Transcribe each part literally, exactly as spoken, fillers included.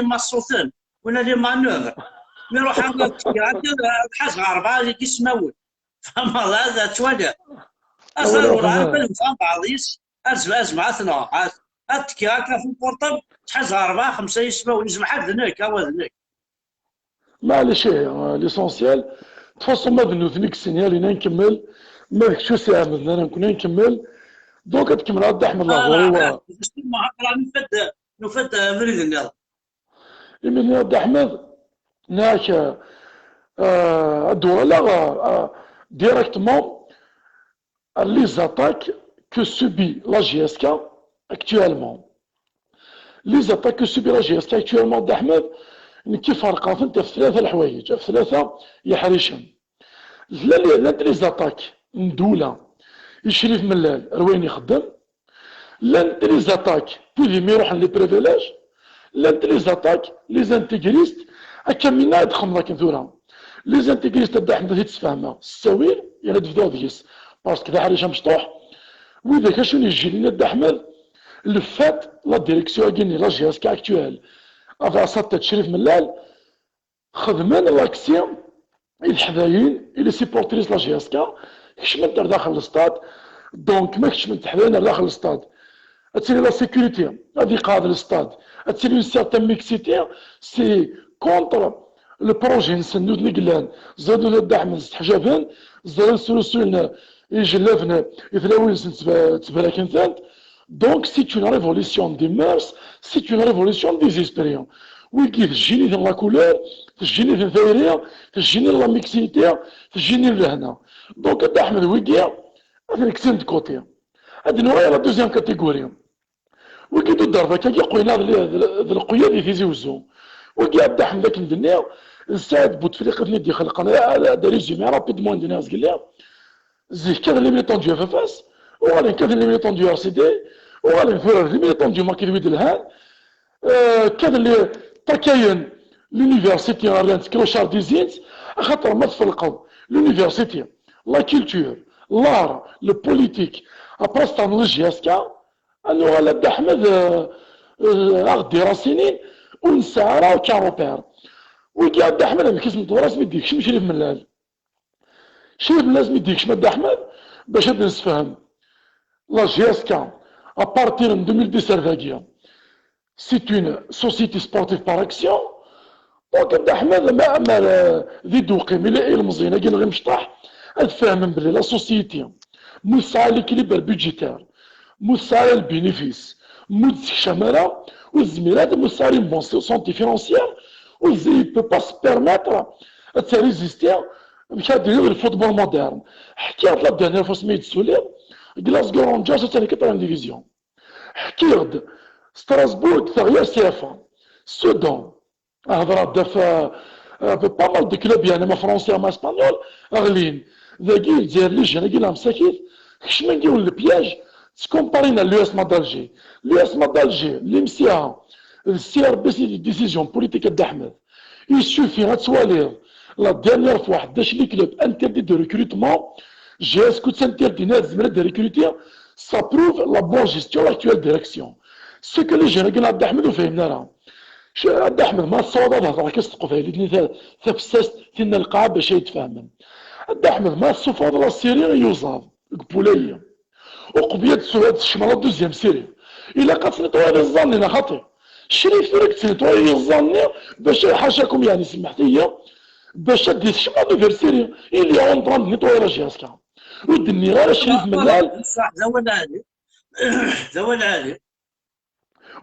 imaṣṣuten, wala les manœuvres. Mi ruḥeɣ ad tekkiɣ, ad, ad ḥazeɣ rebɛa deg ismawen. Tfehmeḍ? Ad, ad twaliḍ. Aẓar ur ɛarf ad nefhem baɛḍ-is, ad zem-, ad zemɛeɣ ad t-nɣeɣ. Ad, ad tekkiɣ akka ɣef lpurṭab, ttḥazeɣ rebɛa, xemsa yismawen, yezmeḥ ad d nekk, awa d nekk. Maɛlic, ihi, l'essentiel, de toute façon, ma d nutni i yessenyalen, ad nkemmel, ma d kečč ur s-iɛemmden ara nekkni, ad nkemmel. Donc, ad kemmleɣ a Dda Ḥmed lehdur-iw. Nufa-d, nufa-d abrid nniḍen. Imi nniɣ a Dda Ḥmed, nniɣ-ak, euh, ad d-uɣaleɣ, euh, euh, directement à les attaques que subit la J S K actuellement. Les attaques que subit la J S K actuellement, a Dda Ḥmed, nekk ferqeɣ-tent ɣef tlata leḥwayeǧ, ɣef tlata yeḥricen. Llan, llant les attaques n ddula i Crif Mellal ar wayen ixeddem, llant les attaques n wid imi ruḥen les privilèges, llant les attaques les intégristes. Akka minna ad xemmeḍ akken tura. Les intégristes, a Dda Ḥmed, ad t-id-sfehmeɣ s ttawil, yerna ad bduɣ deg-s, parce que d aḥric amecṭuḥ. Widak acu n yijjilin, a Dda Ḥmed, le fait, la direction-agi-nni, la J S K actuelle, avec sa tête Crif Mellal, xedmen l'accès i teḥdayin, i les supporters n la J S K, kecmen-d ar daxel n le stade. Donc, ma kecmen teḥdayin ar daxel n le stade, ad tili la sécurité, ad iqeɛɛed le stade, ad tili une certaine mixité, c'est contre le projet-nsen, nutni i yellan, ẓer nutni a Dda Ḥmed, steḥjaben, ẓer srusuyen ijellaben i tlawin-nsen, ttbe-, ttbebraken-tent. Donc, c'est une révolution des mœurs, c'est une révolution des esprits. Wigi, tejjini-ten la couleur, tejjini-ten tayri, tejjini la mixité, tejjini lehna. Donc, a Dda Ḥmed, wigi, ad ten-kksen de côté. Ad nuɣal la deuxième catégorie. Wigi d uderba-agi, qwin-aɣ d, d, d lqeyyad i Tizi Uzzu. Wigi, a Dda Ḥmed, akken d-nniɣ, d Saɛid Bouteflika i ten-id-ixelqen. Ad, ad, ad résumé rapidement i d-nniɣ zgelli. Zik, kkaten les militants du F F S, uɣalen kkaten les militants du R C D, uɣalen tura d les militants du Maquis d wid lhan, euh, kkaten les, ṭakkayen l'université, rran-tt clochardisent, axaṭer ma tfelqeḍ l'université, la culture, l'art, le politique, après c'est la J S K, ad nuɣal a Dda Ḥmed, euh, euh, ad ɣ-d-irasinin, ur nesɛi ara aucun repère. Wigi a Dda Ḥmed, amek isem n tebrat mi d-yekcem Crif Mellal? Crif Mellal mi d-yekcem a Dda Ḥmed, bac ad d-nessefhem, la J S K, à partir n deux mille dix ar dagi, c'est une société sportive par action. Donc, a Dda Ḥmed, ma, ma, euh, di Duqim, ila ilemẓiyen-agi neɣ imecṭaḥ, ad fehmen belli la société, mu tesɛa l'équilibre budgétaire, mu tesɛa le bénéfice, mu d-tekcam ara, ur tezmir ara, mu tesɛa une bonne santé financière, ur tez-, il peut pas se permettre ad résister, amek ara d-iniɣ, le football moderne. Ḥkiɣ-d la dernière fois mi yi-d-tessuliḍ, Glasgow Rangers attan quatrième division. Ḥkiɣ-d Strasbourg teɣli ar C F A. Sedan, hedreɣ-d ɣef, euh, pas mal de clubs, yeɛni ma français, ma espagnol, ɣlin. Dagi, Lezzayer, les jeunes-agi, la msakit, kecmen deg yiwen le piège, ttkumparin ar l'U S M A d'Alger. L'U S M A d'Alger, l'I M C A, le C R B C, des décisions politiques a Dda Ḥmed. Il suffit ad twaliḍ, la dernière fois, ḥdac les clubs interdits de recrutement, J S K interdit ad recruter, ça prouve la bonne gestion de l'actuelle direction. Ce que les jeunes-agi a Dda Ḥmed ur fhimen ara. Dda Ḥmed, ma tessawḍeḍ ad hedreɣ kan s teqbaylit-nni ta-, tafessast, tinna lqaɛa bac ay tfehmem. Dda Ḥmed, ma tessufɣeḍ la série i yuẓaḍ deg Pulayi, uqbel ad tsu-, ad tekcmeḍ la deuxième série, ilaq ad tnitwayeḍ iẓẓan-nni, neɣ xaṭi? Crif tura ad tnitwayeḍ iẓẓan-nni bac, ḥacakum, yeɛni, semmeḥt-iyi, bac ad d-tekcem la deuxième série. Il est en train de nettoyer la J S K. Ur d-nniɣ ara Crif Mellal. Ṣṣeḥ, d awal ɛali. D awal ɛali.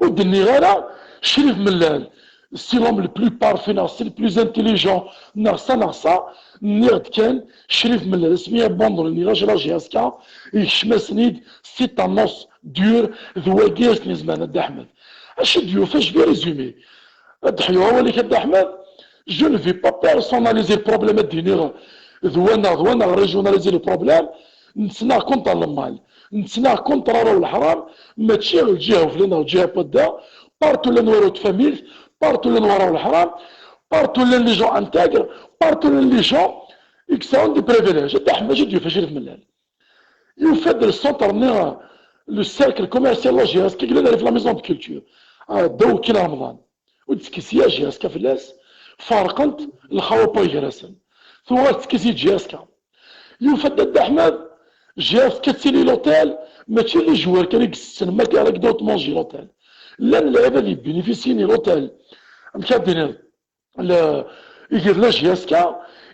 Ur d-nniɣ ara Crif Mellal, c'est l'homme le plus parfait, neɣ c'est le plus intelligent, neɣ ça, neɣ ça. Nniɣ-d kan, Crif Mellal, asmi abandonné la J S K, yekcem-asen-id, c'est un os dur, d wagi i s-nezmer a Dda Ḥmed. Acu d-yufa, je vais résumer. Ad d-ḥyuɣ awal-ik a Dda Ḥmed. Je ne vais pas personnaliser le problème, ad d-iniɣ d wa neɣ d wa neɣ régionaliser le problème. Nettnaɣ contre le mal. Nettnaɣ contre ara u leḥram, mačči lǧiha ufella neɣ lǧiha n wadda, partout llan warraw n tfamilt, partout llan warraw n leḥram, partout llan les gens intègres, partout llan les gens i yesɛun des privilèges. A Dda Ḥmed, acu d-yufa Crif Mellal? Yufa-d le centre-nni, le cercle commercial la J S K, yellan rrif la maison de culture. Ah, ddaw Kin Remḍan. ur d-tekkes ya J S K fell-as, ferqent lxawa n wagrasen. Tuɣal tekkes i J S K. Yufa-d Dda Ḥmed, J S K ad tili l'hôtel, mačči d les joueurs kan i yessessen, ma direct d'autres manger l'hôtel. Llan lɛibad yebinifisyin i l'hôtel. Amek ad d-tiniḍ? Le, iger la J S K,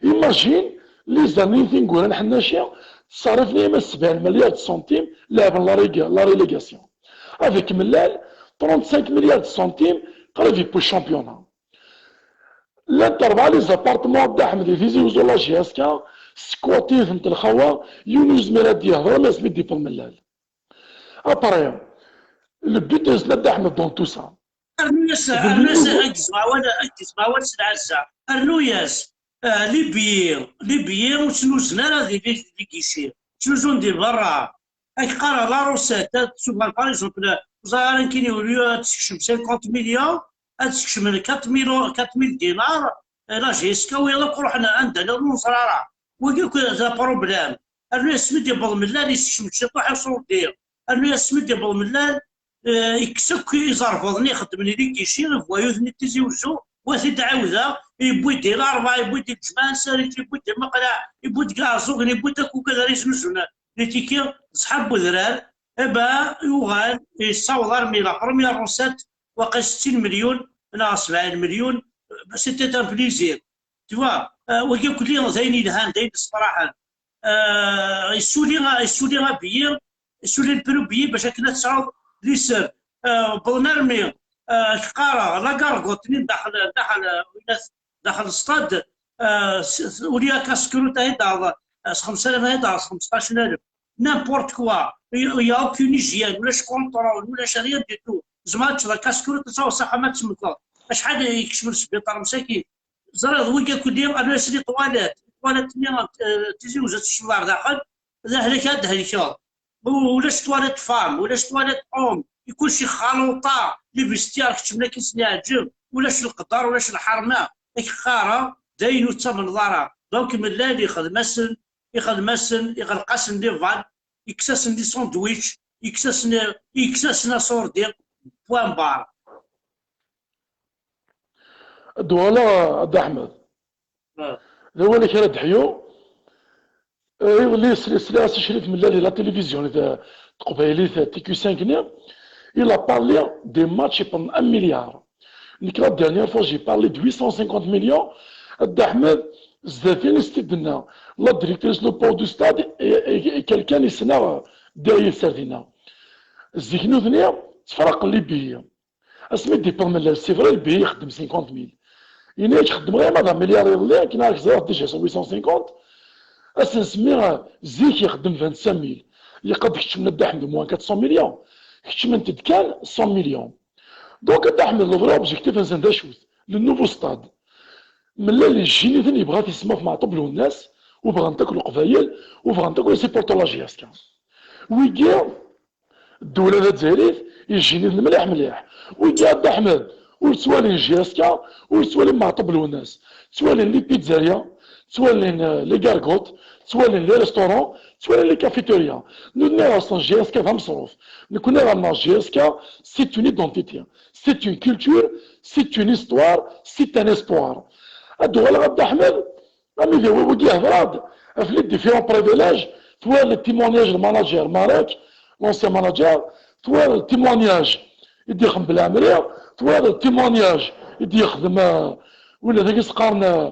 imagine, les années tineggura n Ḥennaci, ttṣerrifen yama sebɛin milliards de centimes, leɛben la rég-, la relégation. Avec Mellal, trente-cinq milliards de centimes, qrib yewwi championnat. Llant rebɛa les appartements Dda Ḥmed di Tizi Uzzu la J S K, squatten-tent lxawa, yiwen ur yezmir ad d-yehder, am asmi d-yewweḍ Mellal. Après, le but n Dda Ḥmed dans tout ça. Rnu-yas, rnu-yas, ad gezmeɣ awal, ad gezmeɣ awal s lɛezza. Rnu-yas, ah, les billets, les billets ur ttnuzen ara di, di, di guichet. Ttnuzun di berra. Ad k-qqareɣ la recette, ad tsugar, par exemple, ur ẓriɣ ara nekkini, au lieu ad tsekcem cinquante millions, ad tsekcem quatre mille, quatre mille dinars, eh, la J S K, wiyaḍ akk ruḥen anda llan ur neẓri ara. Wagi akk d aproblème. Rnu-yas mi d-yewweḍ Mellal, yessekcem ciṭuḥ iṣurdi. Rnu-yas mi d-yewweḍ Mellal, eh, yekkes akk iẓerbeḍ-nni ixeddmen di guichet, les voyous-nni n Tizi Uzzu, wa t-id-ɛiwdeɣ, yewwi-d i Larebɛa, yewwi-d i Lǧemɛa, Sarit, yewwi-d i Maqlaɛ, yewwi-d deg Iɛeẓẓugen, yewwi-d akk ukad ara yeznuzun les tickets, ṣṣeḥ n wedrar, eh ben, yuɣal, yessaweḍ armi la première recette, waqil settin millions, neɣ sebɛin millions, c'était un plaisir. Tu vois, euh, wagi akk d ayen yelhan, d ayen yessefraḥen. Euh, yessuli, yessuli abiyi, yessuli le prix abiyi bac akken ad tesɛuḍ les seuls. Euh, wwḍen armi, euh, qqareɣ, la gargote-nni daxel, daxel, euh, daxel stade, euh, s-, s-, uli la casse-croûte ad d-taɣeḍ, euh, s xemsa alaf ad d-taɣeḍ s xemseṭṭac alaf. N'importe quoi. Il y a aucune hygiène, ulac contrôle, ulac rien du tout. Tzemreḍ ad teččeḍ la casse-croûte, ad taweḍ s axxam ad temmteḍ. Acḥal i ikecmen sbiṭar msakit? Ẓriɣ d wigi akk-nni, rnu-yas les toilettes. Les toilettes-nni, eh, Tizi Uzzu, ad tekcmeḍ ar daxel, d ahlak ad d-thelkeḍ. U-, ulac toilette femme, ulac toilette homme, i kullec ixaluṭa, les vestiaires keččmen akken sen-iɛǧeb, ulac leqder, ulac lḥerma, ad k-qqareɣ, d ayen ur ttamneḍ ara. Donc, Mellal ixdem-asen, ixdem-asen, iɣleq-asen les vannes, yekkes-asen les sandwichs, yekkes-asen, yekkes-asen aṣurdi, point barre. Ad d-uɣaleɣ, a Dda Ḥmed. Ah. D awal-ik ara d-ḥyu. Eh, iḍelli sli-, sliɣ-as i Crif Mellal di la télévision, eh, taqbaylit, eh, T Q cinq-nni. Il a parlé des matchs pendant un milliard. Nekk, la dernière fois, j'ai parlé de huit cent cinquante millions. A Dda Ḥmed, zdat-i i s-t-id-tenna la directrice, le port du stade, et, et, et quelqu'un i ssneɣ, eh, ddiɣ yid-s ar dinna. Zik nutni ttefraqen les billets. Asmi d-yewweḍ Mellal, c'est vrai, le billet ixeddem cinquante mille. Yenna-yak xeddmeɣ arma d un milliard iḍelli, akken ad k-ẓriɣ déjà cent, huit cent cinquante. Ad s-nsemmi, eh, zik ixeddem vingt-cinq mille. Ilaq ad keččmen a Dda Ḥmed au moins quatre cents millions. Keččment-d kan cent millions. Donc, a Dda Ḥmed, le vrai objectif-nsen d acu-t? Le nouveau stade. Mellal yejjin-iten, yebɣa-t isemma ɣef Meɛṭub Lwennas, u bɣan-t akk Leqbayel, u bɣan-t akk les supporters la J S K. Wigi, ddula tazzayrit, yejjin-iten mliḥ mliḥ. Wigi, a Dda Ḥmed, ur ttwalin J S K, ur ttwalin Meɛṭub Lwennas. Ttwalin les pizzerias, ttwalin, eh, les gargotes, ttwalin les restaurants, ttwalin les cafétérias. Nutni ɣer-sen J S K d ameṣruf. Nekkni ɣer-neɣ J S K, c'est une identité, c'est une culture, c'est une histoire, c'est un espoir. Ad d-uɣaleɣ a Dda Ḥmed, ami d wigi, hder-d ɣef les différents privilèges, twalaḍ le témoignage n manager Marek, l'ancien manager, twalaḍ le témoignage i d-ixdem Belɛemri, twalaḍ le témoignage i d-yexdem, eh, wala d agi s-qqaren, eh,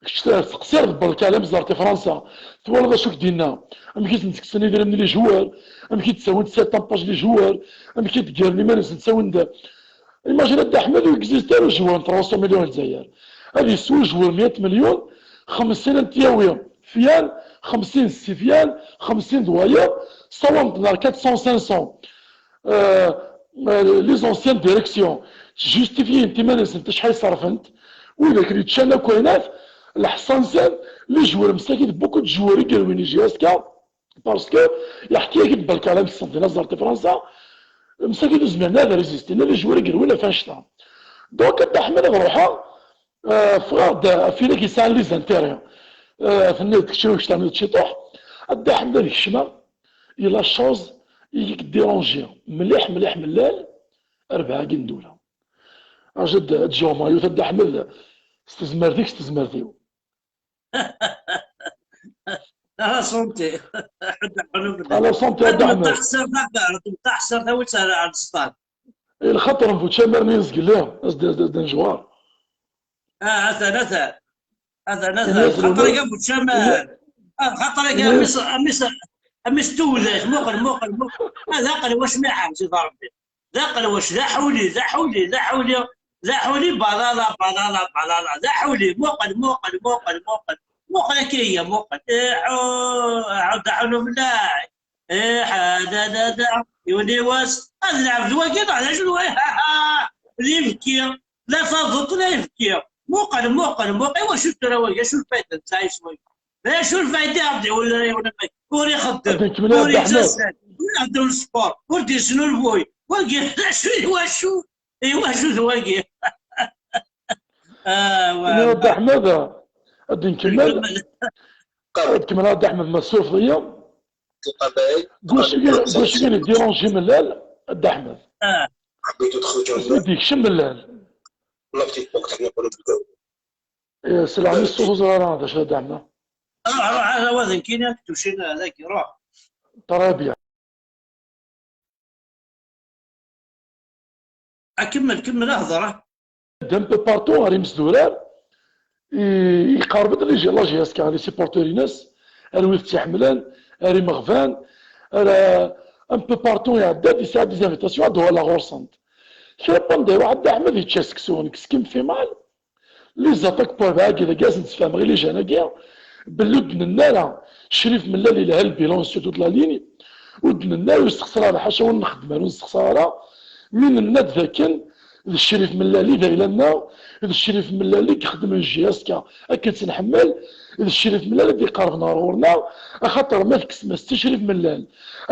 kečč teqsireḍ belk ɛla m ẓer ti Fransa, twalaḍ acu k-d-yenna, amek i sen-ttekksen idrimen les joueurs, amek i d-ttawin sept ans les joueurs, amek i d-ggaren iman-nsen, ttawin-d. Imagine a Dda Ḥmed, ur existe ara joueur n trois cents millions n Lezzayer. Ad yeswu joueur meyya million, xemsin ad t-yawi Fian, xemsin d Sifyan, xemsin d wayeḍ, sawant-d ɣer quatre cents, cinq cents. Euh, euh, les anciennes directions justifient iman-nsent acḥal ṣerfent, widak i yeččan akk ayen-at, lḥeṣṣa-nsen, les joueurs msakit, beaucoup de joueurs i yerwin i J S K, parce que yeḥki-yak-d belk ɛla m ssent di Nazart i Fransa, msakit ur zmiren ad résistin, les joueurs i yerwin ɣef annect-a. Donc, a Dda Ḥmed, ad ruḥeɣ, euh, ffɣeɣ-d ɣef widak yesɛan les intérêts. Euh, tenniḍ-d kečč ur kečč terniḍ ciṭuḥ. A Dda Ḥmed, ad kecmeɣ i la chose i k-déranger mliḥ, mliḥ, mlal, rebɛa-agi n ddula. Aǧ ad d-jjuɣ mayu ta Dda Ḥmed, s tezmert-ik, s tezmert-iw. Ala santé. Ḥedd aqlub. Ala santé a Dda Ḥmed. Taḥsert, taḥsert, taḥsert, tawitt ar ar ẓṭan. Lxaṭer n bu tcamar n yizgli, as-d-, as-d-, as-d-nejwar. Ah, atan, atan. Atan, atan. Ini-as Xaṭer lewla- kan bu tcamar. Ah, xaṭer kan, amis, amis, amis tuwdat, muqel, muqel, muqel. Ah, d aqelwac mi iḥrez Rebbi. D aqelwac, d aḥuli, d aḥuli, d aḥuli, d aḥuli, balala, balala, balala, d aḥuli, muqel, muqel, muqel, muqel, muqel akka iga, muqel. Iḥu, iḥu, d aḥuli uflaḥ. Iḥa, da, da, da, yiwen i wass, ad lɛebd wagi, neɣ d acu n wa-, ha, ha, d ibki, la taḍuṭ, la ibki. Muqel, muqel, muqel, iwacu tura wagi, acu lfayda nesɛa s wagi? D acu lfayda i ɣ-d-iwulra yiwen am wagi? Ur ixeddem, Ad nkemmel ur Dda Ḥmed. Yettasal, ur iheddem sport, ur d-yesnulfuy. Wagi, d acu, iwacu, iwacu d wagi? Ah, wa- Ini-as Dda Ḥmed, ad nkemmel. Ad kemmel a Dda Ḥmed, ma tsurfeḍ-iyi. Deg wacu i, deg wacu i d-iranji Mellal, a Dda Ḥmed? Ah. Asmi d-yekcem Mellal. Eh, sselɛen-as ṣṣut, ur ẓriɣ ara d acu a Dda Ḥmed. Ruḥ, ruḥ, ara wa d nekkini ad k-d-ucin dagi, ruḥ. Très bien. Akemmel, kemmel, ahder. Un peu partout ar imesdurar, i-, iqerreb-d la J-, la J S K, les supporters-ines, ar wid tt-iḥemmlen, ar imeɣban, ar, euh, un peu partout iɛedda-d, yesɛa des invitations, ad uɣaleɣ ɣur-sent. Kra n wanda iruḥ a Dda Ḥmed yečča seksu, nekk ce qui me fait mal, les attaques pour baagi dagi, ad sen-ssefhmeɣ i les jeunes-agi, belli ur d-nenna ara Crif Mellal yelha le bilan sur toute la ligne, ur d-nenna ara, ur nessexṣer ara, ḥaca ur nxeddem ara, ur nessexṣer ara, mi nenna-d dakken d Crif Mellal i d ayla-nneɣ, d Crif Mellal i ixeddmen J S K akken tt-nḥemmel, d Crif Mellal i d-iqerben ɣer ɣur-neɣ, axaṭer ma tekksem-as-tt i Crif Mellal,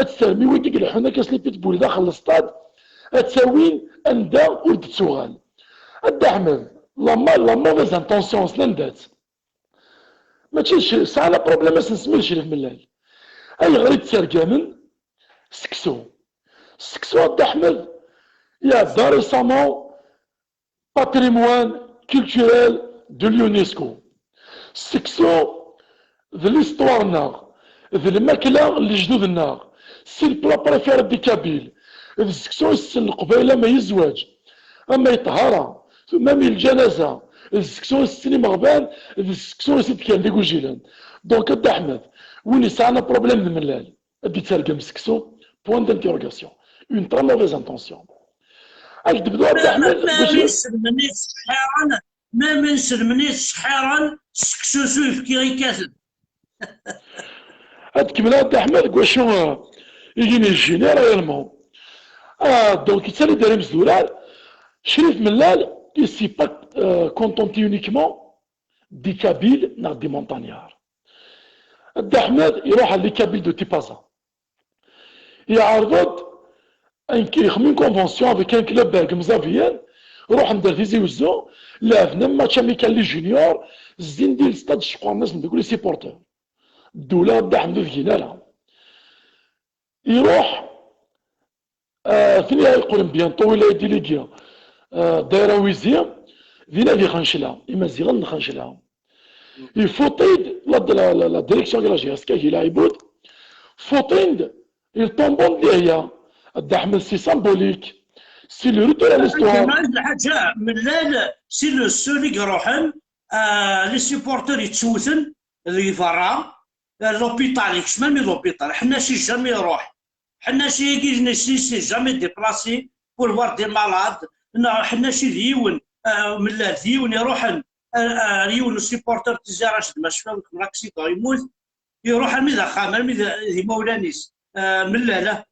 ad terrem i wigi i ileḥḥun akka s les pitbulls daxel n lestad, ad tt-awin anda ur d-tettuɣal. A Dda Ḥmed, la ma-, la mauvaise intention, s landa-tt? Mačči d Cri-, sɛan aproblem, ad sen-nsemmi d Crif Mellal. Ayɣer i d-ttergamen seksu? Seksu, a Dda Ḥmed, iɛedda récemment patrimoine culturel de l'UNESCO. Seksu d l'histoire-nneɣ, d lmakla n lejdud-nneɣ, si le plat préféré des Kabyles, d seksu i setten Leqbayel ama i zzwaǧ, ama i ṭṭhara, même i lǧanaza, d seksu i setten imeɣban, d seksu i s-d-kkren d igujilen. Donc, a Dda Ḥmed, win yesɛan aproblem d Mellal, ad d-yettergem seksu, point d'interrogation. Une très mauvaise intention. Ad k-d-bduɣ a Dda Ḥmed, Ma bac- mi selmen i ttseḥḥiren, ma mi selmen i ttseḥḥiren, seksu s uyefki i kkaten. Ad kemmleɣ a Dda Ḥmed, deg wacu, euh, i yi-n-yejjin réellement. Ah, donc, yettali-d ar imesdurar, Crif Mellal, il s'est pas, euh, contenté uniquement des Kabyles neɣ des montagnards. A Dda Ḥmed iruḥ ar les Kabyles de Tipaza. Iɛreḍ-d, un, ixdem une convention avec un club deg Imẓabiyen, ruḥen-d ar Tizi Wezzu, lɛebden un match amical les juniors, zzin di lestad, ceqqren-asen deg les supporters. Ddula a Dda Ḥmed ur tgin ara. Iruḥ, euh, tin i yeqqlen bientôt ila délégué, euh, Dayra Wizi, din ad ixencla, Imaziɣen n Xencla. Ifuṭ-id la, la, la, la direction de la J S K, Gila Iboud, fuṭ-in-d, ils tombent de l'haya. A Dda Ḥmed, c'est symbolique. C'est le retour à l'histoire. Ǧamaɛat lḥaǧa, Mellal, c'est le seul i iruḥen, euh, les supporters yettewten di berra, euh, l'hôpital, yekcem armi l'hôpital. Ḥennaci jamais iruḥ. Ḥennaci-agi, ne s'est jamais déplacé pour voir des malades. Neɣ Ḥennaci d yiwen, euh, Mellal d yiwen iruḥen, euh, euh, ar yiwen n supporter Tizi Raced, ma cfiɣ deg l'accident, yemmut, iruḥ armi d axxam, armi d, d imawlan-is. Euh, Mellal, ah.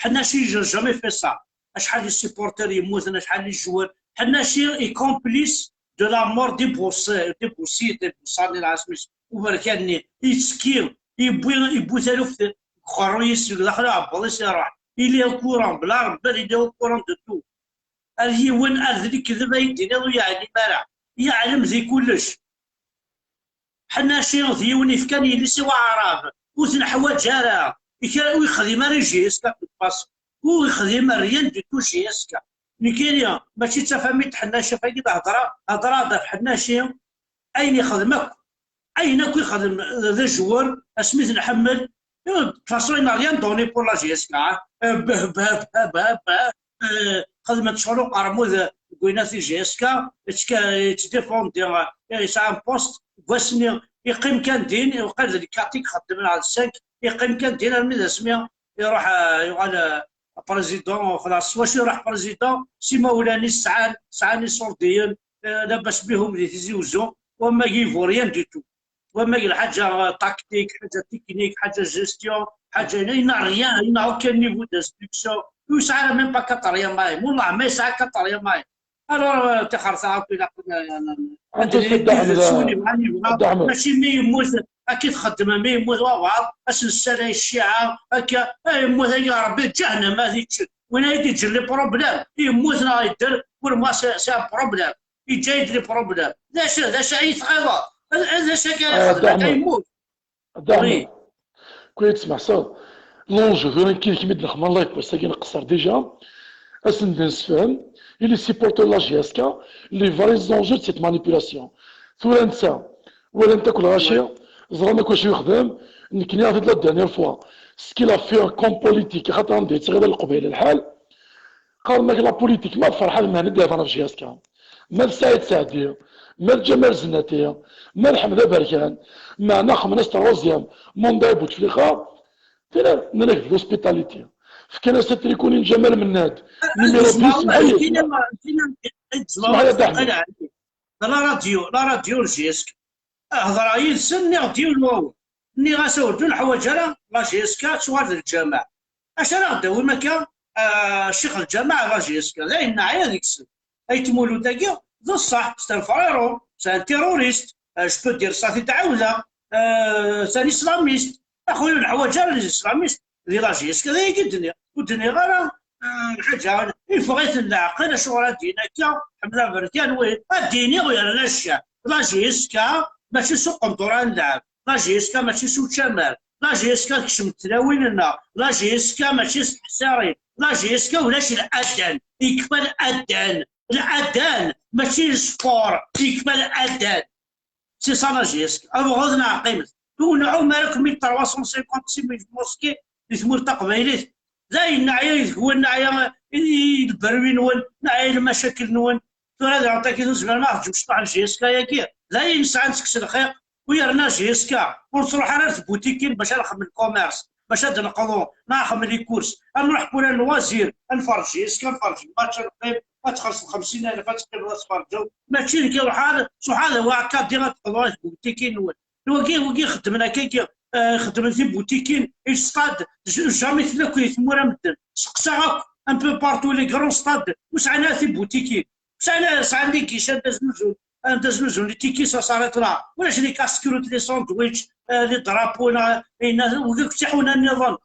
Ḥennaci, il n'a jamais fait ça. Acḥal n supporters yemmuten, acḥal n joueurs. Ḥennaci est complice de la mort des Bous-, des Boussid, des Boussani, lɛasem-is, uberkan-nni, yettekki, yewwi, yewwi taluft deg uqerruy-is, seg daxel uɛebbuḍ-is iruḥ. Il est au courant, bla rebbi, il est au courant de tout. Ar yiwen, ar d lekdeb ay d-tiniḍ ur yeɛlim ara. Yeɛlem di kullec. Ḥennaci d yiwen ifkan yelli-s i waɛrab, ur t-neḥwaǧ ara. Ur yexdim ara J S K de toute façon. Ur yexdim rien du tout J S K. Nekkini, mačči d tafamit Ḥennaci, ɣef wagi d-hedreɣ, hedreɣ-d ɣef Ḥennaci, ayen ixdem akk, ayen akk ixdem d ajewwer, asmi t-nḥemmel, de toute façon, il n'a rien donné pour la J S K, hein. Euh, bah, bah, bah, bah, bah. Euh, xedment ccɣel uqermud deg winat i J S K, yettdéfendi, euh, yesɛa un poste, deg wass-nni yeqqim kan din, yeqqim d quatre i ixeddmen neɣ d cinq, yeqqim kan din armi d asmi iruḥ, euh, yuɣal, euh, président, xlaṣ, s wacu iruḥ président? S imawlan-is sɛan, sɛan iṣurdiyen, euh, labas bihum di Tizi Uzzu, wamma il vaut rien du tout. Wamma lḥaǧa, euh, tactique, ḥaǧa technique, ḥaǧa gestion, ḥaǧa, il n'a rien, il n'a aucun niveau d'instruction. Ur yesɛi ara même pas quatrième âge. Wallah, ma yesɛa quatrième âge. Alors, euh, tixerṣa akk ilaq, euh, ad d-nini tidet, win yebɣan yebɣa. Mačči mi yemmut, akka i txeddmem, mi yemmut wabɛaḍ, ad s-nessalay cciɛa, akka, ah, yemmut, ay Ṛebbi, ǧahennama ad yečč. Win ay d-yeǧǧen les problèmes, yemmut neɣ yedder, pour moi, c'est, c'est un problème. Yeǧǧa-yi-d les problèmes. D acu, d acu ay tɣiḍeḍ? D acu akka ara xedmeɣ? Akka yemmut. Dda Ḥmed, kwi yettmeḥsab, l'enjeu, tura nekki d kemm i d-nexdem live, wass-agi nqeṣṣer déjà, ad sen-d-nessefhem i les supporters de la J S K les vrais enjeux de cette manipulation. Tura netta, walan-t akk lɣaci, ẓran akk acu yexdem, nekkni, c'est la dernière fois, ce qu'il a fait comme politique, axaṭer anda yettɣil Leqbayel lḥal, qqaren-ak la politique, ma d Ferḥat Mhenni d-ihedren ɣef J S K, ma d Saɛid Saɛdi, ma d Ǧamal Zenati, ma d Ḥmed Aberkan, meɛna xemmen-as troisième mandat i Bouteflika, tina nnan-ak d l'hospitalité. Fkan-as atrikuni n Ǧamal Mennad, numéro dix, semḥ-iyi. Smeḥ-iyi, Dda Ḥmed. La radio, la radio n J S K. Hedreɣ yid-sen, nniɣ-d yiwen wawal. Nniɣ-as, ur d-neḥwaǧ ara la J S K, ad tuɣal d lǧameɛ. Acu ara ɣ-d-awim akka, ah, ccix lǧameɛ, la J S K? D ayen neɛya deg-sen. Ayt Mulud-agi, d ṣṣeḥ, c'est un frérot, c'est un terroriste, euh, je peux dire ça, t-id-ɛawdeɣ, euh, c'est un islamiste. Axuya, ur neḥwaǧ ara les islamistes di la J S K, d ayagi i d-nniɣ. Ur d-nniɣ ara, eh, lḥaǧa, iffeɣ-iten leɛqel, acuɣer ad d-yini akka, Ḥmed Aberkan, wihin, ad d-yini yerna ccah. La J S K mačči s uqenṭur ara nlɛeb. La J S K mačči s učamar. La J S K tekcem-d tlawin-nneɣ. La J S K mačči s tḥeṣṣirin. La J S K ulac lɛadan. Yekfa lɛadan. Lɛadan, mačči sport. Yekfa lɛadan. C'est ça la J S K. Abɣeḍ neɣ qqimet. Ur nɛum ara akk mille trois cent cinquante-six mosquées di tmurt taqbaylit. D ayen neɛya i deg-wen, neɛya i, i lberwi-nwen, neɛya i lmacakil-nwen. Tura daɣen tagi ur nezmir ma ɣ-teǧǧem cṭuḥ n J S K-agi. D ayen nesɛa nekkes lxiq. U yerna J S K ur nettruḥ ara ar tbutikin bac ad nxemmel commerce, bac ad d-neqḍu, neɣ nxemmel ikurs. Ad nruḥ kul ad nwazir, ad nferreǧ J S K, ad nferreǧ lmatch, ad neqqim, ad txellṣeḍ xemsin alef, ad teqqimeḍ ad tferǧeḍ. Mačči nekk ruḥ ad, ruḥ ad awiɣ akadi ad d-qḍuɣ i tbutikin-nwen. Wagi, wagi xeddmen akkagi, eh, xeddmen tibutikin, i stade, j-, jamais tella akk di tmura medden. Seqsaɣ akk, un peu partout, les grands stades, ur sɛin ara tibutikin. Sɛan, sɛan les guichets anda znuzun, anda znuzun les tickets, ça s'arrête là. Ulac les casse-croûtes, les sandwichs, euh, les drapeaux, neɣ, neɣ, wigi akk d tiḥuna nniḍen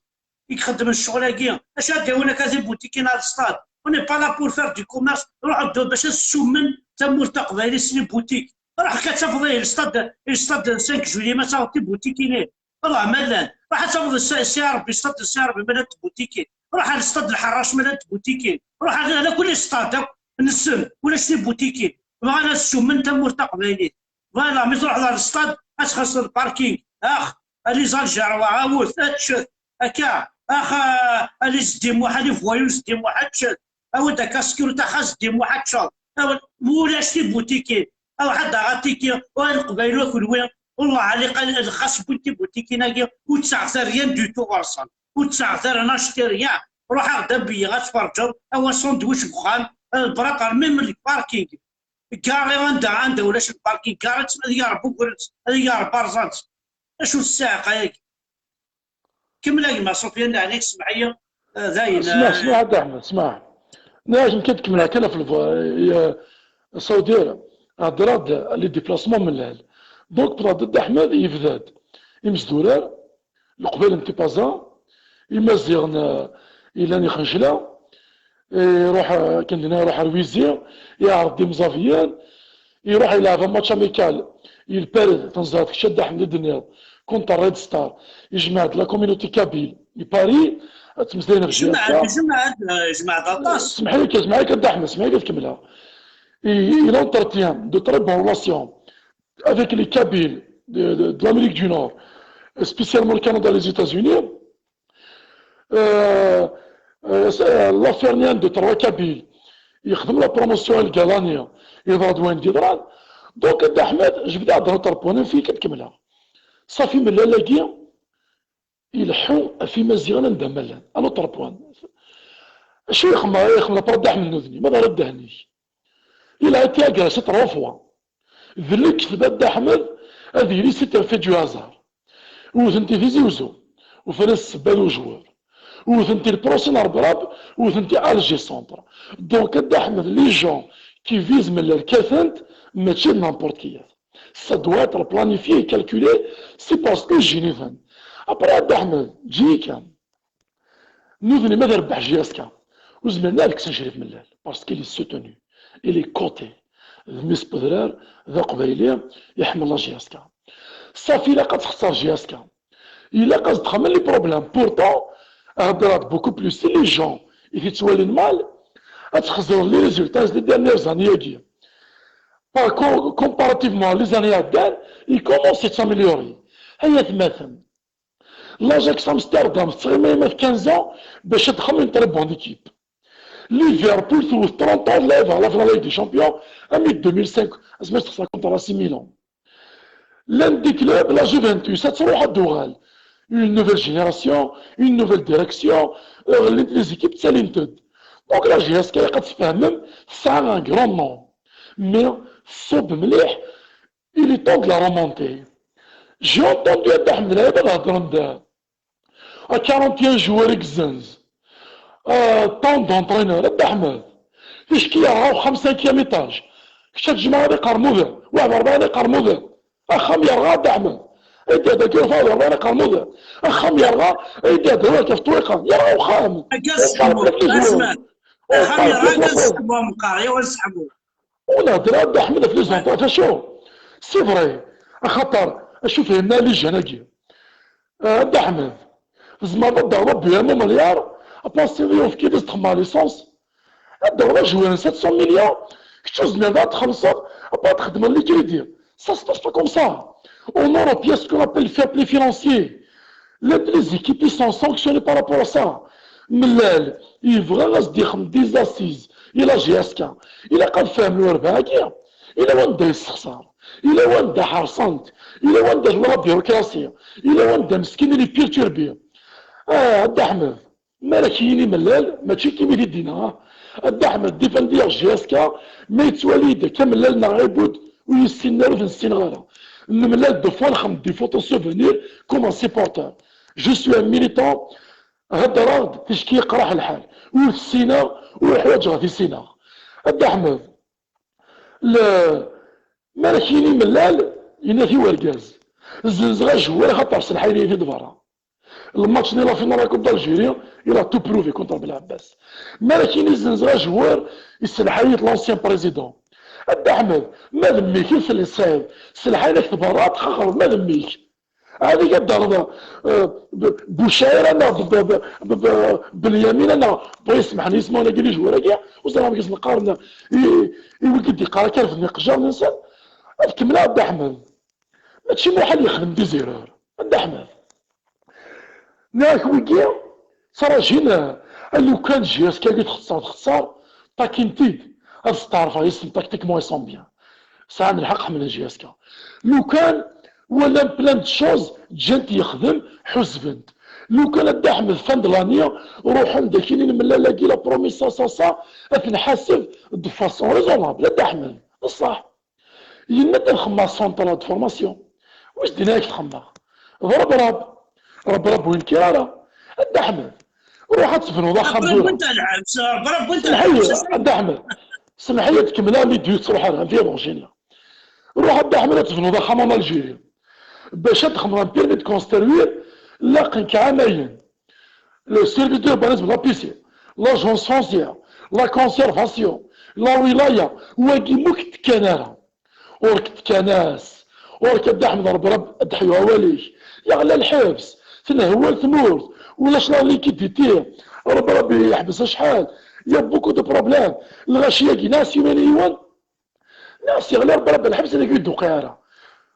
i ixeddmen ccɣel-agi. Acu ad d-awin akka tibutikin ar stade? On n'est pas là pour faire du commerce. Ruḥ-d bac ad tessummen tamurt taqbaylit s les boutiques. Ruḥ akka ad tafeḍ, eh, le stade, le stade cinq juillet, ma taɣeḍ tibutikin, eh. Allah ma llan. Ruḥ ad tafeḍ s-, si Ṛebbi, stade si Ṛebbi, ma llant tbutikin. Ruḥ ar stade Lḥerrac, ma llant tbutikin. Ruḥ ar, ala kulli stade akk, nessen, ulac tibutikin. Bɣan ad ssummen tamurt taqbaylit. Voilà, mi truḥeḍ ar stade, ad txellṣeḍ lparking. Ax, a les Algérois, awet, ad teččet. Akka, ax, a, a les Zeddi Muḥ, a les voyous Zeddi Muḥ, ad teččet. Awi-d akka sécurité, xas Zeddi Muḥ, ad teččeḍ. Awi-, ma ulac tibutikin. Ruḥ ad d-aɣeḍ tiki, wa Leqbayel wa kenwi, wellah ɛli, qal-, xas wwin tibutikin-agi, ur ttaɣet rien du tout ɣer-sen. Ur ttaɣet ara, n'achetez rien. Ruḥ aɣ-d abeyyi, ad tferǧeḍ, awi sandwich deg uxxam, eh, braṭer, même le parking. Gari anda, anda ulac le parking, gari ad yeɛreb ugur-nnes, ad yeɛreb arẓ-nnes. Acu d ssiɛqa-agi? Kemmel a gma Sufyan, leɛnaya-k, semmeḥ-iyi, eh, dayen, smaḥ, eh, smaḥ a Dda Ḥmed, smaḥ. Nniɣ-ak nekk ad kemmleɣ kan ɣef lv-, eh, Saudi, heddreɣ-d les déplacements n lɛel. Donc, Dda Ḥmed yebda-d imezdurar, Leqbayel n Tipaza, Imaziɣen, eh, yellan Ixenjla, iruḥ, eh, akken d-nniɣ, iruḥ ar Wizi, iɛreḍ-d imẓabiyen, iruḥ yelɛeb amatch amical, il perd, tenẓiḍ kečč a Dda Ḥmed i d-tenniḍ, contre Red Star, ijmeɛ-d la communauté kabyle i Paris, Ad tmeslayen ɣef jmaɛat, jmaɛat, jmaɛat aṭas. Semḥ-iyi kan, semḥ-iyi kan, Dda Ḥmed, semḥ-iyi kan ad kemmleɣ. Il entretient de très bonnes relations avec les Kabyles de, de, de l'Amérique du Nord, spécialement le Canada, les États-Unis. Euh, euh, l'affaire de trois Kabyles, yexdem la promotion i Galani, yeḍra-d wayen d-yeḍran. Donc, Dda Ḥmed, jebdeɣ-d notre point, anef-iyi kan ad kemmleɣ. Ṣafi, Mellal-agi ileḥḥu ɣef Imaziɣen anda ma llan. Un autre point. Acu ixemma, ixemma Dda Ḥmed Nudni? Ma d ara ddehn-ik. Il a été agressé trois fois. D lekdeb a Dda Ḥmed, ad yili c'est un fait du hasard. Wwten-t i Tizi Uzzu, ufan-as ssebba d ujwar. Wwten-t i le procès n Rebrab, wwten-t i Alger Centre. Donc a Dda Ḥmed, les gens qui visent Mellal kkaten-t, mačči d n'importe qui. Ça doit être planifié et calculé, c'est parce que ijjin-iten. Après a Dda Ḥmed, ǧǧi-yi kan. Nutni ma d rrbeḥ J S K, ur zmiren ad kksen Crif Mellal, parce qu'il est soutenu, il est coté. D mmi-s n wedrar, d aqbayli, iḥemmel la J S K. Ṣafi, ilaq ad texṣer J S K. Ilaq ad s-d-xedmen les problèmes. Pourtant, heddreɣ-d beaucoup plus si les gens i t-ittwalin mal, ad txeẓreḍ les résultats des dernières années-agi. Par co-, comparativement les années iɛeddan, il commence à s'améliorer. Ay atmaten, l'Ajax Amsterdam tettɣimi ma d quinze ans bac ad texdem une très bonne équipe. Liverpool tewwet trente ans d lɛib ɣer la finale des champions, armi deux mille cinq, asmi texṣer contre A C Milan. Llan des clubs, la Juventus, ad truḥ ad d-tuɣal. Une nouvelle génération, une nouvelle direction, ɣellint les équipes, ttalint-d. Donc la J S K, ilaq ad tfehmem, tesɛa un grand nom. Mais tṣubb mliḥ, il est temps de la remonter. J'ai entendu a Dda Ḥmed lɛib ad heddren da. À quarante et un joueurs i yezzenz. Euh, tant d'entraîneurs, a Dda Ḥmed. Ticki yerɣa uxxam cinquième étage. Kečč ad tjemɛeḍ iqermuden, waḥed rebɛin iqermuden. Axxam yerɣa a Dda Ḥmed. Ay d-ihda kan waḥed rebɛin iqermuden. Axxam yerɣa, ay d-ihda kan ṭṭwiqan. Yerɣa uxxam. Akka seḥmu, azman. Axxam yerɣa, akka seḥmu, meqqar, iwa seḥmu. Ur nehder ara Dda Ḥmed ɣef les entraîneurs, acu? C'est vrai, axaṭer acu fehmna les jeunes-agi? Ah, Dda Ḥmed, tzemreḍ ad d-taɣeḍ abuyam umelyaṛ, apassi yufki-d ad s-txemmeḍ licence, ad d-taɣeḍ ajwir n sept cents millions, kečč ur tezmireḍ ad txellṣeḍ, après ad txedmeḍ les crédits. Ça se passe pas comme ça. En Europe, il y a ce qu'on appelle le fair play financier. Là, les équipes, ils sont sanctionnés par rapport à ça. Mellal yebɣa ad s-d-ixdem des assises i la J S K. Ilaq ad fehmen urbaɛ-agi. Ila wanda yessexṣar, ila wanda ḥeṛṣent, ila wanda tella la bureaucratie, ila wanda meskin il est perturbé. Ah, a Dda Ḥmed, mi ara k-yini Mellal, mačči d timmit i d-yenna, ah. A Dda Ḥmed, défendiɣ J S K, ma yettwali-d akka Mellal neɣ Ɛibud, ur yessinen ara, ur ten-ssineɣ ara. Nemmlal deux fois, nxeddem des photos souvenirs comme un supporter. Je suis un militant, heddreɣ-d ticki yeqreḥ lḥal. Ur t-ssineɣ, ur ḥwaǧeɣ ad t-issineɣ. A Dda Ḥmed, le, mi ara k-yini Mellal, yenna-t i urgaz. Zzenzeɣ ajewwir axaṭer sselḥayen-iyi-t-id berra. Lmatch-nni la finale contre l'Algérie, il a tout prouvé contre Belɛebbas. Mi ara k-yini zzenzeɣ ajewwir, yesselḥay-it l'ancien président. A Dda Ḥmed, ma d mmi-k i telliḍ tesɛiḍ, sselḥayen-ak-t berra, txaqreḍ ma d mmi-k. Ɛad ad d-terreḍ, eh, B-, Bucayra neɣ B-, B-, B-, B-, Benyamina neɣ, Bɣi semḥen yismawen-agi n ijewwir-agi, ur ẓriɣ amek i sen-qqaren i, i wigi d-yeqqar akka refden iqejjaren-nsen. Ad kemmleɣ a Dda Ḥmed. Mačči muḥal yexdem des erreurs a Dda Ḥmed. Nniɣ-ak wigi ttrajin, eh, a lukan J S K-agi txeṣṣer, txeṣṣer, ṭakin-t-id. Ad steɛrfeɣ yes-sen, tactiquement ils sont bien. Sɛan lḥeqq, ḥemmlen J S K. Lukan walan plein de choses, ǧǧan-t yexdem, ḥusben-t. Lukan a Dda Ḥmed fin de l'année, ruḥen-d akkin i Mellal-agi la promesse, ça, ça, ça, ad t-nḥaseb de façon raisonnable, a Dda Ḥmed. Ṣṣeḥ. Yenna-d ad xemmeɣ centre de formation. Wi s-d-yenna ad k-t-xemmeɣ? D Rebrab. Rebrab ur yenkir ara. A Dda Ḥmed, ruḥ ad tebnuḍ axxam tura. Semmeḥ-iyi, a Dda Ḥmed. Semmeḥ-iyi ad kemmleɣ, mi d-yettruḥ ara, am tiḍ en général. Ruḥ a Dda Ḥmed ad tebnuḍ axxam en Algérie. Bac ad txedmeḍ un permis de construire, laqen-k ɛamayen. Le service d'urbanisme, la P C, l'agence foncière, la conservation, la wilaya, wagi mu k-d-kkan ara. Ur k-d-kkan ara. Ur k-, a Dda Ḥmed, Rebrab ad d-ḥyu awal-ik. Yeɣla lḥebs. tenhewwal tmurt, ulac la liquidité, Rebbi Rebbi yeḥbes acḥal, y a beaucoup de problèmes. Lɣaci-agi neɣ s yiwen yiwen, neɣ s yeɣli Rebbi Rebbi lḥebs, ad agi ur d-tuqiɛ ara.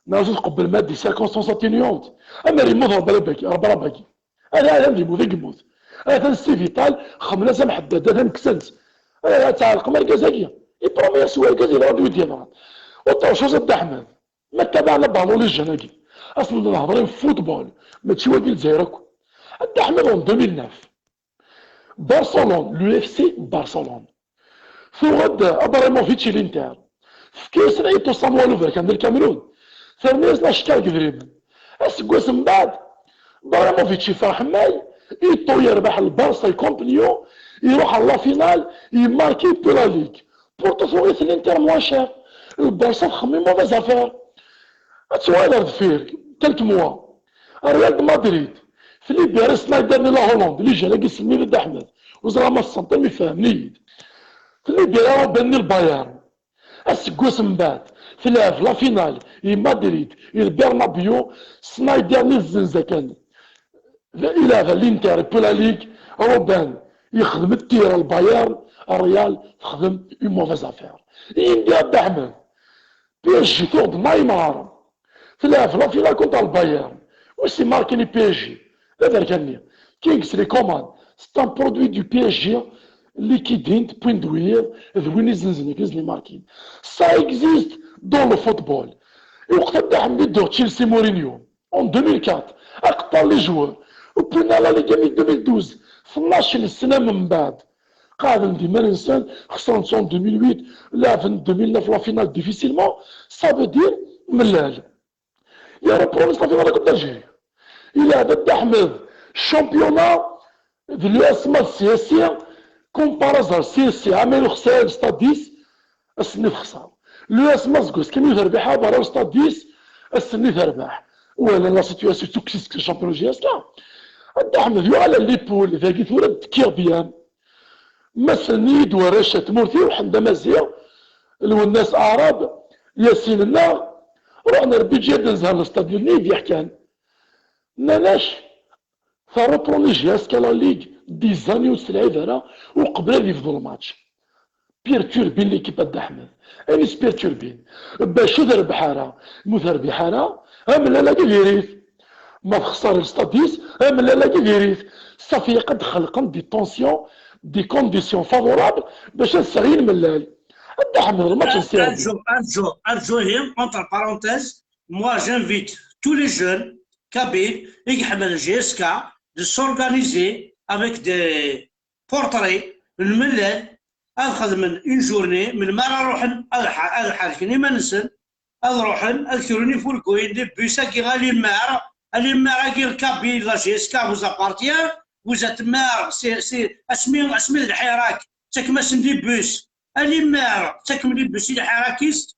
Neɣ tqebbel ma d circonstances atténuantes, amer yemmut Rebbi Rebbi-agi, Rebbi Rebbi-agi. Ala, atan d yemmut i yemmut. Atan si vital, xemla-s amḥeddad, atan kksen-tt. Ala, ad tɛelqem argaz-agi. Ipromi-as urgaz yeḍra-d wid yeḍran. Autre chose a Dda Ḥmed. Ma ttabaɛna ballon les jeunes-agi. Asen-d nehḍer i football, mačči wagi Lezzayer akk. A Dda Ḥmed en deux mille neuf. Barcelone, l'U F C Barcelone. Tuɣ-d Abramovich i l'Inter. Tefka-yasen Ito Samuel uberkan d Lkamerun. Terna-yasen acekkeṛ deg idrimen. Aseggas mbeɛd, Abramovich yefreḥ may, Ito yerbeḥ Lbarça i Camp Nou, iruḥ ɣer la finale, yemmarki puis la ligue. Pourtant tuɣ-it l'Inter moins cher. Lbarça txemmem i mauvaise affaire. Ad tuɣal ar deffir, quelques mois. Real de Madrid, tlibira Snyder-nni la Hollande, les jeunes-agi s lmil Dda Ḥmed. Ur ẓriɣ ma tessneḍ-ten, mi fehmen-iyi-d. Tlibira Robben-nni Lbayern. Aseggas mbeɛd, tleɛɛeb la finale i Madrid, i Bernabéu, Snyder-nni zzenza kan. Ilɛeb l'Inter, puis la ligue, Robben yexdem tir Lbayern, Real texdem une mauvaise affaire. Indi a Dda Ḥmed, P S G tuɣ-d Neymar, tleɛɛeb la finale contre Lbayern, wi s-imarkin i P S G? D aberkan-nni, Kingsley Coman, c'est un produit du P S G, liquidin-t, point d wiyiḍ, d win izenzen akken i s-imarkin. Ça existe dans le football. I weqt a Dda Ḥmed i dduɣ Chelsea Mourinho. En deux mille quatre, aqeṭṭal les joueurs, wwin la Liga mi deux mille douze, tnac n ssna mbeɛd, qeɛden d iman-nsen, xesren en deux mille huit, leɛben deux mille neuf la finale difficilement, ça veut dire mellal. Yerra problème la finale la Coupe d'Algérie. Ileɛɛeb a Dda Ḥmed championnat d l'U S M C S C, comme par hasard, C S C ɛamayen ur xesren stade-is, ass-nni texṣer. L'U S M aseggas kan ur terbiḥ ara berra n stade-is, ass-nni terbeḥ. Wala la situation toxique n championnat G S K. A Dda Ḥmed yuɣal à l'épaule, dagi tura d-tekkiɣ bien. Ma sellen-iyi-d warrac n tmurt-iw, Ḥend Amaziɣ, Lwennas Aɛrab, Yasin-nneɣ, ruḥen ar budget ad nzehṛ lestadyu-nni i d-yeḥkan. Nnan-ak, terreproni G S K la ligue, dix années ur teslɛib ara, uqbel ad yebdu lmatch. Perturbin l'équipe a Dda Ḥmed. Ayen i s-perturbin? Bac ur terbeḥ ara, ma ur terbiḥ ara, amellal-agi diri-t. Ma texṣer lstad-is, amellal-agi diri-t. Safi, ad xelqen des tensions, des conditions favorables bac ad sseɣlin amellal. A Dda Ḥmed, lmatch n Serbie. Arǧu, arǧu, arǧu ihi, entre parenthèses, moi j'invite tous les jeunes kabyles i iḥemmlen G S K de s'organiser avec des portraits n lmellal, ad xedmen une journée, melmi ara ruḥen ad ḥa-, ad ḥerken iman-nsen, ad ruḥen ad krun ifurguyen, les bus-agi, alimar, alimar-agi kabyle, la G S K vous appartient, vous êtes maire, c'est, c'est, asmi, asmi d lḥirak, ttakem-asen les bus, alimar ttakem les bus i lḥirak-is,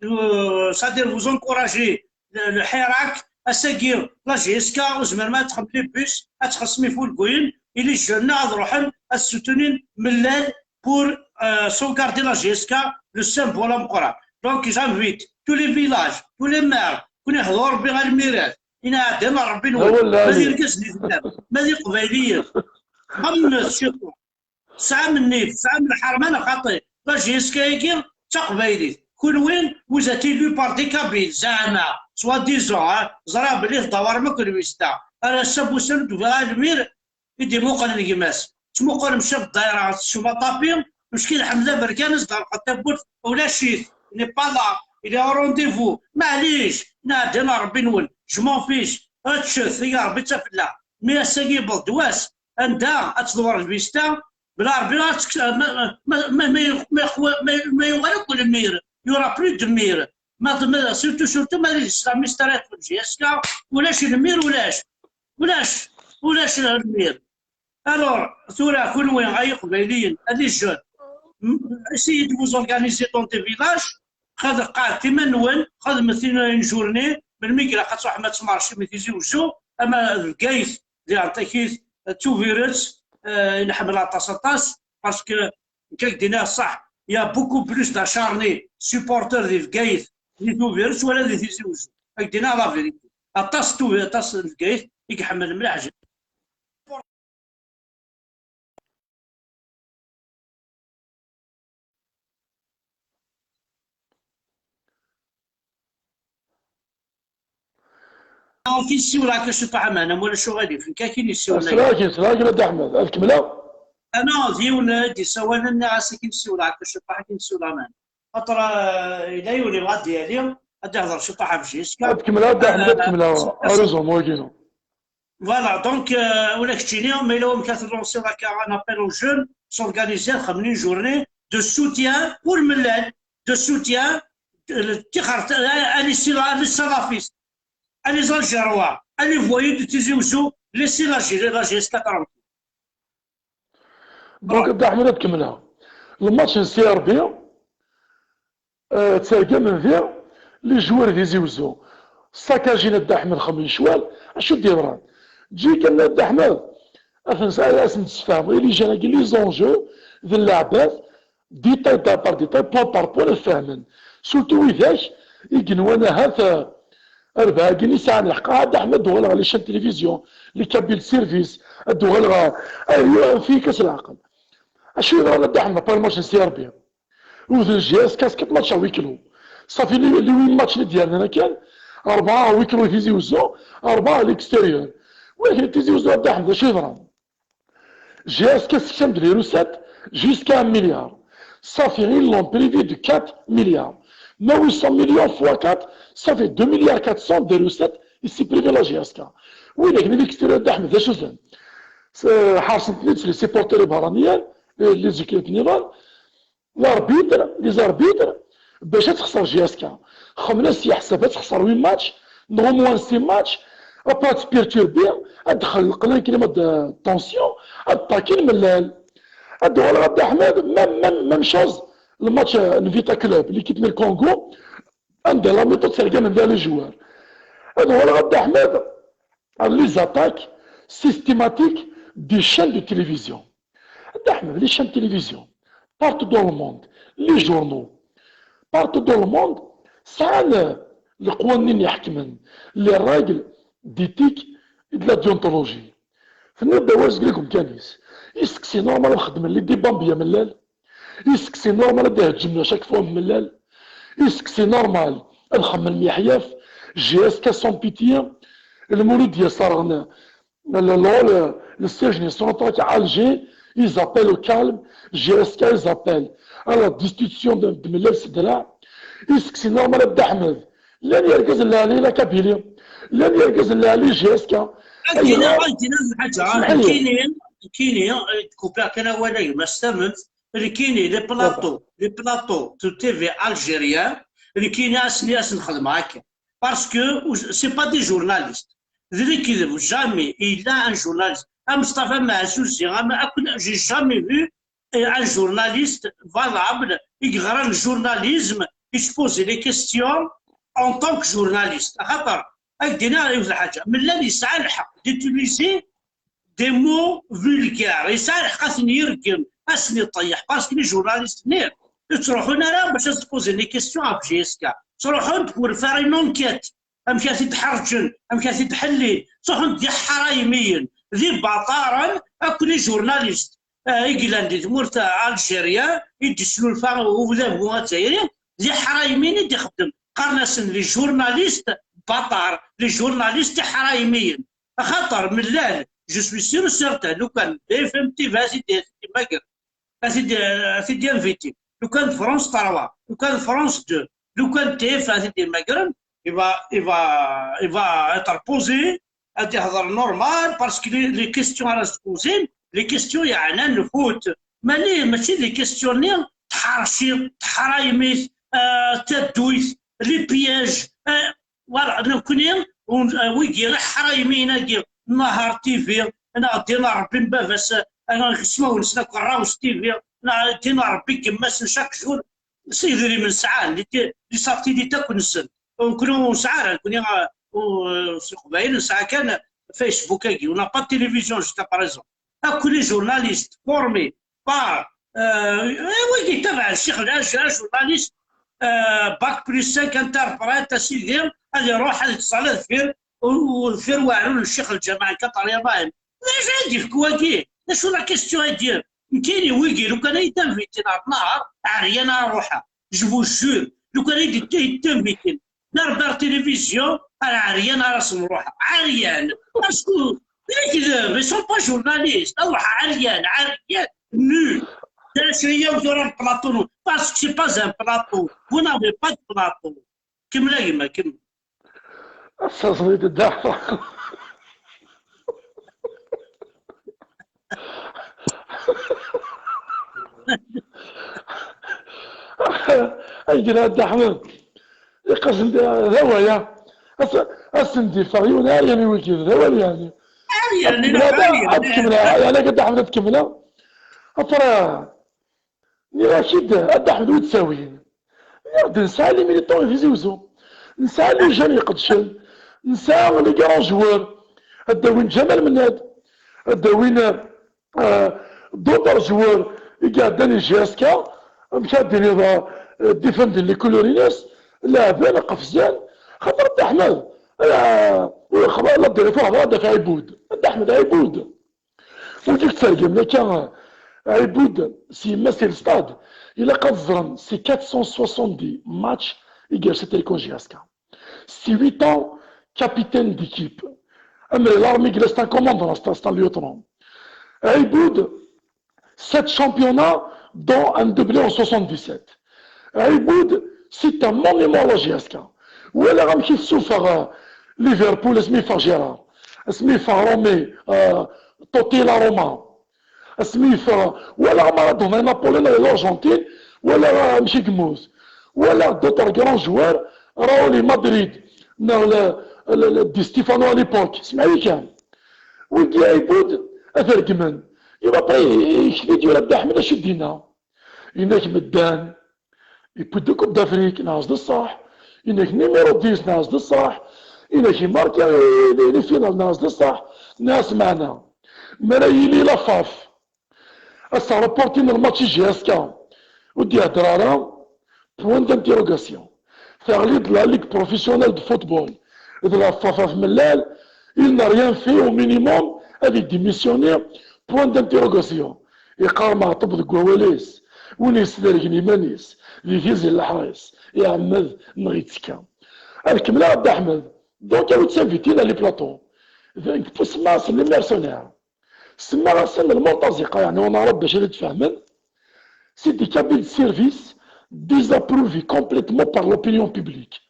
euh, c'est-à-dire vous encouragez le, le Hirak, ass-agi, la G S K, ur tzemrem ad txedmem les bus, ad txellṣem ifurguyen, i les jeunes ad ruḥen ad soutenir mellal pour, euh, sauvegarder la G S K, le symbole ameqqran. Donc, j'invite tous les villages, tous les maires, كون يحضروا ربي غير الميرات، إن عندنا ربي نور، ما دي رجال، ما دي قبايليين، خمس surtout. Tesɛam nnif, tesɛam lḥerma neɣ xaṭi. La G S K-agi d taqbaylit. Kunwi, vous êtes élus par des Kabyles, zeɛma, soi-disant, ah, ẓriɣ belli tdawrem akk lwista. Ar ass-a, bu sanu d-ufiɣ almir i d-imuqlen gma-s. Ttmuqulem chef ddayra, tessum aṭapi, meckin Ḥmed Aberkan, as-d-ɣelqen tawwurt, ulac-it, il n'est pas là, il est au rendez-vous. Maɛlic, nɛeddi ɣer Rebbi-nwen, je m'en fiche, ččet, i Rebbi d tafella. Mi ass-agi yewweḍ-d wass, anda ad tḍewwer lvista, bla Rebbi ad teks-, ma, ma, ma, ma, ma, ma, ma yuɣal akk lmir, il y aura plus de mire. Ma, ma, surtout, surtout, ma d islamist ara yeṭṭfen G S K, ulac lmir, ulac. Ulac, ulac lmir. Alors, tura, kunwi, ay iqbayliyen, a les jeunes, m-, essayez de vous organiser dans des villages, xad qɛed iman-nwen, xedmet une, une journée, melmi i ilaq ad truḥem ad tmarcem i Tizi Wezzu, ama d Bgayet, di Ɛeṭṭakit, d Tubiret, euh, i nḥemmel aṭas, aṭas, parce que, nekk ad k-d-iniɣ ṣṣeḥ, il y a beaucoup plus d'acharnés supporters di Bgayet, di Tubiret, wala di Tizi Wezzu. Ad k-d-iniɣ la vérité. Aṭas n Tubiret, aṭas n Bgayet, i iḥemmel mliḥ. Amek i nsiwel akka ciṭuḥ, aman am wala cuɣal-if, nekk akin yessiwel. Srakin, srakin a Dda Ḥmed, ad kemmleɣ? Ana d yiwen i d-isawalen, nniɣ-as akin nsiwel akka ciṭuḥ, akin nsiwel aman. Xaṭer, eh, yella yiwen yebɣa ad d-yali, ad d-ihḍer ciṭuḥ ɣef Jiska. Ad kemmleɣ a Dda Ḥmed, ad kemmleɣ. Arezum wagi. Voilà, donc, euh, ula keččini, ma yella wamek ad tlansiḍ akka un appel aux jeunes, s'organiser, xemmen une journée de soutien pour le mellal, de soutien, euh, tixert, euh, à les sala-, à les salafistes, à les Algérois, à les voyous de Tizi Ouzou, laissez la G-, la G S K tranquille. Donc, Dda Ḥmed, ad kemmleɣ. Le match n C R B, euh, ttergamen di les joueurs di Tizi Ouzou. Sakajin a Dda Ḥmed xemmen ccwal, acu d-yeḍran? Ǧǧi kan a Dda Ḥmed, ad ten-, ad asen-d-sfehmeḍ i les jeunes-agi les enjeux d leɛbad, détail par détail, point par point, ad fehmen. Surtout widak i yenwan ahat, euh, Rbeɛ-agi i sɛan lḥeqq. Ah, Dda Ḥmed, ad uɣaleɣ ɣer les chaînes télévision, les cabinets de service, ad uɣaleɣ ɣer, ayyuh, anef-iyi kan s leɛqel. Acu yeḍran a Dda Ḥmed, après le match n C R B? Wwten G S K quatre matchs à huis clos. Safi, les, les huit matchs i d-yernan akan, rebɛa à huis clos i Tizi Ouzou, rebɛa à l'extérieur. Walakin Tizi Ouzou a Dda Ḥmed, acu yeḍran? G S K sekcem-d les recettes jusqu'à un milliard. Safi, ils l'ont prévu de quatre milliards. Mais huit cents millions fois quatre, ça fait deux milliards quatre cents de recettes ici prévu la G S K. Widak n l'extérieur a Dda Ḥmed, d acu-ten? S-, ḥersen-ten-id les supporters ibehraniyen, les, les équipes niḍen. L'arbitre, les arbitres, bac ad texser G S K. Xemmen-as yeḥsab ad texser huit matchs, neɣ au moins six matchs, après ad perturber, ad d-xelqen un climat de tension, ad ṭṭakin mellal. Ad d-uɣaleɣ a Dda Ḥmed, même, même, même chose, le match, euh, n Vita Club, l'équipe n le Congo, anda la mi-temps ttergamen da les joueurs. Ad d-uɣaleɣ a Dda Ḥmed, les attaques systématiques des chaînes de télévision. A Dda Ḥmed, les chaînes de télévision, partout dans le monde, les journaux, partout dans le monde, sɛan leqwanen iḥekmen, les règles d'éthique et de la déontologie. Tenniḍ-d awal seg umkan-is. Est-ce que c'est normal ad xeddmen les débats mebla mellal? Est-ce que c'est normal ad d-iheǧǧmen à chaque fois mellal? Est-ce que c'est normal ad xemmen myeḥyaf? G S K sans pitié. Lmulud yesserɣen le, le, le, le siège national à Alger, ils appellent au calme, G S K, ils appellent à la destitution de, de Mellal Sedra. Est-ce que c'est normal a Dda Ḥmed? Llan yergazen lɛali la Kabylie, llan yergazen lɛali G S K. Ad d-iniɣ, ad d-iniɣ lḥaǧa, nekkini, nekkini, eh, kupiɣ kan awal-agi, ma s tamemt, nekkini, les plateaux, les plateaux de T V algérien, nekkini asen, asen xedmeɣ akka. Parce que c'est pas des journalistes. D lekdeb, jamais il a un journaliste. Am Mustafa Maɛzuzi, am, akk, j'ai jamais vu, euh, un journaliste valable i yeɣran le journalisme, i se poser les questions en tant que journaliste. Axaṭer, ad k-d-iniɣ yiwet lḥaǧa. Mellal yesɛa lḥeqq d'utiliser des mots vulgaires. Yesɛa lḥeqq ad ten-yergem, ad ten-iṭeyyeḥ, parce que les journalistes-nni ur ttruḥun ara bac ad s-poser les questions ɣef G S K. Ttruḥun-d pour faire une enquête. Amek ad t-id-ḥerǧen, amek ad t-id-ḥellin. Ttruḥun-d d iḥraymiyen, d ibaṭaren, akk les journalistes, eh, i yellan di tmurt, eh, Algérie, i d-islulfa udabu azzayri, d iḥraymiyen i d-ixeddem. Qqaren-asen les journalistes bâtards, les journalistes iḥraymiyen. Axaṭer Mellal, je suis sûr et certain, lukan B F M T V a t-id-, a t-id-yemmager, a t-id-, a t-id-inviti, lukan d France trois, lukan d France deux, lukan d T F un a t-id-yemmagren, il va, il va, il va être posé, ad ihḍer normal, parce que les, les questions ara s-d-poser, les questions yeɛnan lfut. Mani, mačči d les questions-nni, tḥerci, teḥraymit, euh, tadduyt, les pièges, euh, Voilà, nekkni, un-, wigi iḥraymiyen-agi, Nahar T V, neɣ Ddin Ṛebbi n baba-s, eh, ismawen-nsen akk Rawes T V, neɣ Ddin Ṛebbi n yemma-s n chaque jour, s idrimen sɛan, les ti-, les satellites akk-nsen. Nekkni ur nesɛi ara, nekkni, eh, ur, s Leqbayel nesɛa kan Facebook-agi, on n'a pas de télévision jusqu'à présent. Akk les journalistes formés par, euh, eh, wigi yettabaɛen Ccix Lhaj, un journaliste, euh, bac plus cinq, interprète, a sidi, ad iruḥ ad yettẓalla deffir, u deffir weɛrur n ccix lǧameɛ n Kaṭer Ibrahim. D acu ara d-yefk wagi? D acu la question-agi? Nekkini wigi, lukan ay d-anvitin ar nnahar, ɛeryan ara ruḥeɣ. Je vous jure, lukan ay d-, ay d-anvitin d Arbert Télévision, ar ɛeryan ara sen-ruḥeɣ. Ɛeryan! Parce que d lekdeb, ils sont pas journalistes. Ad ruḥeɣ ɛeryan, ɛeryan, nul. D acu-ya tura le plateau-nwen? Parce que c'est pas un plateau. Vous n'avez pas de plateau. Kemmel a gma, kemmel. Ass-a ẓrid dda Ḥfeḍ. Ay yella Dda Ḥmed. Iqas n d awaya. Ass-, ass-n d-iffeɣ yiwen ar yani wigi, d awal yani. Ar yani, ad kemmleɣ, ar yani. Ad kemmleɣ, yani, Dda Ḥmed, ad kemmleɣ. Après, nniɣ-ak-id, a Dda Ḥmed, wi d-ttawin? Nniɣ-d, nesɛa les militants di Tizi Uzzu. Nesɛa les jeunes iqeddcen. Nesɛa les grands joueurs. Ad d-awin Ǧamal Mennad. Ad d-awin, euh, d'autres joueurs i iɛeddan i J S K. Amek ad d-tiniḍ, euh, défenden les couleurs-ines, leɛben, qefzen. Xaṭer Dda Ḥmed, euh, ur xḍa-, la dernière fois, xḍa-, Dda Ḥmed Ɛibud. Dda Ḥmed Ɛibud. Ur d-yettergem akka, Ɛibud, s yemma-s i lestad, ilaq ad ẓren, c'est quatre cent soixante-dix matchs i yersa Télécom J S K. C'est huit ans capitaine d'équipe. Amel l'armée, c'est un commandant, c'est un, c'est un lieutenant. Ɛibud, sept championnats, dont un doublé en soixante-dix-sept. Ɛibud, c'est un monument à la J S K. Walaɣ amek i tessufeɣ, euh, Liverpool, asmi yeffeɣ Gérard, asmi yeffeɣ Romain, euh, Totti la Roma, asmi yeffeɣ, walaɣ Maradona i Napoli neɣ i l'Argentine, walaɣ amek i yemmut, walaɣ d'autres grands joueurs, Raúl i Madrid, neɣ le, le, le, Di Stefano à l'époque, semɛi kan. Wigi Ɛibud, ad t-regmen. Iwa après, ikti-d yura Dda Ḥmed acu d-yenna. Yenna-k medden, yewwi-d Coupe d'Afrique, nɛas d ṣṣeḥ. Yenna-k numéro dix, nɛas d ṣṣeḥ. Yenna-k imarka les, les finales, nɛas d ṣṣeḥ. Nɛas meɛna. Mi ara yili la FAF, ass-a reportin lmatch i J S K, ur d-ihedder ara, point d'interrogation. Teɣli-d la Ligue Professionnelle de Football, d la FAF ɣef mellal, il n'a rien fait au minimum, ad idémissionner, point d'interrogation. Iqqar Meɛṭub deg wawal-is, win yesdergen iman-is, di tizi n leḥris, iɛemmed neɣ yettekka. Ad kemmleɣ a Dda Ḥmed, donc awi-d tinvitin à les plateaux. Semmaɣ-asen les mercenaires. Semmaɣ-asen lmurtaziqa, yeɛni on arabe bac ad t-fehmen. C'est des cabinets de service désapprouvés complètement par l'opinion publique.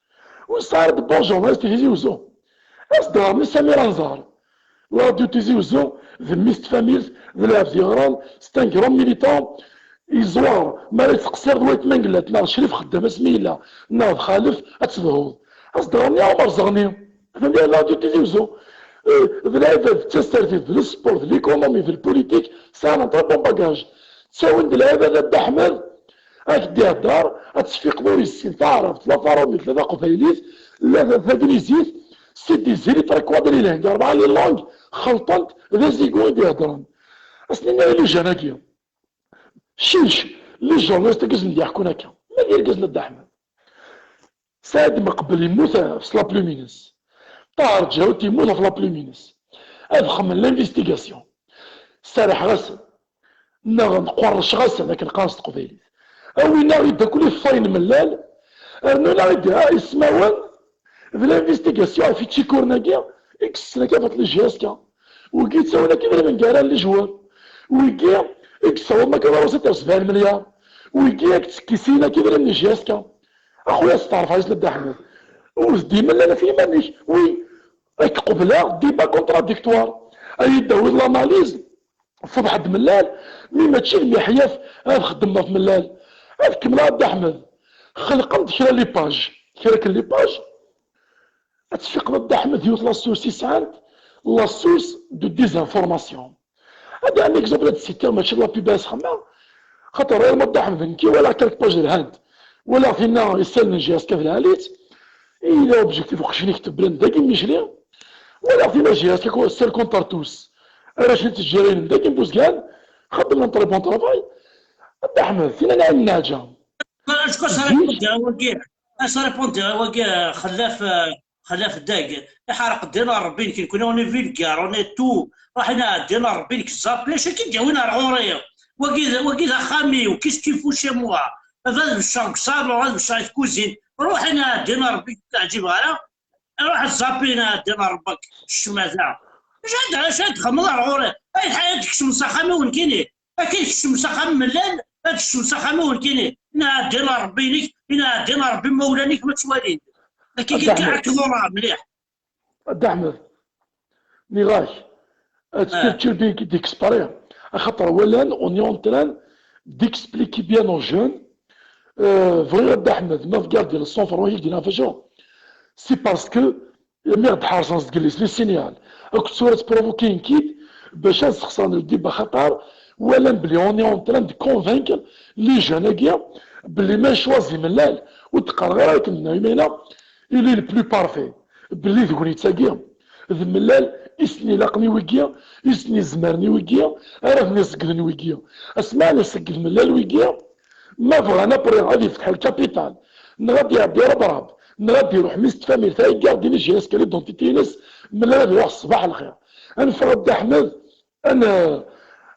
Ur nesɛi ara de bons journalistes di Tizi Uzzu. As-d ɣer Samir Anzar. La radio Tizi Uzzu, d mmi-s n tfamilt, d lɛebd yeɣran, c'est un grand militant. Yeẓwar, mi ara yettqeṣṣir d wayt Mangellat, neɣ Crif Xeddam asmi yella, neɣ d Xalef, ad tedhuḍ. As-d ɣer Ɛumer Zeɣni. Atan di la radio Tizi Uzzu. Eh, d lɛibad d tasertit, d le sport, d l'économie, d le politique, sɛan un très bon bagage. Ttawin-d lɛibad a Dda Ḥmed, ad k-d-ihedder, ad tesfiqeḍ ur yessin taɛrabt, la faṛumit, la taqbaylit, la ta-, taglizit, c'est des élites quadrilingues, rebɛa les langues, xelṭen-t, d azigu i d-iheddren. As-nini i les jeunes-agi. Cic, les journalistes-agi i sen-d-iḥekkun akka. Ma d irgazen a Dda Ḥmed. Saɛid Meqbel yemmut ɣef la plume-ines. Ṭaher Ǧahut yemmut ɣef la plume-ines. Ad xemmen l'investigation. Serrḥeɣ-asen, neɣ nqerrceɣ-asen, akken qqaren s teqbaylit. Awin-aɣ-id akk les failles n Mellal, rnun-aɣ-id ismawen d l'investigation ɣef ičikuren-agi i yessen akka baṭel J S K. Wigi yettawin akka idrimen gar les joueurs. Wigi i yessawḍen akka ɣer usiṭer sebɛin melyar. Wigi i yettekkisin akka idrimen n J S K. A xuya, steɛref ɛli Dda Ḥmed. Ur teddim llan ɣef yiman-ik. Oui, ad k-qebleɣ débat contradictoire. Ad yi-d-tawiḍ l'analyse, tefḍeḥ-d Mellal, mi mačči d miḥyaf ad xeddmen ɣef Mellal. Ad kemmleɣ a Dda Ḥmed. Xelqen-d kra les pages. Kra akken les pages. Ad tfiqeḍ a Dda Ḥmed, yiwet la source i sɛant, la source de désinformation. Ad d-ɛni exemple ad d-sittiɣ, mačči la pub ara sxemmeɣ, xaṭer ɣer ma Dda Ḥmed nekki walaɣ quelques pages lhant, walaɣ tinna isalen n J S K d lɛali-tt, il a objectif uqcic-nni kteblen dagi Micli, walaɣ tinna J S K seul contre tous, arrac n tejjirayen dagi n Buzgan, xeddmen un très bon travail. A Dda Ḥmed, tinna n Ɛin Nnaɛǧa. Acu as-répondre wagi? As-répondre wagi, xellaf, eh, Xlaf deg, iḥreq ddin n Ṛebbi-nek, nekkni on est vulgaire, on est tout. Ruḥ, inɛa ddin n Ṛebbi-nek, ẓẓar fell-ac, akken d-yawin ar ɣur-i. Wagi d, wagi d axxam-iw, qu'est-ce qu'il fout chez moi? Ad, ad becceɣ deg ṣṣalon, ad becceɣ di tkuzint. Ruḥ, inɛa ddin n Ṛebbi-nek, ur k-ɛǧibeɣ ara. Ruḥ, ẓẓar fell-i, inɛa ddin n Ṛebbi-k, ccmata. Acu ad, acu ad txedmeḍ ar ɣur-i? Ay, ad tkecmeḍ s axxam-iw nekkini. Akken tkecmeḍ s axxam n Mellal, ad tkecmeḍ s axxam-iw nekkini. Inɛa ddin n Ṛebbi-nek, inɛa ddin n Ṛebbi imawlan-ik ma ttwalin. Akka, akka, akka, mliḥ. A Dda Ḥmed, nniɣ-ak, ad teččeḍ din ki d-exprès, axaṭer walan, on est en train d'expliquer bien aux jeunes. Euh, bɣiɣ a Dda Ḥmed, ma tgardiḍ le sang-froid i k-d-yenna facu, c'est parce que mi ɣ-d-ḥerṣen seg les signal akked tura ttprovoquin-k-id bac ad sxeṣren le débat, axaṭer walan belli on est en train de convaincre les jeunes-agi belli ma choisi Mellal, ur d-qqareɣ ara akken, imi il est le plus parfait, belli d tagnit-agi d Mellal i sen-ilaqen i wigi, i sen-izemren i wigi, ara ten-iṣeggden wigi. Asmi ara iṣegged Mellal wigi, ma bɣan après ad ifteḥ lkapital, neɣ ad iɛeddi Rabrab, neɣ ad iruḥ mmi-s n tfamilt, ad igardi les gestes, l'identité-ines, Mellal ad iruḥ ṣṣbeḥ lxir. Ad neffeɣ a Dda Ḥmed, ad n-,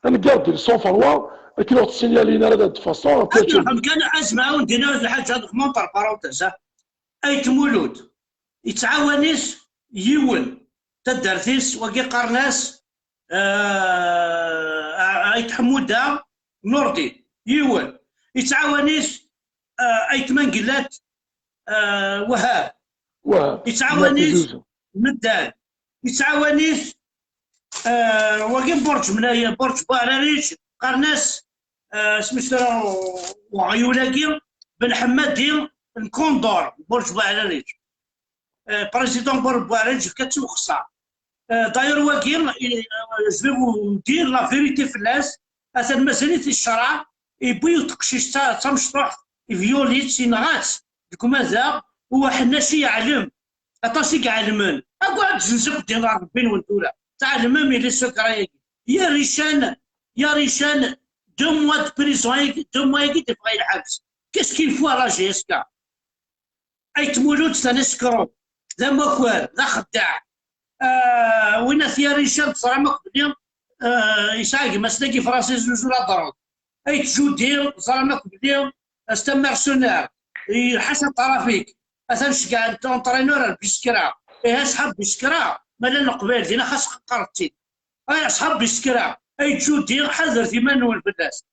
ad ngardi le sang-froid, akken ur ɣ-tessignalin ara de toute façon. Ad nruḥ kan, azmar ur d-yenna lḥaǧa, ad nxemmemt ar parenthèse, ha. Ayt Mulud, yettɛawan-it yiwen, taddart-is, wagi qqaren-as, eh, Ayt Ḥemmuda Nurdi, yiwen. Yettɛawan-it, eh, Ayt Mangellat, eh, Wahab. Wahab. Yettɛawan-it Meddan. Yettɛawan-it, eh, wagi n Burǧ Mnaya, Burǧ Buɛrariǧ, qqaren-as, eh, isem-is tura uɣyul-agi, Ben Ḥemmadi n Kundor, Burǧ Buɛrariǧ. Eh, président Burǧ Buɛrariǧ, yefka-tt i uxeṣṣar. Eh, d'ailleurs, wagi, eh, je vais vous dire la vérité fell-as, atan mazal-it i ccreɛ, yewwi yiwet teqcict d ta-, d tamecṭuḥt, ivyul-itt, yenɣa-tt deg umadaɣ, u aḥennac i yeɛlem. Aṭas i iɛelmen. Acu ad d-zenz akk ddin ɣer Rebbi-nwen tura? Tɛelmem yili secret-agi. Yarican, Yarican, deux mois de prison, deux mois-agi d-iffeɣ i lḥebs. Qu'est-ce qu'il fout à la J S K? Ayt Mulud d anescroc, d amakar, d axeddaɛ. Ah, win at Yarican teẓram akk belli, ah, yesɛa gma-s dagi Francis Zuzu la drogue. Ayt Judi teẓram akk belli c'est un mercenaire, iḥas aṭrafik. Atan ceggɛen-t entraîneur ar Biskra. Ihi asḥab Biskra, ma llan Leqbayel dinna xas qqaret-tt-id. Ay asḥab Biskra, ay Judi, ḥadret iman-nwen fell-as.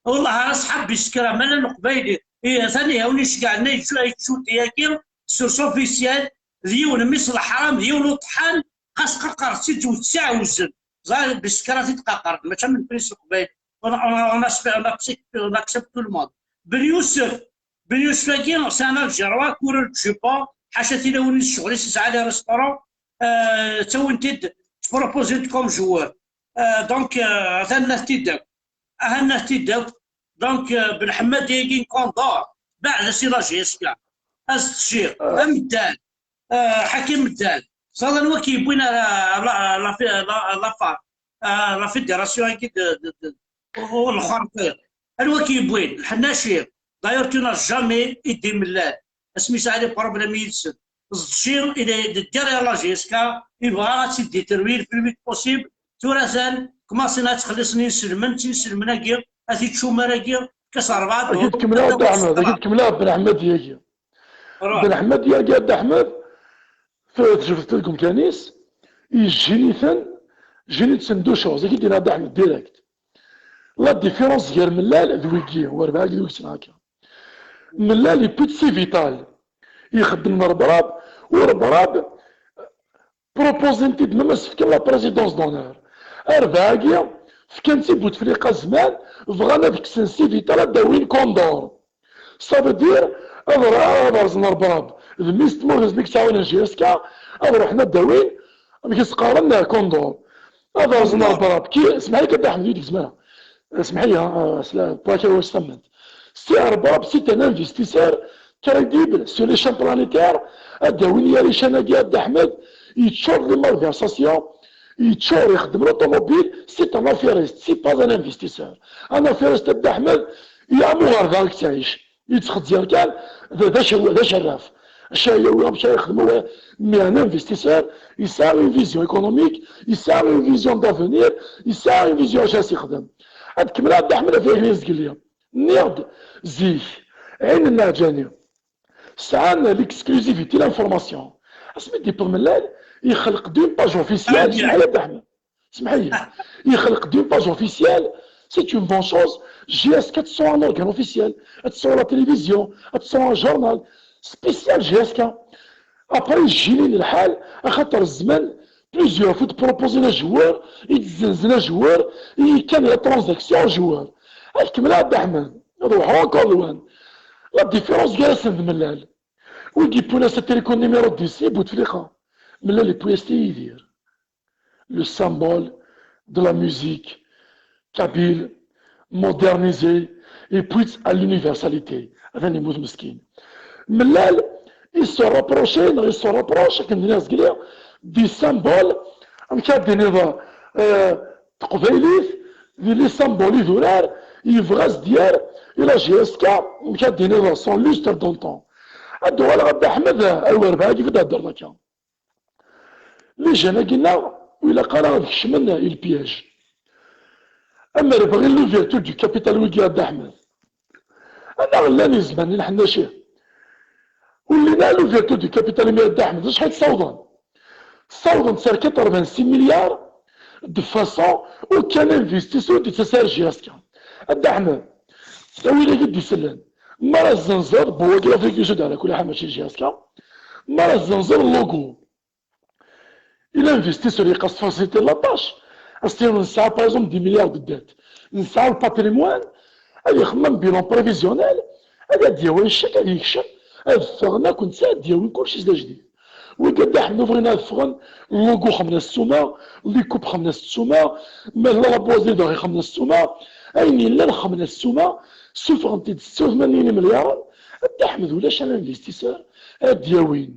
Wellah ara asḥab Biskra, ma llan Leqbayel, i, atan ihi win iceggɛen ay Ju-, ay Judi-agi, source officielle, d yiwen mmi-s n leḥram, d yiwen uṭḥan, xas qqaret-tt-id ur tt-iɛewzen. Ẓer Biskra t-id-qqaret, mačči am Lpris Leqbayel. On, on, on accepte, on accepte, on accepte tout le monde. Ben Youssef, Ben Youssef-agi, c'est un Algérois, coureur de jupons, ḥaca tilawin n ccɣel-is, yesɛa les restaurants, euh, ttawin-t-id, ttproposent-t comme joueur. Euh, donc, euh, atan nnat-t-id akk. Aha, nnat-t-id akk. Donc, euh, Ben Ḥemmadi-agi n Kondor, beɛd-as i la J S K. Asteqsi, amdan, euh, Ḥakim Meddan. Ẓer anwa k-yewwin ar la, la, la, la, la, la fédération-agi de, de, de, u, u lxerṭiṭ. Anwa k-yewwin? Lḥennaci. D'ailleurs, tu n'as jamais aidé Mellal. Asmi yesɛa des problèmes yid-sen. Ẓetci, il est derrière la J S K, yebɣa ad tt-id-détruire le plus vite possible. Tura atan, commencen ad ttxelliṣen inselmen, d tinselmen-agi, ad t-id-cumar-agi, fk-as rebɛa. Ad k-id-kemmleɣ a Dda Ḥmed, ad k-id-kemmleɣ Ben Ḥemmadi-agi. Ben Ḥemmadi-agi a Dda Ḥmed, tejbed-t deg umkan-is, yejjini-ten, jjini-ten deux choses, ad k-id-iniɣ a Dda Ḥmed direct. La différence gar Mellal d wigi, u Rebɛa-agi d wigi-sen akka. Mellal yewwi-d si Vital, ixeddem n Rebrab, u Rebrab proposin-t-id même as-fken la présidence d'honneur. Rebɛa-agi fkan-tt i Bouteflika zzman, bɣan ad kksen si Vital ad d-awin Kondor. Ça veut dire, ad, ad rẓen Rebrab d mmi-s n tmurt asmi yettɛawanen J S K, ad ruḥen ad d-awin, amek i s-qqaren, Kondor. Ad rẓen Rebrab, ki, semḥ-iyi kan Dda Ḥmed, ur yi-d-gzem ara. Semḥ-iyi, ha, s la, pour laquelle ur s-tammant. Si Rebrab, c'est un investisseur crédible sur l'échelle planétaire, ad d-awin Yarican-agi a Dda Ḥmed, yeččur les malversations, yeččur, ixeddem l'automobile, c'est un affairiste, c'est pas un investisseur. Un affairiste a Dda Ḥmed, yeɛmu ɣer da i yettɛic. Yettxezzir kan, d, d acerraf. Acu ara yawi, amek ara yexdem wa? Mais un investisseur yesɛa une vision économique, yesɛa une vision d'avenir, yesɛa une vision acu ara s-yexdem. Ad kemmleɣ Dda Ḥmed ɣef wayen i zgelli. Nniɣ-d zik, ɛin n Ɛǧani sɛan l'exclusivité, l'information. Asmi d-yewweḍ Mellal, yexleq-d une page officielle, semḥ-iyi a Dda Ḥmed. Semḥ-iyi. Yexleq-d une page officielle, c'est une bonne chose. J S K ad teṣṣu un organe officiel, ad teṣṣu la télévision, ad teṣṣu un journal spécial J S K. Après, yejjilin lḥal, axaṭer zzman, plusieurs fois d-proposin ajewwer, i d-zzenzen ajewwer, i yekkan la transaction ajewwer. Ad kemmleɣ a Dda Ḥmed, ad ruḥeɣ encore loin. La différence gar-asen d Mellal. Wigi yewwin-as Télécom numéro dix i Bouteflika. Mellal yewwi-as-t i Yidir. Le symbole de la musique kabyle modernisée et puis à l'universalité. Atan yemmut meskin. Mellal, il se rapprochait, neɣ il se rapproche, akken d-nniɣ zgelli, des symboles, amek ara d-tiniḍ, euh, teqbaylit, di les symboles idurar, yebɣa ad s-d-yerr i la J S K, amek ara d-tiniḍ, son lustre d'antan. Ad d-uɣaleɣ a Dda Ḥmed, ar werbaɛ i d-theddreḍ akka. Les jeunes-agi-nneɣ, ur ilaq ara ad kecmen i le piège. Amer bɣin l'ouverture du capital wigi a Dda Ḥmed. Anaɣ llan izman i lḥennaci. Ur llin ara l'ouverture du capital imi a Dda Ḥmed. Acḥal ssawḍen? Ssawḍen-tt ar quatre-vingt-six milliards de façon aucun investisseur ur d-yettas ar J S K. A Dda Ḥmed, a win-agi d-isellen, mi ara tzenzeḍ, bon, wagi d Afrique du Sud, ɛla kulli ḥal mačči J S K, mi ara tzenzeḍ logo, i l'investisseur yeqqas faciliter la tâche. Ad s-tiniḍ nesɛa, par exemple, dix milliards de dettes, nesɛa le patrimoine, ad yexmem bilan prévisionnel, ad d-yawi chèque, ad yekcem, ad ffɣen akk netta, ad d-yawin kullec d ajdid. Wigi a Dda Ḥmed ur bɣin ad ffɣen, logo xemmen-as ssuma, les coupes xemmen-as ssuma, ma tella la boîte de riz xemmen-as ssuma, ayen yellan xemmen-as ssuma, suffɣen-t-id setta u tmanyin imelyaren. A Dda Ḥmed, ulac un investisseur ad d-yawin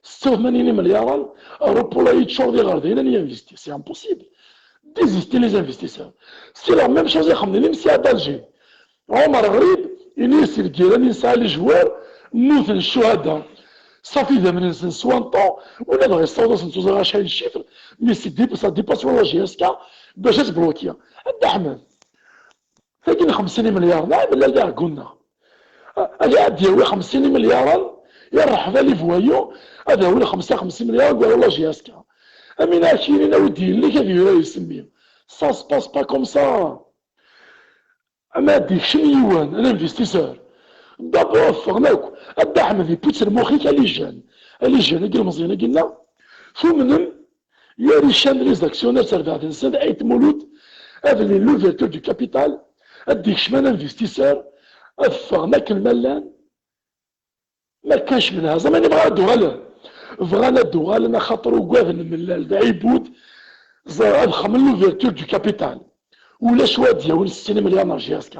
setta u tmanyin imelyaren, Aeroport-a yeččur d iɣerdayen ad y-investir, c'est impossible. Désistez les investisseurs. C'est la même chose i xemmen-as si à Alger. Ɛumer Ɣrib, ini-as i lgirra-nni nesɛa les joueurs, mmuten ccuhada. Ṣafi idammen-nsen swan ṭṭu, ula dɣa yessaweḍ-asen-d ur ẓriɣ acḥal n chiffre, mais c'est dé-, ça dépasse la J S K bac ad tblokiya. A Dda Ḥmed, tagi n xemsin imelyaren, neɣ Mellal d aɛeggun-nneɣ. Ad, ad d-yawi xemsin imelyaren, i rreḥba les voyous, ad awin xemsa xemsin imelyaren deg la J S K. Amin ara k-yinin awi-d yelli-k ad yura yisem-im. Ça se passe pas comme ça. Ama ad d-yekcem yiwen, un investisseur, d'abord ffɣen akk. A Dda Ḥmed, yewwi-tt lmux-ik a les jeunes. A les jeunes-agi, ilmeẓyen-agi-nneɣ, tumnem, yar ican, les actionnaires terbaɛt-nsen, Ayt Mulud, ad lin l'ouverture du capital, ad d-yekcem un investisseur, ad ffɣen akken ma llan, ma kkac menha, ẓaman bɣan ad d-uɣalen. Bɣan ad d-uɣalen axaṭer ugaden Mellal d Ɛibud, ẓer ad xemmen l'ouverture du capital. Ulac wa ad d-yawin sittin imelyaren ar J S K.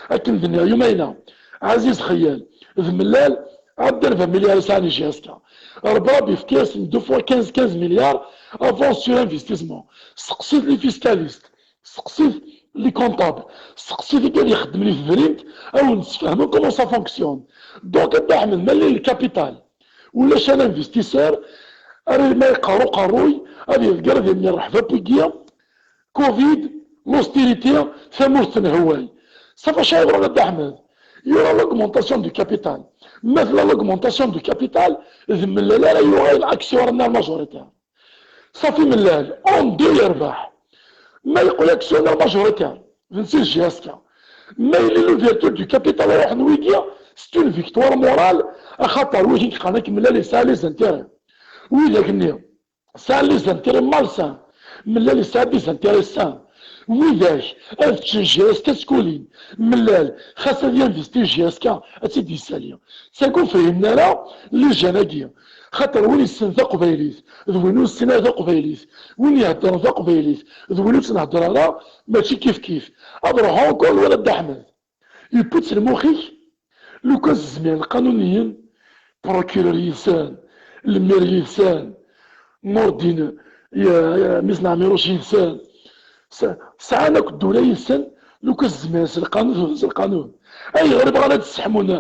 Akken d-nniɣ yumayna, Ɛaziz Xeyyal d Mellal, ɛeddan vingt milliards i sɛan i J S K. Rebbi Rebbi yefka-yasen deux fois quinze, quinze milliards avance sur investissement. Seqsit les fiscalistes, seqsit les comptables, seqsit i ad ixeddmen i tedrimt, ad wen-d-sfehmen comment ça fonctionne. Donc a Dda Ḥmed, ma lli le capital, ulac un investisseur ara ma yeqqar uqerruy, ad iḍegger ad yemyerreḥ d apwigi, Covid, l'austérité, tamurt tenhewway. Safi acu yeḍran a Dda Ḥmed? Il y aura l'augmentation du capital. Ma tella l'augmentation du capital, d Mellal ara yuɣalen actionnaire majoritaire. Safi Mellal, en deux yerbeḥ. Ma yeqqel actionnaire majoritaire, d netta i J S K. Ma yella l'ouverture du capital, ruḥen wigi, c'est une victoire morale, axaṭer wigi qqaren-ak Mellal yesɛa les intérêts. Widak-nni, sɛan les intérêts malsains. Mellal yesɛa des intérêts sains. Widak ad ččen J S K ad skulin. Mellal xas ad yinvesti J S K ad tt-id-yessali. Seg ur fhimen ara les jeunes-agi. Xaṭer win yessen taqbaylit d win ur yessen ara taqbaylit, win iheddren taqbaylit d win ur tt-nhedder ara, mačči kif kif. Ad ruḥeɣ encore loin a Dda Ḥmed. Yewwi-tt lmux-ik. Lukan s-zmiren lqanuniyen, procureur yid-sen, lmir yid-sen, Nurdin, ya, ya, mmi-s n Ɛmiruc yid-sen, s-, sɛan akk ddula yid-sen, lukan s-zmiren s lqanun, s lqanun. Ayɣer i bɣan ad d-sseḥmun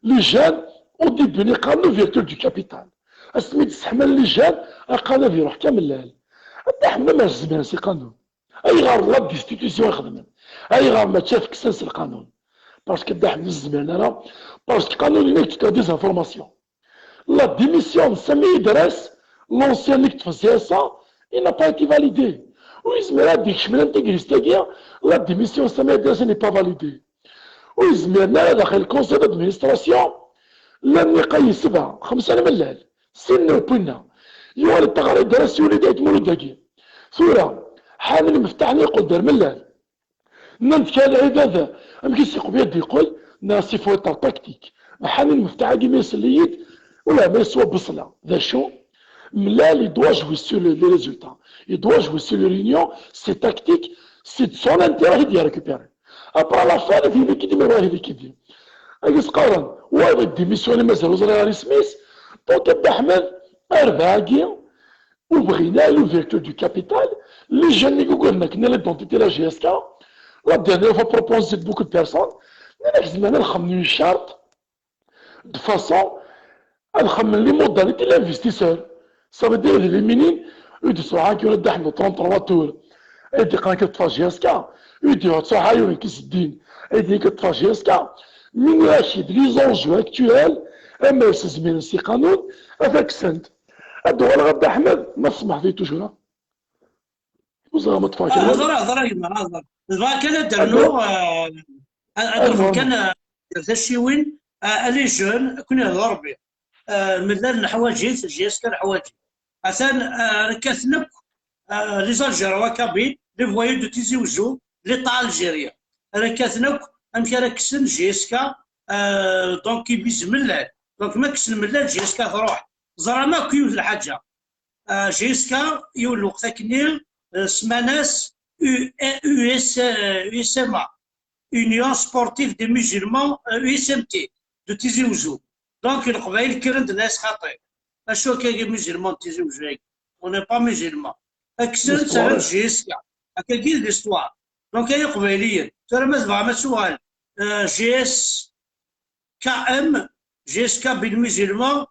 les jeunes Au début-nni qqaren ouverture du capital. Asmi d-sseḥman les jeunes, qqaren ad iruḥ kan Mellal. Ata ḥemmam ar zzman si qanun. Ayɣer la destitution i xedmen? Ayɣer mačči ad t-kksen s lqanun? Parce que Dda Ḥmed ur yezmir ara, parce que qanun-nni yeṭṭef des informations. La démission de Sami Idres, l'ancien i yeṭṭef C S A, il n'a pas été validé. Ur yezmir ad d-ikcem la tegrest-agi, la démission de Sami Idres n'est pas validée. Ur yezmiren ara daxel conseil d'administration, llan niqa yesba, xemsa n Mellal, sin n Pwina. Yuɣal iṭṭaɣ ara Idres yuli-d ayt Mulud-agi. Tura, ḥan lmeftaḥ-nni yeqqel-d ar Mellal. Nnan-d kan lɛibad, amek i s-yeqbel ad d-yeqqel, nnan-as il faut être tactique. Ḥan lmeftaḥ-agi mi isell-iyi-d, ula ma yeswa bṣla. D acu? Mellal, il doit jouer sur les, les résultats. Il doit jouer sur les réunions, c'est tactique, c'est de son intérêt ad d-récupérer. Après la fin, ad yili kidi, ma yebɣa ad yili kidi. Agi s-qqaren, wayeḍ démissionné, mazal ur ẓriɣ ara isem-is. Donc, a Dda Ḥmed, arbaɛ-agi, ur bɣin ara l'ouverture du capital, les jeunes i yugaden akken l'identité la J S K, la dernière fois proposé beaucoup de personnes, nnan-ak zemren ad xedmen une charte, de façon ad xedmen les modalités de l'investisseur. Ça veut dire ad éliminer, ur d-iṣruḥ akken ur d-ḥmed trente-trois tours. Ad d-iqqen akka ṭṭfa J S K, ur d-iṣruḥ ayen ki s-ddin. Ad d-iqqen ṭṭfa J S K. Mi nniɣ-ak-id les enjeux actuels, ama s zmiren si qanun, ad t-kksen. Ad d-uɣaleɣ a Dda Ḥmed, ma tsemḥeḍ-iyi toujours. Ur ẓriɣ ma ṭṭfeɣ Ah, kra. Ẓra, ẓra, gma, ẓra. Dɣa kan ad d-rnuɣ, ah, ad, ad d-rnuɣ kan, ah, d aciwin, ah, les jeunes, akken ihder Rebbi. Ah, Mellal neḥwaǧ-it, J S K neḥwaǧ-it. Atan, ah, ara kkaten akk, ah, les Algérois kabyles, les voyous de Tizi Ouzou, l'État algérien. Ara kkaten akk, amek ara kksen J S K, ah, donc, i Mellal. Donc, ma kksen Mellal, J S K truḥ. Ẓram akk yiwet lḥaǧa. Ah, J S K, yiwen lweqt akkenni, ah, semman-as U-, U S, ah, U S M A. Union Sportive des Musulmans, euh, U S M T, de Tizi Ouzou. Donc, Leqbayel kkren-d nnan-as xaṭi. Acu akka musulman de Tizi Ouzou-agi? On n'est pas musulman. Kksen-tt, rran-tt J S K. Akkagi d l'histoire. Donc, ay Iqbayliyen. Tura ma tebɣam ad tuɣal, euh, J S K M, J S K Kabyle musulman,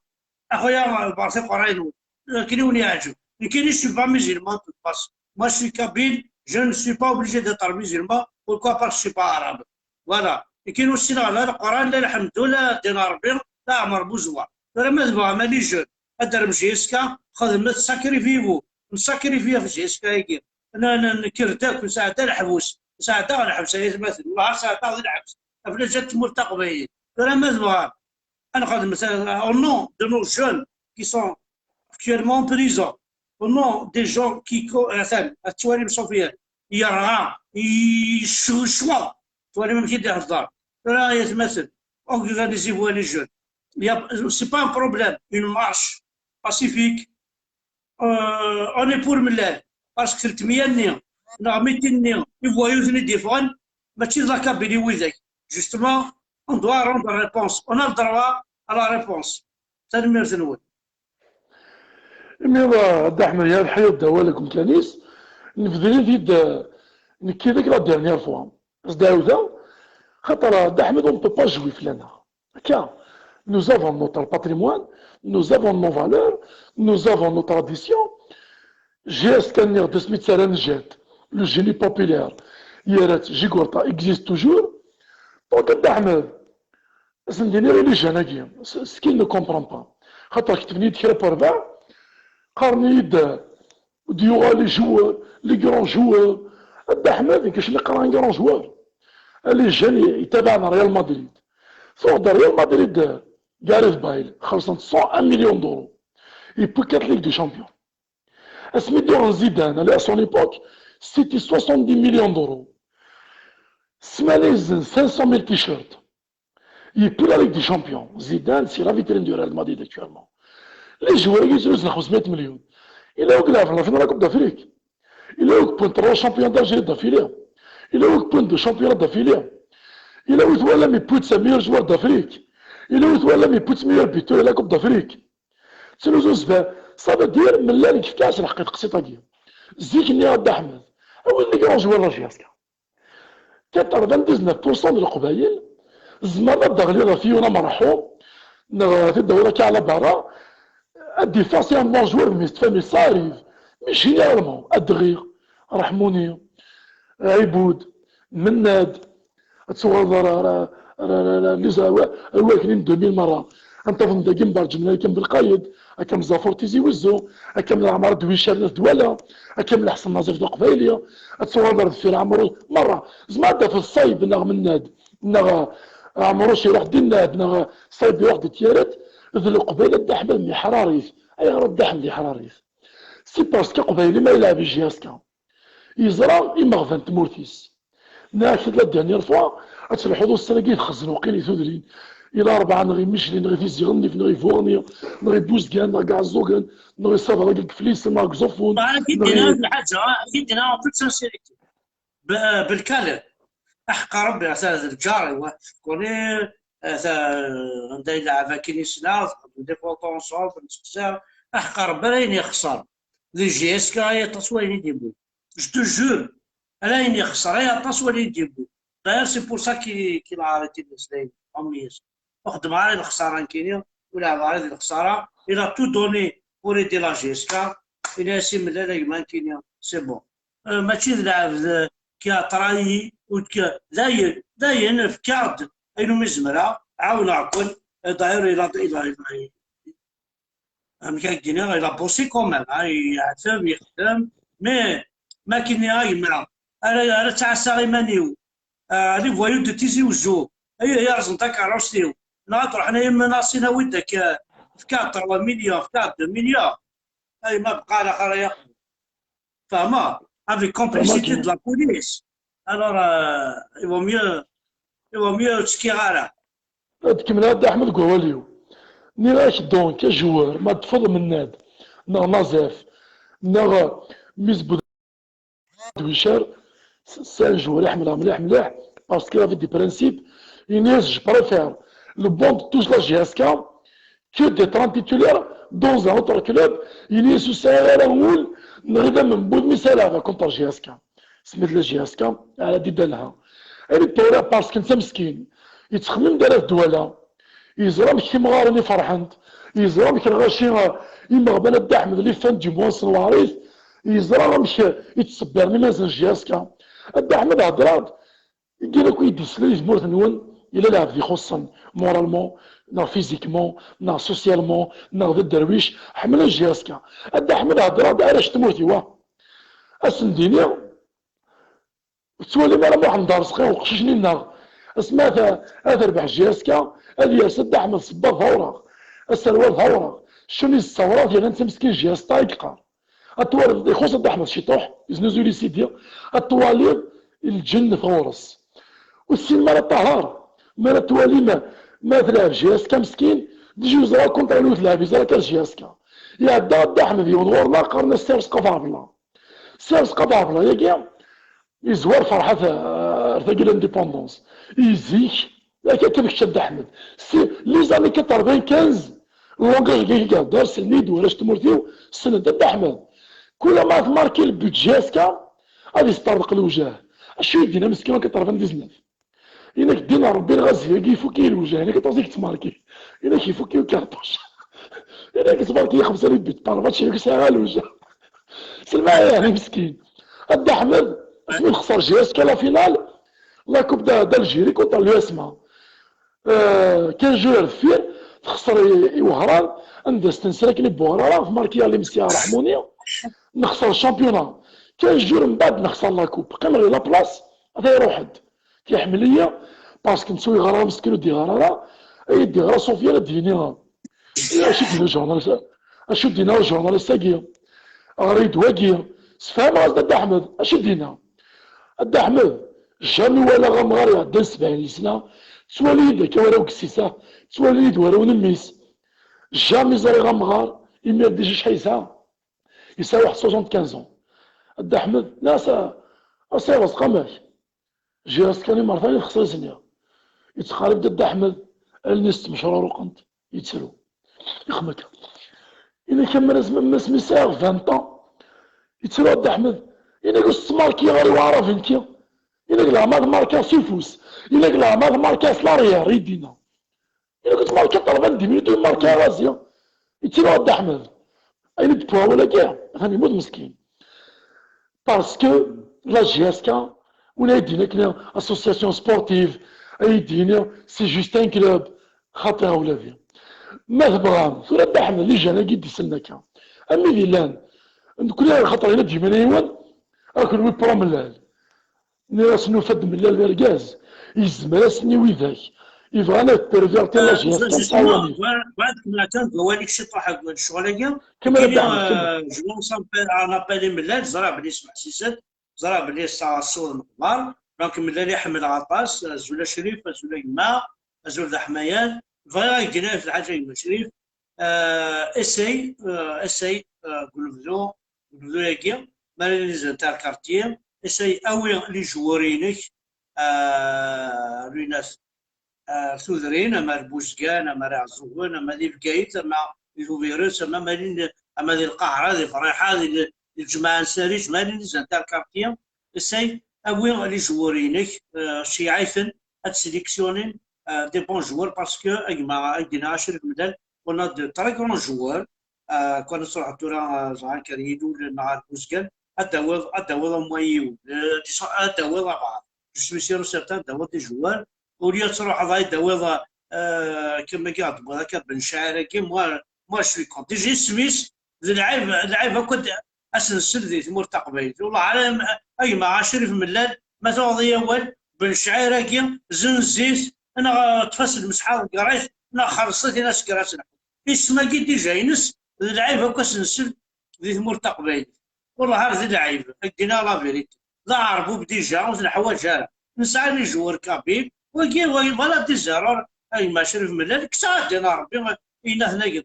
a xuya, lbarka Qur'an-nwen. Akken i wen-yeɛǧeb. Nekkini, je suis pas musulman, de toute façon. Moi, je suis kabyle, je ne suis pas obligé d'être musulman. Pourquoi? Parce que je suis pas arabe. Voilà. Nekkini ur ssineɣ la Lqur'an, la lḥemdu, la ddin Ṛebbi, la Ɛmer Buzwa. Tura ma tebɣam a les jeunes, ad d-terrem J S K, xedmet, sacrifiez-vous. Nsacrifier ɣef J S K-agi. N-, n-, nekker-d akk, nesɛedda leḥbus. Nesɛedda ɣer lḥebs, ay atmaten. Wellah, nesɛedda ɣer lḥebs. Ɣef lǧal n tmurt taqbaylit. Tura ma tebɣam, ad nxedmet, euh, au nom de nos jeunes qui sont actuellement en prison, au nom des gens qui co-, atan, ad twalim Sofiane, yerɣa, yeccewcew, twalim amek i d-ihedder. Tura, ay atmaten, organisez-vous les jeunes. Il y a, c'est pas un problème, une marche pacifique, euh, on est pour Mellal. Parce que telt meyya-nni, neɣ mitin-nni, les voyous-nni d-yeffɣen, mačči d la Kabylie widak. Justement, on doit rendre réponse. On a le droit à la réponse. Tanemmirt-nwen. Imi, euh, Dda Ḥmed, ya lḥaya ddaw-, awal deg umkan-is, nebder-it-id, euh, nekki deg la dernière fois. As-d-ɛawdeɣ, xaṭer, euh, Dda Ḥmed, on ne peut pas jouer fell-aneɣ. Akka, nous avons notre patrimoine, nous avons nos valeurs, nous avons nos traditions. J S K, nniɣ-d asmi ttarran Jet, le génie populaire, yerra-tt Jigurta, existe toujours. Donc, a Dda Ḥmed, ad sen-d-iniɣ i les jeunes-agi, ce, ce qu'ils ne comprennent pas. Xaṭer ketben-iyi-d kra n rrbeɛ, qqaren-iyi-d, d-yuɣal les joueurs, les grands joueurs. A Dda Ḥmed, nekk acimi qqareɣ un grand joueur? Les jeunes i, i tabaɛen Real Madrid. Tuɣ-d Real Madrid, Gareth Bale, xellṣen cent un millions d'euros. Yewwi quatre Ligue des Champions. Asmi d-uɣen Zidane, à son époque, c'était soixante-dix millions d'euros. Ssmana yezzen cinq cent mille t-shirts. Yewwi la Ligue des Champions. Zidane, c'est la vitrine du Real Madrid actuellement. Les joueurs-agi ttlusen xemsmeyya millions. Yella wi ilɛeben la finale la Coupe d'Afrique. Yella wi yewwin trois champions d'Algérie d'affilée. Yella wi yewwin deux championnats d'affilée. Yella wi twalam yewwi-d meilleur joueur d'Afrique. Yella wi twalam yewwi-d meilleur buteur la Coupe d'Afrique. Ttnuzu zdat. Ça veut dire, Mellal yefka-as lḥeqq i teqsiṭ-agi. Zik-nni a Dda Ḥmed, awi-d les grands joueurs de la J S K. Quatre-vingt-dix-neuf pour cent de Leqbayel tzemreḍ ad d-teɣliḍ ɣef yiwen amerḥum, neɣ tidawla akka ɛla berra, ad d-iffeɣ si un joueur, mais d famille, ça arrive. Mais généralement, Adɣiɣ, Raḥmuni, Ɛibud, Mennad, ad tuɣaleḍ ar, ar, ar, ar, ar, les, ar, ar waknin deux mille merra. Ad tafeḍ dagi mberǧen, akka am Belqayed, akka am Zafer Tizi Wezzu, akka am Leɛmer Dwicar n At Dwala, akka am Lḥsen Naẓif d Uqbayli, ad tuɣaleḍ ar deffir Ɛemru, merra. Tzemreḍ ad tafeḍ Ṣayb neɣ Mennad, neɣ Ɛemru Ciruḥ Dinnad, neɣ Ṣayb iruḥ di Tyaret, d Leqbayel a Dda Ḥmed mi ḥrarit. Ayɣer a Dda Ḥmed iḥrarit? C'est parce que Aqbayli ma yelɛeb i J S K, yeẓra imeɣban n tmurt-is. Nniɣ-ak-d la dernière fois, ad telḥuḍ ussan-agi txezzneḍ waqil i tudrin. Ila rebɛa neɣ i Micli, neɣ i Tizi Ɣennif, neɣ i Buɣni, neɣ i Buzgan, neɣ i Iɛeẓẓugen, neɣ i Ṣabra, neɣ i Iflisen, neɣ i Uẓeffun, Ara neɣ i k-id-iniɣ lḥaǧa, ara k-id-iniɣ en toute sincérité. B-, Belkaleɣ. Aḥeqqa Rebbi, ata d lǧar-iw, ah, je connais, ata anda yelɛeb akkin i ssneɣ, txeddem des photos ensemble, nesteqsa, aḥeqqa Rebbi, ala ayen yexṣer. Di J S K ay aṭas wayen i d-yewwi. Je te jure, ala ayen yexṣer, ay aṭas wayen i d-yewwi. D'ailleurs, c'est pour ça qu'il, qu'il a arrêté de se, en M I S. Ur xeddmeɣ ara di lexsara nekkini, ur leɛbeɣ ara di lexsara. Il a tout donné pour aider la J S K. Ini-as i Mellal, a gma, nekkini, c'est bon. Euh, mačči d lɛebd, euh, qui a trahi ou qui, dayen, dayen, efk-aɣ-d ayen umi zemreɣ, ɛawneɣ-ken. Euh, d'ailleurs, il a, il a, il a, amek ara k-d-iniɣ, il a bossé quand même, hein, yeɛtem, yexdem, mais ma k-nniɣ a gma, ara, ara ttɛassaɣ iman-iw, euh, les voyous de Tizi Wezzu, ay, ay yerẓen takeṛṛust-iw, neɣ ad ruḥen ay imenaṣin, awi-d akka, efk-aɣ trois millions, efk-aɣ deux millions, ay ma bqa alaxer ay aqbur. Fehmeɣ, avec complicité de la police. Alors, euh, il vaut mieux, il vaut mieux ur ttekkiɣ ara. Ad kemmleɣ a Dda Ḥmed deg wawal-iw. Nniɣ-ak donc, ajewwer, ma teṭṭfeḍ Mennad, neɣ Naẓif, neɣ Miss Budwicar, c'est un joueur i ḥemmleɣ mliḥ, mliḥ, parce qu'il avait des principes. Ini-as, je préfère le banc de touche la J S K que d'être un titulaire dans un autre club. Ini-as, ur sɛiɣ ara ul, neɣ idammen n wudem-is ara contre J S K. Smith la J S K, ara d-idalha. Ani tura, parce que netta meskin, yettxemmim-d ara d Dwala. Yeẓra amek timɣarin i ferḥent. Yeẓra amek lɣaci, imeɣban a Dda Ḥmed, les fans du mois n Lwarit. Yeẓra amek i ttṣebbiren iman-nsen J S K. A Dda Ḥmed, heddreɣ-d. Igi akk i d-isla i tmurt-nwen, yella lɛebd ixuṣṣen, moralement, neɣ physiquement, neɣ socialement, neɣ d aderwic, ḥemmlen J S K. A Dda Ḥmed, heddreɣ-d arrac n tmurt-iw, ah. Ad sen-d-iniɣ, ur tettwalim ara Muḥend Arezqi uqcic-nni-nneɣ? Asmi ad, ad terbeḥ J S K, ad yers a Dda Ḥmed ṣṣebbat d awraɣ, aserwal d awraɣ, chemise d tawraɣt, yerna netta meskin J S K i yeqqar. Ad twaliḍ ixuṣ a Dda Ḥmed ciṭuḥ, yeznuzuy les C D, ad twaliḍ lǧennet ɣur-s. Ur tessinem ara Ṭaher, mi ara twalim ma, ma tleɛb J S K meskin, déjà yeẓra contre anwa tleɛb, yeẓra kan J S K. Iɛedda a Dda Ḥmed yiwen ɣur-neɣ, qqaren-as Sers Qadar Bla. Sers Qadar Bla, yagi, yezwar Ferḥat, eh, ar tagi l'indépendance. I zik, akka kan kečč a Dda Ḥmed. Si les années quatre-vingt-quinze, le langage-agi i iɛedda, slen-iyi-d warrac n tmurt-iw, ssnen-t a Dda Ḥmed. Kul ma tmarki le but J S K, ad yesṭerḍeq lewjah. Acu i d-yenna meskin en quatre-vingt-dix-neuf? Inak ddin n Rebbi, lɣazi-agi ifuk-iyi lewjah, inak aṭas i yettmarki. Inak ifuk-iyi ukarṭuc. Inak yettmarki xemsa les buts par match, inak sɛiɣ lewjah. S lmaɛna, meskin. A Dda Ḥmed, asmi nexṣer J S K la finale, la Coupe de, d'Algérie contre l'U S M A. Euh, quinze jours deffir, texṣer i, i Wehran, anda s-tenser akken i Buɣrara, tmarki Alimsi Raḥmuni, nexṣer championnat. Quinze jours mbaɛd nexṣer la coupe. Qqimeɣ i la place, ata iruḥ-d. Iḥemmel-iyi, parce que netta ur yeɣra ara meskin, ur d-yeɣra ara, ay d-yeɣra Sofiane ad d-yini. Acu d-yenna ujournalist, acu d-yenna ujournalist-agi? Ɣer-iyi-d wagi, sfehmeɣ-as-d a Dda Ḥmed, acu d-yenna? A Dda Ḥmed, jamais walaɣ amɣar iɛeddan sebɛin yesna, ttwali-yi-d akka warraw n yessi-s, ttwali-yi-d warraw n mmi-s. Jamais ẓriɣ amɣar, imir déjà acḥal yesɛa? Yesɛa waḥed soixante-quinze ans. A Dda Ḥmed, la, sa, a Sir Ṛezq, amek? J S K kan imertan i texṣer i s-nniɣ. Yettqerrib-d a Dda Ḥmed, allen-is ttmecruruqent, yettru. Ixem akka. Ini-k am asmi, am asmi sɛiɣ vingt ans. Yettru a Dda Ḥmed. Ini-k ur s-ttmarkiɣ ara i waɛrab nekki. Ini-k leɛmer ad markiɣ s ufus. Ini-k leɛmer ad markiɣ s l'arrière, i d-yenna. Nekk ttmarka ṭṭalban dix minutes, ur marka ara Azi. Yettili Dda Ḥmed. Ayen i d-tewwa wawal-agi, atan yemmut meskin. Parce que la J S K, win ay d-yini akken association sportive, ay d-yini c'est juste un club, xaṭi a wladi. Ma tebɣam, tura Dda Ḥmed, les jeunes-agi d-isellen akka. Am wid yellan, nekkni ar xaṭer yella d-yumen yiwen, a kenwi pro Mellal. Nniɣ-as nufa-d Mellal d argaz, yezmer-asen i widak yebɣan ad pervertir la J S K. Justement, bɣiɣ ad kemmleɣ kan deg wawal-ik ciṭuḥ deg ccɣel-agi. Kemmel a Dda Ḥmed, kemmel. Je lance un appel i Mellal, ẓriɣ belli smeḥsiset, ẓriɣ belli yesɛa ṣṣut meqqar, donc Mellal iḥemmel aṭas, azul a Crif, azul a gma, azul d aḥmayan, bɣiɣ ad k-d-iniɣ lḥaǧa a gma Crif, euh, essaye, euh, essaye, euh, deg unebdu, deg unebdu-agi, ma yella les interquartiers, essaye awi les joueurs-inek, euh, ar Luynes, ar Tudrin, ama ar Buzgan, ama ar Iɛeẓẓugen, ama di Bgayet, ama di Tubiret, ama ma yella, ama di Lqahra, di Friḥa, di, di lǧemɛa n Sariǧ, ma yella les interquartiers, essaye awi les joueurs-inek, euh, ceyyeɛ-iten, ad sélectionner, euh, des bons joueurs, parce que a gma, a gma Crif Mellal, on a de très grands joueurs, euh, quand on sort tura, euh, ẓer Karilu, neɣ ar Buzgan, ad d-tawiḍ, ad d-tawiḍ au moins yiwen, euh, ad d-tawiḍ abaɛḍ. Je suis sûr et certain ad d-tawiḍ des joueurs. Au lieu ad truḥeḍ ad d-tawiḍ, euh, comme akka, ad d-tawiḍ akka Ben Cɛir-agi, moi, moi, je suis contre. Déjà, isem-is, d lɛib, d lɛib akk ad, ad s-nsel di tmurt taqbaylit. Wallah, ara, a gma Crif Mellal, ma tuɣeḍ-iyi awal, Ben Cɛir-agi, zenz-it, neɣ ṭṭef-as lmesḥa deg ṛṛayt, neɣ xelleṣ-it, in-as kker ad s-nḥu. Isem-agi déjà ines, d lɛib akk ad s-nsel di tmurt taqbaylit. Wallah, ar d lɛib, ad k-d-iniɣ la vérité. D aɛerbub déjà, ur t-neḥwaǧ ara. Nesɛa les joueurs kabyles, wagi, wagi, voilà des erreurs, a gma Crif Mellal, kkes-aɣ-d-in Ṛebbi, yenna-ten-agi,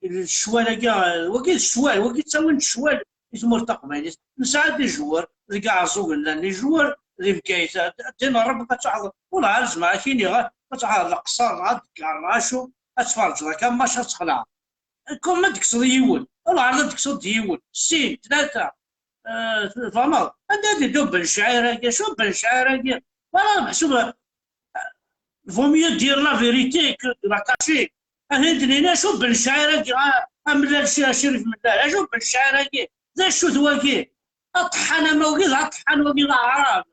ccwal-agi, wagi d ccwal, wagi ttawin-d ccwal i tmurt taqbaylit. Nesɛa des joueurs, deg Iɛeẓẓugen llan les joueurs, di Bgayet, ad d-in Ṛebbi ad truḥeḍ, ur ɛad zemreɣ ad k-iniɣ, ad truḥeḍ Leqṣer, neɣ ad d-teggareḍ, neɣ acu, ad tferǧeḍ akka, maca ad txelɛeḍ. Comme ad d-tekkseḍ yiwen, ur ɛad ad d-tekkseḍ d yiwen, sin, tlata, euh, tfehmeḍ? Anda ad iddu Ben Cɛir-agi? Acu Ben Cɛir-agi? Wala meḥsub, euh, vaut mieux dire la vérité que de la cacher. Ad d-nini acu Ben Cɛir-agi, ah, amellal Crif Mellal, acu Ben Cɛir-agi? D acu-t wagi? Aṭeḥḥan ama wagi d aṭeḥḥan, wagi d aɛrab.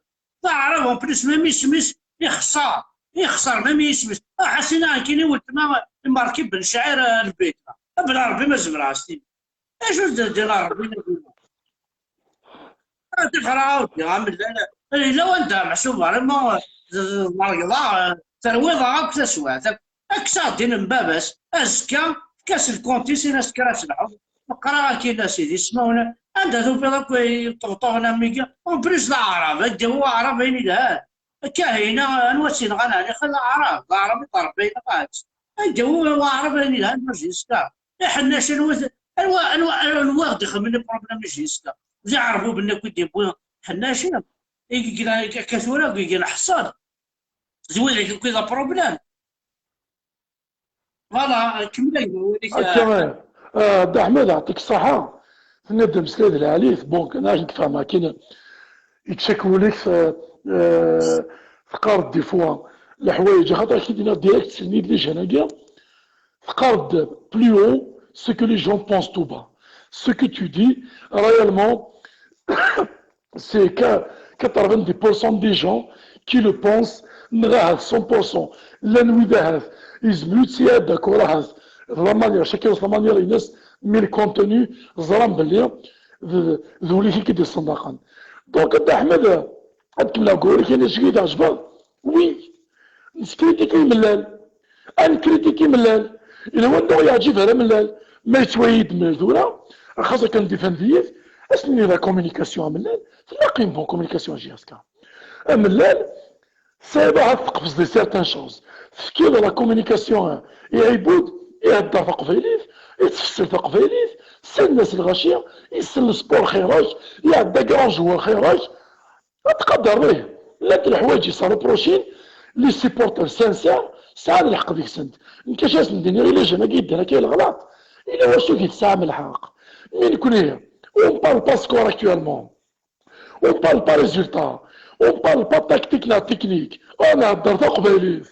D aɛrab, en plus, même isem-is ixṣer. Ixṣer, même isem-is. Ah, ḥasin aɛekkini weltma imerki Ben Cɛir, ah, lbit. Ah, Ben Ṛebbi ma zemreɣ a s-tini. Acu d ddin a Ṛebbi? Ah, tixra, a Ṛebbi, amellal. Yella wanda meḥsub, vraiment, d, d, d, terwiḍ akk taswiɛt. Kkes-aɣ ddin n baba-s, azekka, efk-as lkunt-is, in-as kker ad telḥuḍ. Meqqreɣ akkin a sidi, ssmawen, anda tufiḍ akk iṭebṭuben am wigi? En plus d aɛrab, ad d-yawi waɛrab ayen ilhan. Kahina, anwa tt-yenɣan ɛni? Xali aɛrab, d aɛrab i tṛebba yenɣa-tt. Ad d-yawi waɛrab ayen ilhan, ma jiska. Iḥennacen, anwa, anwa, anwa, anwa ɣ-d-ixemmen iproblem jiska? D iɛerbuben akk i d-yewwi ḥennacen. I yeglan akka tura, i yeglan ḥṣan. D widak akk i d aproblem. Voilà, kemmel a gma, wali-k. Akka, eh, eh, Dda Ḥmed, yeɛṭik ṣṣeḥḥa. Tenniḍ-d ameslay d lɛali-t. Bon, kan akken k-fehmeɣ, akken yettcak wul-ik, eh, eh, teqqareḍ des fois leḥwayeǧ, axaṭer ak-t-id-nniɣ direct, s nnig les jeunes-agi, teqqareḍ plus haut ce que les gens pensent tout bas. Ce que tu dis, réellement, c'est que quatre-vingt-dix pour cent des gens qui le pensent, neɣ ahat cent pour cent. Llan wid ahat yezmer ur tt-iɛad d'accord ahat d la manière, chacun s la manière-ines, mais le contenu, ẓran belli d, d ul-ik i k-id-yessenḍaqen. Donc, a Dda Ḥmed, ad kemmleɣ deg wawal-ik, ayen i d-ɛejbeɣ, oui, nescritique imellal. Ad nekritiki Mellal. Yella wanda ur yeɛǧib ara Mellal, ma yettwali-d Mellal tura, xas akken difan d-yif, as-nini la communication a Mellal, tella qim bon communication J S K. A Mellal, tesɛiḍ ahat tqefzeḍ di certaines choses. Tefkiḍ la communication i Ɛibud, ihedder taqbaylit, ittfessel taqbaylit, ssalen-as lɣaci, yessen le sport xir-ak, iɛedda grand joueur xir-ak, Tqadreḍ, ih, llant leḥwayeǧ i s-reprochint, les supporters sincères sɛan lḥeqq deg-sent. Nekk acu ad sen-d-iniɣ i les jeunes-agi yeddan akka i leɣlaṭ? Ila wacu i tesɛam lḥeqq? Mi nekni, on parle pas score actuellement. On parle pas résultat. On parle pas tactique neɣ technique. On nhedder taqbaylit.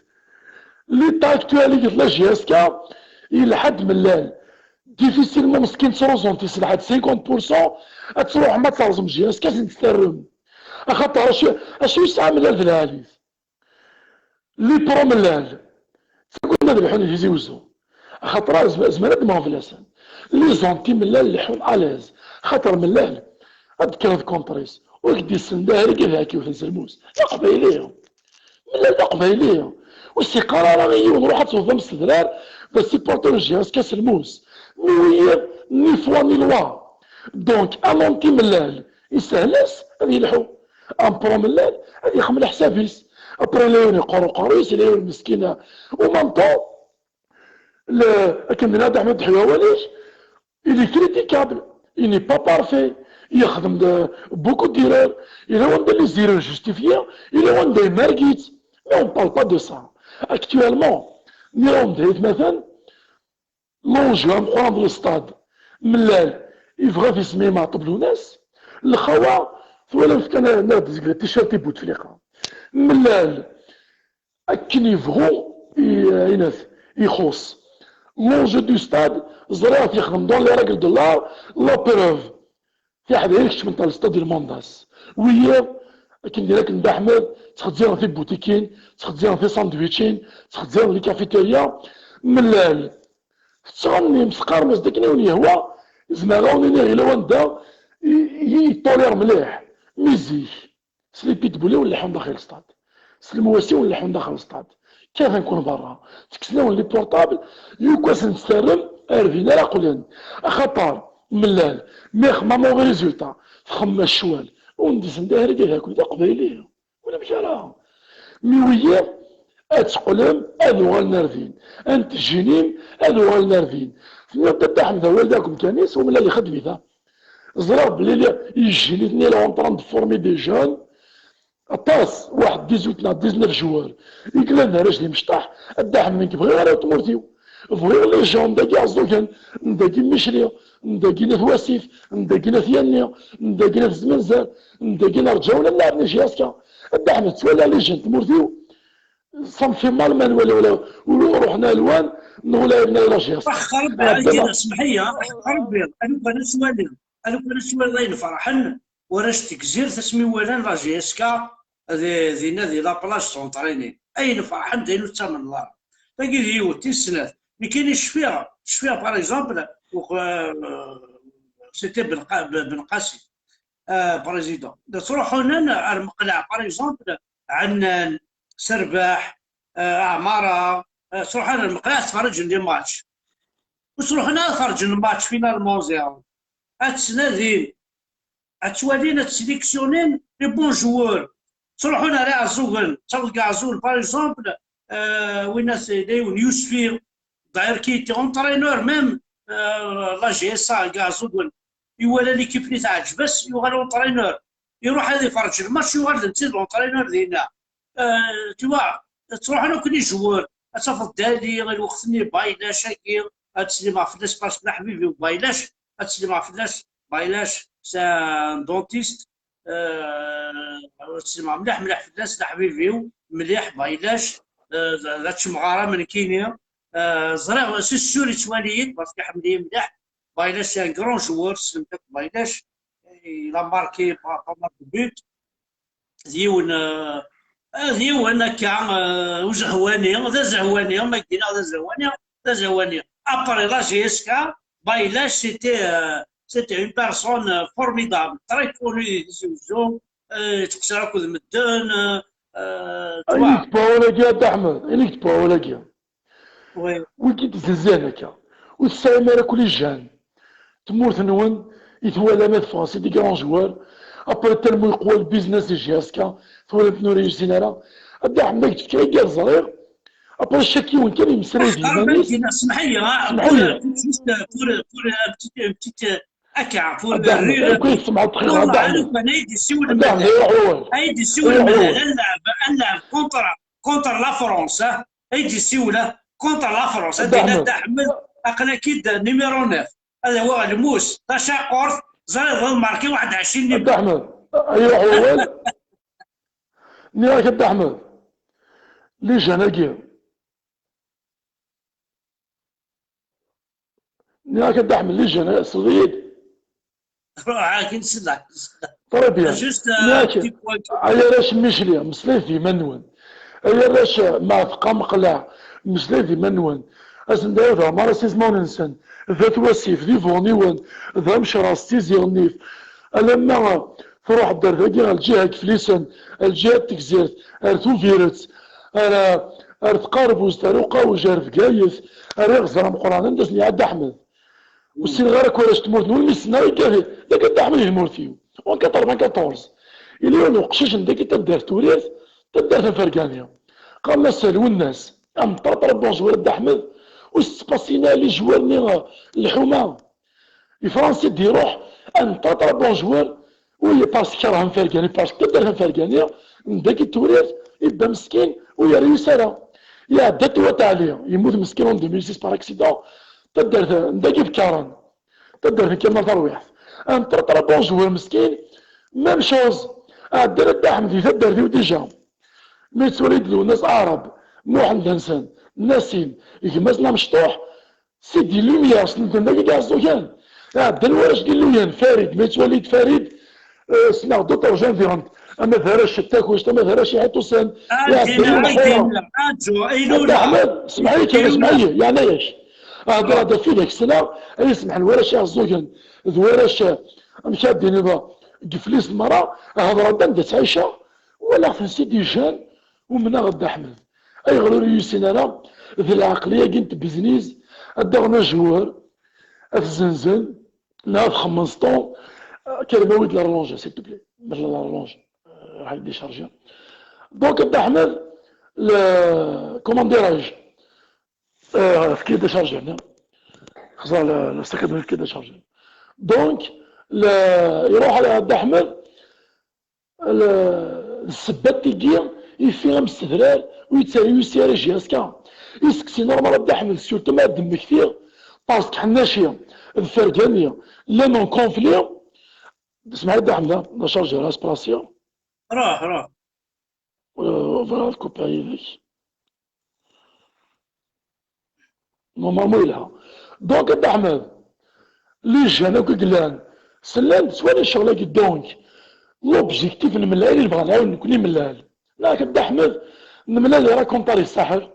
L'état actuel i la J S K, yelḥa-d Mellal. Difficilement meskin ttruẓun tiselḥa d cinquante pour cent, ad truḥem ad terẓem J S K, ad ten-ttarrem. Axaṭer acu, acu yesɛa Mellal d lɛali-t? Les pros Mellal ttaggaden ad lḥun di Tizi Wezzu. Axaṭer zm-, zemren ad mmɣen fell-asen. Les anti Mellal leḥḥun à l'aise. Xaṭer Mellal ad d-kkreḍ contre-is, ur k-d-issendahr i ad iɛekk yiwet n selmus. D aqbayli. Mellal d aqbayli. Ur s-yeqqar ara i yiwen ruḥ ad tewwḍem s tedrar, d asupporter n J S K selmus. Mi wiyiḍ, ni foi ni loi. Donc, un anti Mellal, isehel-as ad yelḥu. Un pro Mellal, ad yexdem leḥsab-is. Après, yella yiwen yeqqur uqerru-is, yella yiwen meskin. Au même temps, le, akken d-yenna Dda Ḥmed Ḥiwa Walek, il est critiquable, il n'est pas parfait, yexdem de, beaucoup d'erreurs, yella wanda les erreurs justifiées, yella wanda imareg-itt. Mais on parle pas de ça. Actuellement, nniɣ-awen-d aytmaten, l'enjeu ameqqran d le stade. Mellal, yebɣa ad isem Maɛṭub Lwennas, lxawa, twalam-t kan, nniɣ-d deg le t-shirt i Bouteflika. Mellal, akken yebɣu i, inat, ixuṣ. L'enjeu du stade, ẓriɣ ad t-yexdem dans les règles de l'art, la preuve. Tiḥdayin keččment ɣer l'stade Ilmandas. Wiyiḍ, akken d-yenna akken Dda Ḥmed, ttxezziren tibutikin, ttxezziren tisandwičin, ttxezziren les cafétérias. Mellal, tettɣennim, teqqarem-as-d akken i wen-yehwa, zemreɣ ad wen-iniɣ yella wanda i, i, yeṭṭulir mliḥ. Mi zik, s les pitbulls i wen-leḥḥun daxel stade. S lemwasi i wen-leḥḥun daxel stade. Kkaten-ken berra. Tekksen-awen les portables, yuko ad sen-tt-terrem, ar din ara qqlen. Axaṭer, Mellal, mi xemma mauvais résultat, txemma ccwal, ur n-d-isendeh ara d aqbayli. Ulamek ara. Mi wiyiḍ, ad teqqlem, ad uɣalen ar din. Ad n-tejjinim, ad uɣalen ar din. Tenniḍ-d a Dda Ḥmed awal d akemkan-is, u Mellal ixeddem-it. Ẓriɣ belli li-, les jeunes-nni sont en train de former des jeunes. Aṭas, waḥed dix-huit neɣ dix-neuf joueurs. I yellan d arrac d imecṭaḥ, a Dda Ḥmed, nekk bɣiɣ ara tmurt-iw. Bɣiɣ les gens n dagi Ɛeẓẓugen, n dagi Micli, n dagi n At Wasif, n dagi n At Yanni, n dagi n At Zmenzer, n dagi n Rǧawna, n lɛeb n J S K. A Dda Ḥmed, ttwaliɣ les gens n tmurt-iw, ça me fait mal ma nwala wala ur ruḥen alwan, neɣ ula yebna la J S K. Xeṛ Rebbi, a Dda Ḥmed, semmeḥ-iyi, xeṛ Rebbi, a lukan ad twaliḍ, a lukan ad twaliḍ ayen ferḥen warrac n Tegzirt asmi walan la J S K di, dinna di la plage s'entraîner. Ayen ferḥen d ayen ur ttamneḍ ara. Tagi d yiwet, tis snat. Nekkini cfiɣ, cfiɣ par exemple, uq-, euh, c'était Ben Qa-, Ben, Ben Qasi, euh, président. Ttruḥunen ar Meqleɛ, par exemple, Ɛennan, Serbeḥ, euh, Ɛmara, euh, ttruḥen ar Meqleɛ ad ttferriǧen les matchs. Ur ttruḥen ara ad ferrǧen match finalement ziɣ. Ad ttnadin, ad ttwalin, ad ssélectionnin les bons joueurs. Ttruḥun ar Iɛeẓẓugen, ttawḍen deg Iɛeẓẓugen, par exemple, euh, winna, d yiwen Yusfi, d'ailleurs, qui était entraîneur même, euh, la J S A deg Iɛeẓẓugen. Iwala l'équipe-nni teɛǧeb-as, yuɣal entraîneur. Iruḥ ad iferrǧ lmatch, yuɣal d netta i d l'entraîneur dinna. Euh, tu vois, ttruḥen akk les joueurs, ad tafeḍ Dali, lweqt-nni Baylac-agi, ad teslimeḍ fell-as parce que d aḥbib-iw Baylac, ad teslimeḍ fell-as Baylac, c'est un dentiste, euh, ad teslimeḍ mliḥ, mliḥ fell-as, d aḥbib-iw, mliḥ Baylac, euh, d, d ačemɣar am nekkini, euh, ẓriɣ, c'est sûr, yettwali-yi-d parce que iḥemmel-iyi mliḥ, Baylac c'est un grand joueur, tessnemt akk Baylac, il a marqué pas, pas mal de buts. D yiwen, euh, d yiwen akka, euh, uzehwani, d azehwani, ma k-d-iniɣ d azehwani, d azehwani. Après la J S K, Baylac, c'était, euh, c'était une personne, euh, formidable, très connue di Tizi Wezzu, euh, yettqeṣṣir akked medden, euh, euh, tu vois. Ayen i d-tebɣa wala-gi, a Dda Ḥmed, ayen i d-tebɣa wala-gi. Oui. Wigi d-zzan akka. Ur tesɛim ara akk les jeunes. Tmurt-nwen i twalam ad ffɣen, c'est des grands joueurs. Après, tellement yeqwa le business di J S K, twalam-ten ur réussin ara. A Dda Ḥmed, ad k-d-fkeɣ iger ẓriɣ. Après, chaque yiwen kan yemmeslay d yiman-is. Semmeḥ-iyi, ah, semmeḥ-iyi. Pour, pour, juste, pour, pour, un petit, un petit, euh, akka, pour, a Dda Ḥmed, rire, akk i tsemḥeḍ xir, a Dda Ḥmed. Alukan ay d-isiwel Mliḥ, ay d-isiwel Mliḥ, ad nleɛb, ad nleɛb contre, contre la France, ah. Ay d-isiwel, ah, contre la France. Ad d-yenna Dda Ḥmed, aql-ak-id numéro neuf. Ad awiɣ lmus, tacaqurt, ẓriɣ d marki waḥed ɛecrin. A Dda Ḥmed, ay iruḥ wawal. Nniɣ-ak a Dda Ḥmed, les jeunes-agi, Nniɣ-ak a Dda Ḥmed, les jeunes, tesleḍ-iyi-d? Ruḥ akin sella. Très bien. Juste Nniɣ-ak, un petit point. Ay arrac n Micli, meslayet d iman-nwen. Ay arrac ma tqam qleɛ, meslayet d iman-nwen. Asen-d ad ɛmar asizman-nsen, d at wasif, d ibuɣniwen, d amecras, d tizi nnif. Alamma truḥ-d ar dagi, ar lǧiha n Yeflisen, ar lǧiha n Tegzirt, ar Tubiret, ar, ar Tqerbuzt, ar Uqawj, ar Bgayet, ar Iɣzer ameqqran, anda sen-iɛedda Ḥmed. Ur ssineɣ ara akk arrac n tmurt-nwen, mi ssneɣ akka d akka Dda Ḥmed di tmurt-iw. En quatre-vingt-quatorze, yella yiwen uqcic n dagi taddart Turirt, taddart Afergani. Qqaren-as Lwennas. Un très très bon joueur a Dda Ḥmed, ur s-ttpasin ara les joueurs-nni, eh, n lḥuma. Ifransi d-iruḥ, un très très bon joueur, oui, parce que kerhen Fergani, parce que taddart Fergani, n dagi Turirt, yebba meskin, ur yerwis ara. Iɛedda-d Wat Ɛli, yemmut meskin en deux mille six par accident, taddart n dagi Bekkaren, taddart n Kamal Tarwiḥt. Un très très bon joueur meskin, même chose, ɛeddan a Dda Ḥmed di taddart-iw déjà. Mi yettwali-d Lwennas Aɛrab, Muḥend Hansen, Nasim, gma-s n amecṭuḥ, c'est des lumières, ssnen-ten dagi Iɛeẓẓugen. Ɛeddan warrac d illuyen, Farid, ma yettwali-d Farid, eh, ssneɣ d'autres gens différents. Ama d arrac n Takuct, ama d arrac Iḥitusen, iɛeddan yiwen xura. Dda Ḥmed, semḥ-iyi kan, semḥ-iyi, yeɛna-yak. Hder-d ɣef widak ssneɣ, ay semḥen warrac Iɛeẓẓugen, d warrac, eh, amek ad d-tiniḍ, deg Yeflisen merra, hder-d anda ttɛiceɣ, walaɣ-ten c'est des jeunes, umneɣ Dda Ḥmed. Ayɣer ur iyi-yusin ara? D lɛeqliya-agi n tbizniz, ad d-aɣen ajewwer, ad t-zzenzen, neɣ ad xemmen sṭu. Kalma wi d la rallonge, s'il te plaît. Mela la rallonge, euh, راح يديشارجي. Donc, Dda Ḥmed, le, comment dirais-je, euh, efk-iyi-d achargeur-nni. Xẓer le, le sac à dos, efk-iyi-d achargeur. Donc, le, iruḥ ala Dda Ḥmed, le, d ssebba tigi ifi amsedrar ur yettari ara J S K. Iseqsi normal a Dda Ḥmed, surtout ma ad d-mmektiɣ, parce que Ḥennaci d Fergani llan en conflit. Semḥ-iyi a Dda Ḥmed, la chargeur, ad splasiɣ. Ruḥ, ruḥ. Euh, on va couper avec. Normalement yelha. Donc a Dda Ḥmed, les jeunes akk i yellan, sellen-d, ttwalin ccɣel-agi. Donc, l'objectif n Mellal i nebɣa nɛawen nekkni Mellal. Neɣ a Dda Ḥmed, Mellal irakonṭari saḥel,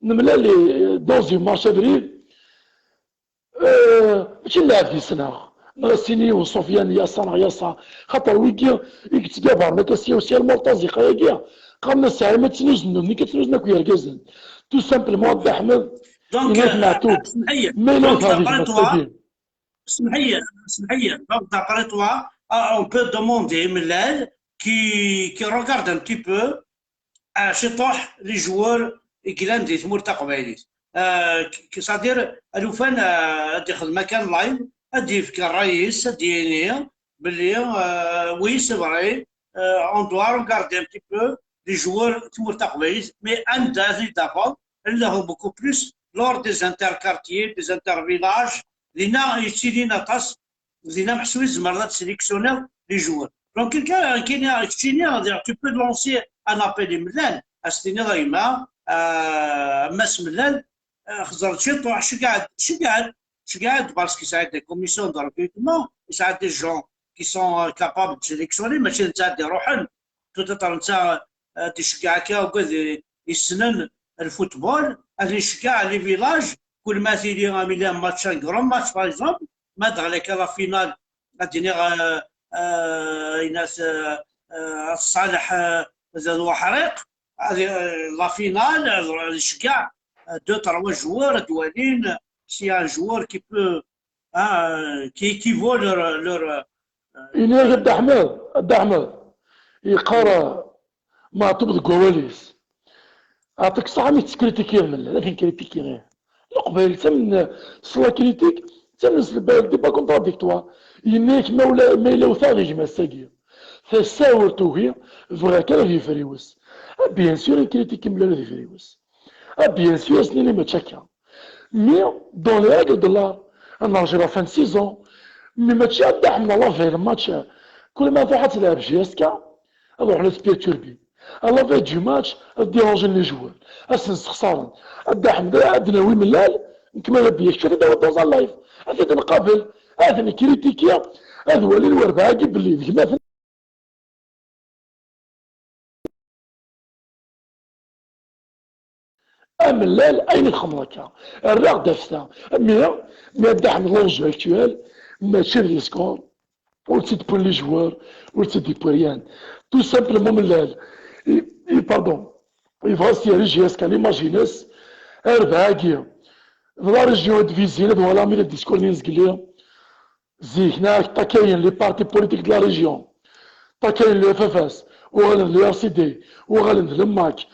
Mellal dans une marche abrid, euh, mačči n lɛebd i ssneɣ. Neɣ as-tini yiwen Sufyan Yasa neɣ Yasa. Xaṭer wigi i yettgabaren akka sya u sya, lmurtaziqa-agi, qqaren-as Saɛima ttnuzen, nutni kan ttnuzen akk yergazen. Tout simplement a Dda Ḥmed, Donc, yenna-k Meɛtub, semḥ-iyi. ma yella Donc, ur teɛdij d'après toi, massa-agi. Semḥ-iyi, semḥ-iyi. Donc, d'après toi, euh, on peut demander Mellal qui, qui regarde un petit peu, euh, ciṭuḥ les joueurs i yellan di tmurt taqbaylit. Euh, qui, c'est-à-dire, alufan, euh, ad ixdem akan live, ad d-yefk ṛṛay-is, ad d-yini belli, euh, oui, c'est vrai, euh, on doit regarder un petit peu les joueurs tmurt taqbaylit, mais anda ad t-id-tafeḍ, anda beaucoup plus lors des interquartiers, des intervillages, dinna yettilin aṭas, dinna meḥsub i tzemreḍ ad tselectionniḍ les joueurs. Donc, quelqu'un, kini, keččini, tu peux lancer un appel i Mellal, ad s-tiniḍ a gma, euh, Mass Mellal, euh, xẓer-d ciṭuḥ, ceggeɛ-d, ceggeɛ-d, ceggeɛ-d, parce que ça a des commissions de recrutement, et ça a des gens qui sont, euh, capables de sélectionner, mačči d netta ad iruḥen, peut-être netta, euh, ad iceggeɛ akka, ugad i-, yessnen le football, ad iceggeɛ les villages, kul ma tili, am yella match, un grand match, par exemple, ma d-ɣlak la finale, ad d-iniɣ, euh, euh, Inas, euh, euh, Ṣaleḥ, euh, d Uḥriq, ad, euh, la finale, ad, ad iceggeɛ, euh, deux, trois joueurs, ad walin, s'il y a un joueur qui peut, hein, euh, qui, qui vaut leur, leur, euh, Ini-ak a Dda Ḥmed, a Dda Ḥmed, yeqqar, euh, Meɛtub deg wawal-is. Ɛṭik ṣṣeḥ mi tettkritikid Mellal, ad ten-kritikiɣ. Leqbayel ttamen s la critique, ttamen s le débat contradictoire. Yenna-yak ma ula, ma yella wteɣ di gma-s-agi. Tasa ur tugi, bɣiɣ kan ad yefriwes. Ah, bien sûr, ikritiki Mellal ad yefriwes. Ah, bien sûr, as-nini mačči akka. Mais dans les règles de l'art, ad nerju la fin de saison. Mais mačči ad d-ḥemmleɣ la veille match. Kul ma tṛuḥ ad telɛeb J S K, ad ruḥen ad perturbi. À la veille du match, ad dérangen les joueurs. Ad sen-sexṣaren. Ad d-ḥemmleɣ, ad d-nawi Mellal, Nekk ma d abiyya, kečč ad t-id-tawiḍ dans un live. Ad t-id-nqabel, ad t-nkritiki, ad walin werbaɛagi belli d gma-tneɣ. Amellal, ayen i txedmeḍ akka, rriɣ-d afta. Mi, mi ad d-aḥmed l'enjeu actuel, mačči d les scores, ur tt-id-wwin les joueurs, ur tt-id-yewwi rien. Tout simplement, amellal, i, i, pardon, yebɣa ad s-yerr i J S K l'image-ines, arbaɛagi, d la région i d-vizin, ad walaɣ mi d discours-nni n zgelli. Zik, neɣ ṭakayen les partis politiques de la région, ṭakayen le F F S, uɣalen d le R C D, uɣalen d le mac,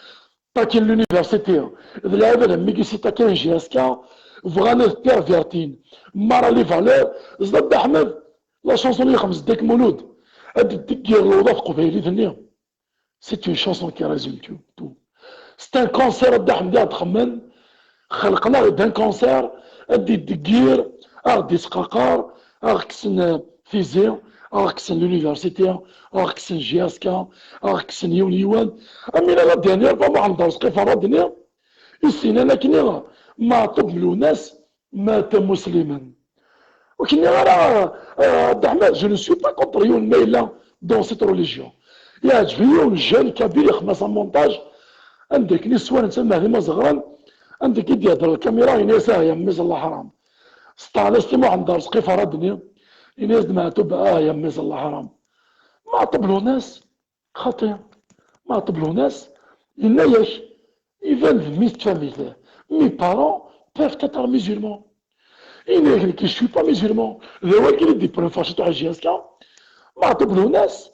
ṭaken l'université, d lɛibad am wigi i ṭakayen J S K, bɣan ad pervertin mara les valeurs. Zdat Dda Ḥmed, la chanson i ixems Dda Mulud, ad d-tdeggir lewḍa teqbaylit-nni. C'est une chanson qui résume tout, tout. C'est un cancer, a Dda Ḥmed, i ɣ-d-xemmen. Xelqen-aɣ-d un cancer, ad d-ideggir, ad ɣ-d-isqaqar, ad ɣ-kksen, euh, tizi, ad ɣ-kksen l'université, ad ɣ-kksen J S K, ad ɣ-kksen yiwen yiwen. Amina la dernière fois, Muḥend Arezqi Ferradni, i s-yennan akken i Meɛṭub Lwennas, mata muslimen. Ur k-nniɣ ara, euh, Dda Ḥmed, je ne suis pas contre yiwen ma yella dans cette religion. Yeɛǧeb-iyi yiwen jeune kabyle ixemmem-as un montage, anda akken i s-sswan netta d Mehdi Mazeɣran, anda akken i d-ihedder lkamira, yenna-yas: "Ah ya mmi-s, Allah ḥaram." Steɛn-as-t i Muḥend Arezqi Ferradni, yenna-yas-d Meɛtub: "Ah ya mmi-s, Allah ḥaram." Meɛtub Lwennas, xaṭi, Meɛtub Lwennas, yenna-yak, iban d mmi-s n tfamilt. Mes parents peuvent être musulmans. Yenna-yak nekk, je suis pas musulman. D awal kan i d-yewwin lferṣ i tuḥ J S K. Meɛtub Lwennas,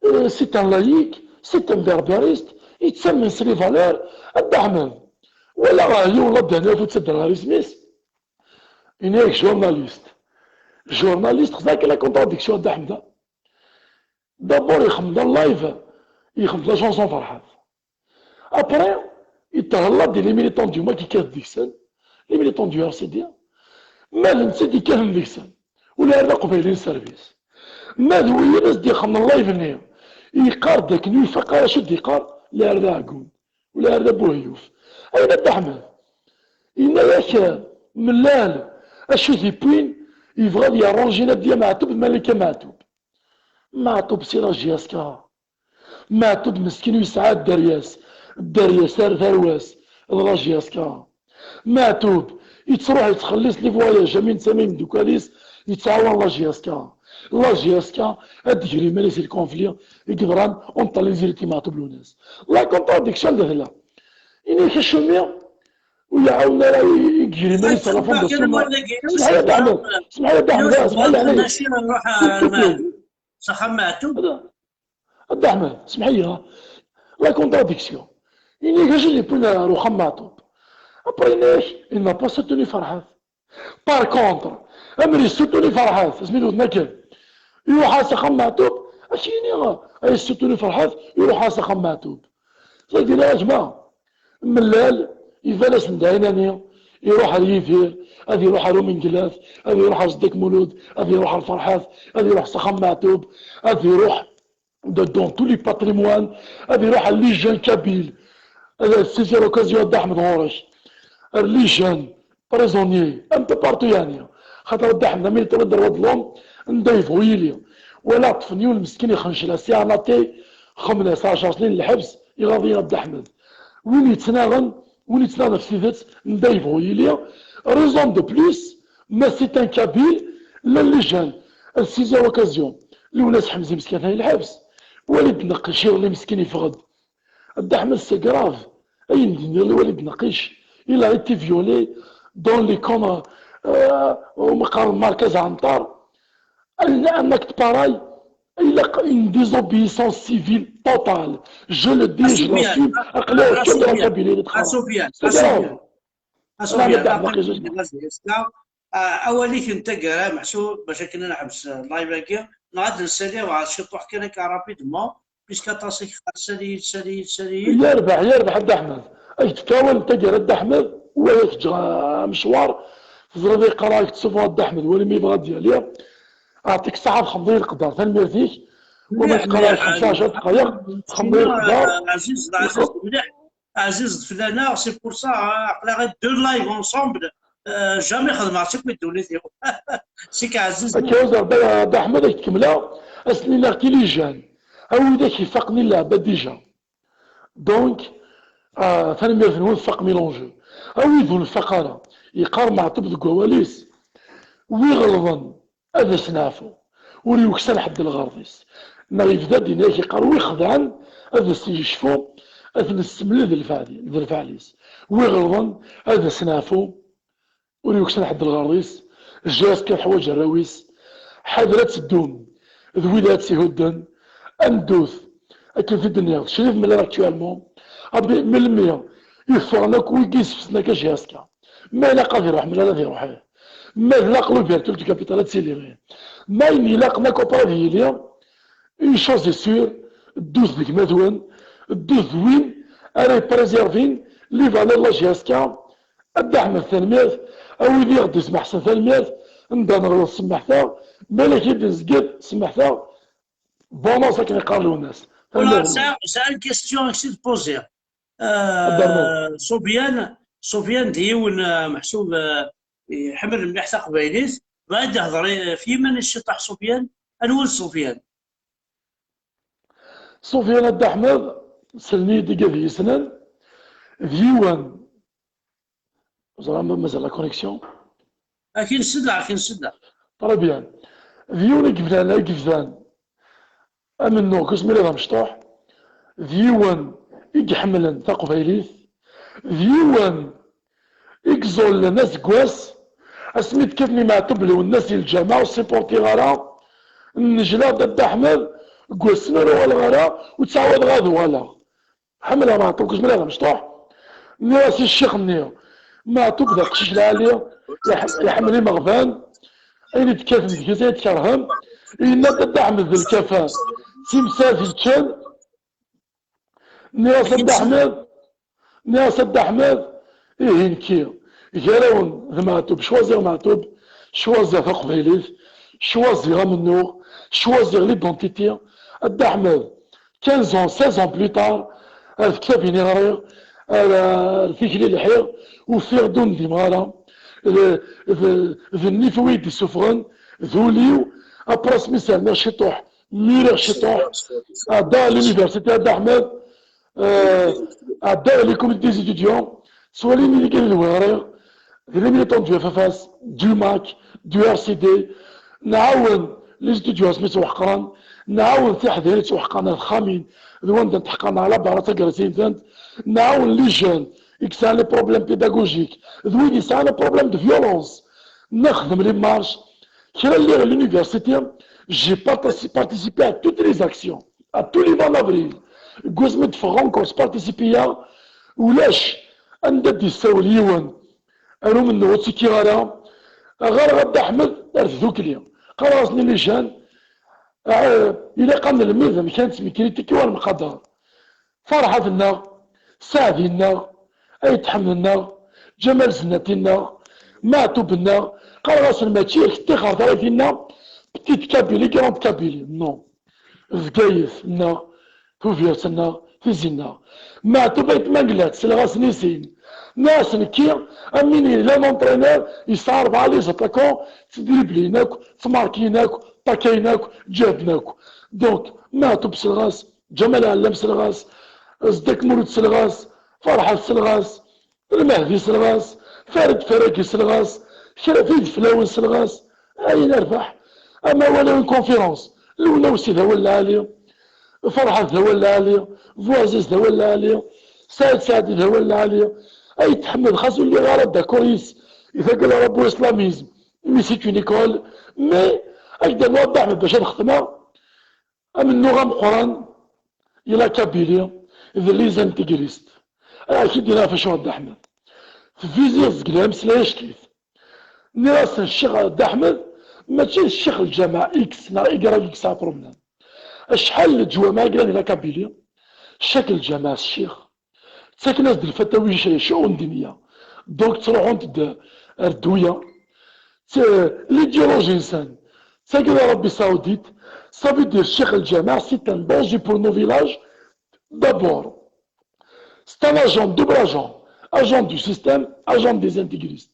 euh, c'est un laïc, c'est un berbériste, yettamen s les valeurs. A Dda Ḥmed, walaɣ yiwen la dernière fois yettadder ɣer isem-is. Yenna-yak journaliste. Journaliste, xzak la contradiction a Dda Ḥmed. D'abord, ixeddem live, ixeddem la chanson Ferḥat. Après, yetthella-d les militants du mac, yekkat deg-sen, les militants du R C D, ma d netta i d-yekkaten deg-sen, ula d aqbayli n service. Ma d wiyin i s-d-ixeddmen live-nni, yeqqar-d akken ur ifaq ara acu d-yeqqar, la d aɛeggun, ula d abuhyuf. Ayen a Dda Ḥmed, yenna-yak Mellal, acu d-yewwin, yebɣa ad yarranji Nadia Meɛtub d Malika Meɛtub. Meɛtub si la J S K. Meɛtub meskin ur yesɛi dderya-s, dderya-s ar tarwa-s d la J S K. Meɛtub yettruḥ yettxelliṣ les voyages, am netta am imeddukal-is, yettɛawan la J S K. La J S K ad d-tger iman-is i lkonfli i yeḍran entre les élites Meɛtub Lwennas. La contradiction anda tella. Ini-ak acumi ur iɛawen ara i, i yeger iman-is ɣer la fondation. Semḥ-iyi a Dda Ḥmed, semḥ-iyi a Dda Ḥmed, semḥ-iyi a Dda Ḥmed. A Dda Ḥmed, semḥ-iyi, ha. La contradiction. Ini-ak acu d-yewwin ar uxxam Meɛtub. Après, ini-ak, il n'a pas soutenu Ferḥat. Par contre, amer yessutuni Ferḥat, asmi d-wten akken, iruḥ-as axxam Meɛtub, ad k-yini, ay yessutuni Ferḥat, iruḥ-as axxam Meɛtub. Tagi, a gma, Mellal, iban-asen-d ɛinani, iruḥ ar Yidir, ad iruḥ ar Umenglat, ad iruḥ ar Zedek Mulud, ad iruḥ ar Ferḥat, ad iruḥ s axxam Meɛtub, ad iruḥ de, dans tous les patrimoines, ad iruḥ ar les jeunes kabyles, ad saisir l'occasion a Dda Ḥmed ɣur-k, ar les jeunes prisonniers, un peu partout yeɛni, xaṭer a Dda Ḥmed, am i d-tenniḍ, droit de l'homme, anda yebɣu yili. Wala ṭṭfen yiwen meskin ixencel-as, iɛnaṭi, xemmen-as ɛecṛ snin n lḥebs, iɣaḍ-iyi a Dda Ḥmed. Win yettnaɣen, win yettnaɣen ɣef tidet, anda yebɣu yili, raison de plus, ma c'est un kabyle, llan les jeunes, ad saisir l'occasion. Lwennas Ḥemza meskin atan di lḥebs, Walid Neqqic iḍelli meskin yeffeɣ-d. A Dda Ḥmed, c'est grave. Ayen d-yenna Walid Neqqic, il a été violé dans les camps, euh, umi qqaren Markaz Ɛenṭar. Un, un acte pareil, il a une désobéissance civile totale. Je le dis, je l'assume. Aql-i au cœur de la Kabylie. C'est grave. A Sofiane, a Sofiane, aql-i, a Sofiane, a, awal-ik n taggara, meḥsub, bac akken ad neḥbes, euh, live-agi, neɣ ad nsali ɣer ciṭuḥ kan akka rapidement, puisque aṭas i k-, sali-yi-d, sali-yi-d, sali-yi-d. Yerbeḥ, yerbeḥ a Dda Ḥmed. Ad k-d-fkeɣ awal n taggara a Dda Ḥmed, u ad k-ǧǧeɣ amecwar. Teẓriḍ, yeqqar-ak-d souvent a Dda Ḥmed, wali ma yebɣa ad d-yali. Aɛṭik ṣṣaḥa, txedmeḍ-iyi leqder, tanemmirt-ik. Wa ma yeqqar-ak xemsa ɛecṛa dqayeq, txedmeḍ-iyi leqder. Ɛziz, ɛziz mliḥ. Ɛziz d fell-aneɣ, c'est pour ça, hein, aql-aɣ deux live ensemble. Euh, jamais xedmeɣ-tt akk i ddunit-iw. Sika ɛziz. Akka uẓer Dda Ḥmed, ad k-kemmleɣ. Ass-nni neɣ kilijan a widak ifaqen i lɛebad dija. Donc, ah, tanemmirt-nwen, tfaqem i l'enjeu. A wid ur nfaq ara, yeqqar Meɛtub deg wawal-is, wi ɣelḍen ad as-neɛfu, ur yuksan ḥedd lɣerḍ-is. Neɣ yebda-d yenna-ak, yeqqar, wi xedɛen ad as-yecfu, ad t-nessemled d lfeɛl-, d lfeɛl-is. Wi ɣelḍen ad as-neɛfu, ur yuksan ḥedd lɣerḍ-is. J S K teḥwaǧ arraw-is. Ḥader ad teddum d wid ad tt-ihudden. Ad neddut, akken t-id-nniɣ, Crif Mlal actuellement. Abi, melmi i ffɣen akk wigi yessefsen akka J S K? Ma ilaq ad iruḥ Mlal, ad iruḥ, ih. Ma d l'ouverture du capital, ad tili, ih. Ma ayen ilaqen akk après ad yili. Une chose est sûre, ddut d gma-twen, ddut d win ara yepréservin les valeurs n la J S K. A Dda Ḥmed, tanemmirt. A wid i ɣ-d-ismeḥsen, tanemmirt. Anda neɣleḍ, semmḥet-aɣ. Ma yella kra i d-nezgel, semmḥet-aɣ. Bonus, akken iqqar Lwennas. Voilà, Tanemmirt. c'est c'est une question que je te poser. Ad d-rnuɣ. Euh, Sofiane, Sofiane d yiwen, euh, meḥsub, euh, iḥemmel mliḥ taqbaylit. Bɣa ad d-hḍer, euh, f yiman-is ciṭuḥ, Sofiane. Anwa d Sofiane? Sofiane, a Dda Ḥmed, sellen-iyi-d igad yessnen, d yiwen, ẓran ma mazal la connexion. Akin sedda, akin sedda. Très bien. D yiwen i yebdan, i yebdan amennuɣ, kusmir d amecṭuḥ, d yiwen i iḥemmlen taqbaylit, d yiwen i iẓullen aseggas, asmi d-kkaten i Meɛtub Lwennas i lǧameɛ, ur supportiɣ ara, nnejlaɣ-d a Dda Ḥmed, deg wass-nni ur uɣaleɣ ara, ur ttɛawadeɣ ad uɣaleɣ. Ḥemmleɣ Meɛtub, kusmir d amecṭuḥ. Nniɣ-as i ccix-nni, Meɛtub d aqcic lɛali, iḥ-, iḥemmel imeɣban, ayen i d-kkaten deg-s ay tkerhem. Yenna-d a Dda Ḥmed d lkafar, d timsal i ččan. Nniɣ-as a Dda Ḥmed, nniɣ-as a Dda Ḥmed, ihi nekki, gar-awen d Meɛtub, cwaziɣ Meɛtub, cwaziɣ taqbaylit, cwaziɣ amennuɣ, cwaziɣ l'identité. A Dda Ḥmed, quinze ans, seize ans plus tard, ar tektabin i ɣriɣ, ar, ar tikli lḥiɣ, ufiɣ-d ur ndimeɣ ara. D, d, d nnif wi yi-d-issufɣen, d ul-iw, après asmi s-rniɣ ciṭuḥ, muriɣ ciṭuḥ, ɛeddaɣ à l'université, a Dda Ḥmed, euh, ɛeddaɣ les comités des étudiants, ttwalin-iyi kan d wi ɣriɣ, d les militants du F F S, du mac, du R C D, nɛawen les étudiants asmi ttwaḥeqren, nɛawen tiḥdayin ttwaḥeqren ar texxamin, d wanda ntḥeqqer neɣ la barra d taggara-s-ntent, nɛawen les jeunes i yesɛan les problèmes pédagogiques, d wid yesɛan les problèmes de violence, nexdem les marches, kra lliɣ à l'université, j'ai parti-, participé à toutes les actions, à tous les vingt d'avril, deg wasmi d-ffɣeɣ encore sparticipiya, ulac anda d-yessawel yiwen, ar umennuɣ ur ttekkiɣ ara, ɣer a Dda Ḥmed ar tdukli. Qqareɣ-asen i les jeunes, ah, ilaq ad nelmed amek ad nettmekritiki u ad nemqader. Ferḥat-nneɣ, Saɛdi-nneɣ, Ayt Ḥmed-nneɣ, Ǧamal Zennati-nneɣ, Meɛtub-nneɣ, qqareɣ-asen mačči ak ṭṭixer taɣit-nneɣ, petite Kabylie, grande Kabylie, non. Bgayet-nneɣ, Tubiret-nneɣ, Tizi-nneɣ. Meɛtub Ayt Mangellat, selleɣ-asen i sin. Nniɣ-as nekki, am win yellan entraîneur, yesɛa rebɛa les attaquants, ttdribblin akk, ttmarkin akk, ṭakayen akk, ǧehden akk. Donc, Meɛtub selleɣ-as, Ǧamal Ɛellam selleɣ-as, Zeddak Mulud selleɣ-as, Ferḥat selleɣ-as, Lmehdi selleɣ-as, Farid Faragi selleɣ-as, kra tid fell-awen selleɣ-as, ayen rbeḥ. Amawal-a, une conférence, Lewna Wessi d awal lɛali, Ferḥat d awal lɛali, Buɛziz d awal lɛali, Saɛid Saɛdi d awal lɛali. Ayt Ḥmed, xas ur lliɣ ara d'accord yis, i taggara bu islamisme, mais c'est une école, mais ad k-d-rnuɣ a Dda Ḥmed bac ad xetmeɣ. Amennuɣ ameqqran i la Kabylie d les intégristes. Ad ak-id-iniɣ ɣef acu a Dda Ḥmed. Tviziḍ deg lɛemsla acek-it. Nniɣ-asen ccix a Dda Ḥmed, mačči d ccix lǧameɛ X neɣ Y i yesɛa problème. Acḥal n leǧwameɛ i yellan di la Kabylie, chaque lǧameɛ s ccix. Ttaken-as-d lfatawi, c-, shu'un diniya. Donc ttruḥunt-d ar dduya. T-, l'idéologie-nsen d tagi d Arabie Saoudite. Ça veut dire, Cheikh El Djamia, c'est un danger pour nos villages. D'abord, c'est un agent, double agent, agent du système, agent des intégristes.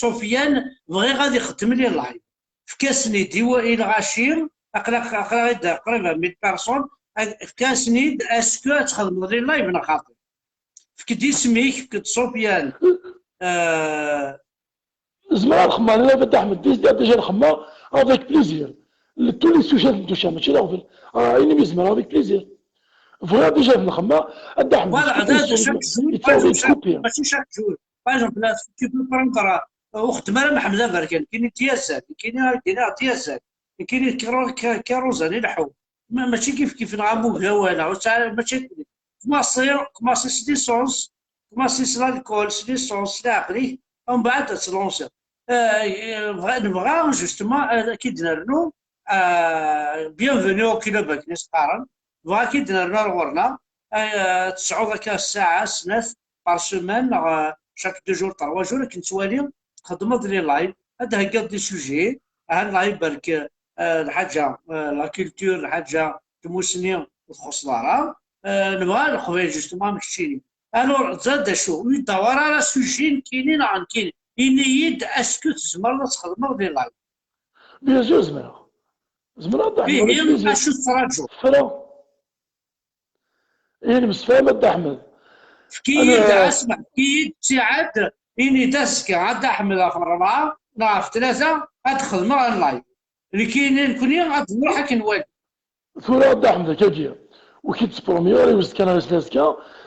Sofiane, bɣiɣ ad ixeddem les lives. Efk-asen-id i wa-, i lɣaci, aql-aɣ, aql-aɣ-id qrib à mille personnes, efk-asen-id, est-ce que ad txedmeḍ les lives neɣ xaṭi? Efk-d isem-ik, efk-d Sofiane. Euh, Zemreɣ ad xemmeɣ les lives a Dda Ḥmed, déjà, déjà nxemmeɣ avec plaisir. Le, tous les sujets n tucca, mačči d aɣbel. Ah, ayen imi zemreɣ avec plaisir. Bɣiɣ déjà ad nxemmeɣ, a Dda Ḥmed. Voilà, chaque jour, par exemple, chaque jour. Par exemple, là, si tu peux prendre, euh, ur xeddem ara Mḥemmed Aberkan, nekkini d tiyazzal, nekkini ad d-iniɣ d tiyazzal, nekkini d Kiru-, Ki-, Kiruẓan ileḥḥu. Ma-, mačči kif kif neɣ am ugawa neɣ ur tesɛi ara, mačči. Kmaṣi, kmaṣi s licence, kmaṣi s l'alcool, s licence, s leɛqel-ik, umbeɛd ad tlansiḍ. Euh, euh, bɣa-, nebɣa, justement, euh, ad k-id-nernu, euh, bienvenue au club, akken i s-qqaren. Bɣa ad k-id-nernu ar ɣur-neɣ, euh, ad tesɛuḍ akka ssaɛa, snat, par semaine, neɣ, euh, chaque deux jours, trois jours, akken nettwali txeddmeḍ les lives, ad d-theggiḍ des sujets, ahat live berk, euh, lḥaǧa, euh, la culture, lḥaǧa tmussni ur txuṣṣeḍ ara. Euh, nebɣa Leqbayel, justement, am keččini. Alors, ẓer d acu, ur yi-d-awar ara sujet nekkini neɣ nekkini. Ini-yi-d, est-ce que tzemreḍ ad txedmeḍ les lives? Bien sûr, zemreɣ. Zemreɣ, a Dda Ḥmed, avec Ihi, plaisir. Acu tettraǧuḍ? Ffreɣ. Ihi, nemsefham, a Dda Ḥmed. Efk-iyi-d, Ana- asma, efk-iyi-d ttiɛad, ini-d azekka, a Dda Ḥmed, ɣef ṛṛebɛa neɣ ɣef tlata ad xedmeɣ les lives. Nekkini, nekkni ad nruḥ ad k-nwali. Tura, a Dda Ḥmed, akkagi, ur k-id-spromiɣ ara, i uzekka neɣ i tlazekka,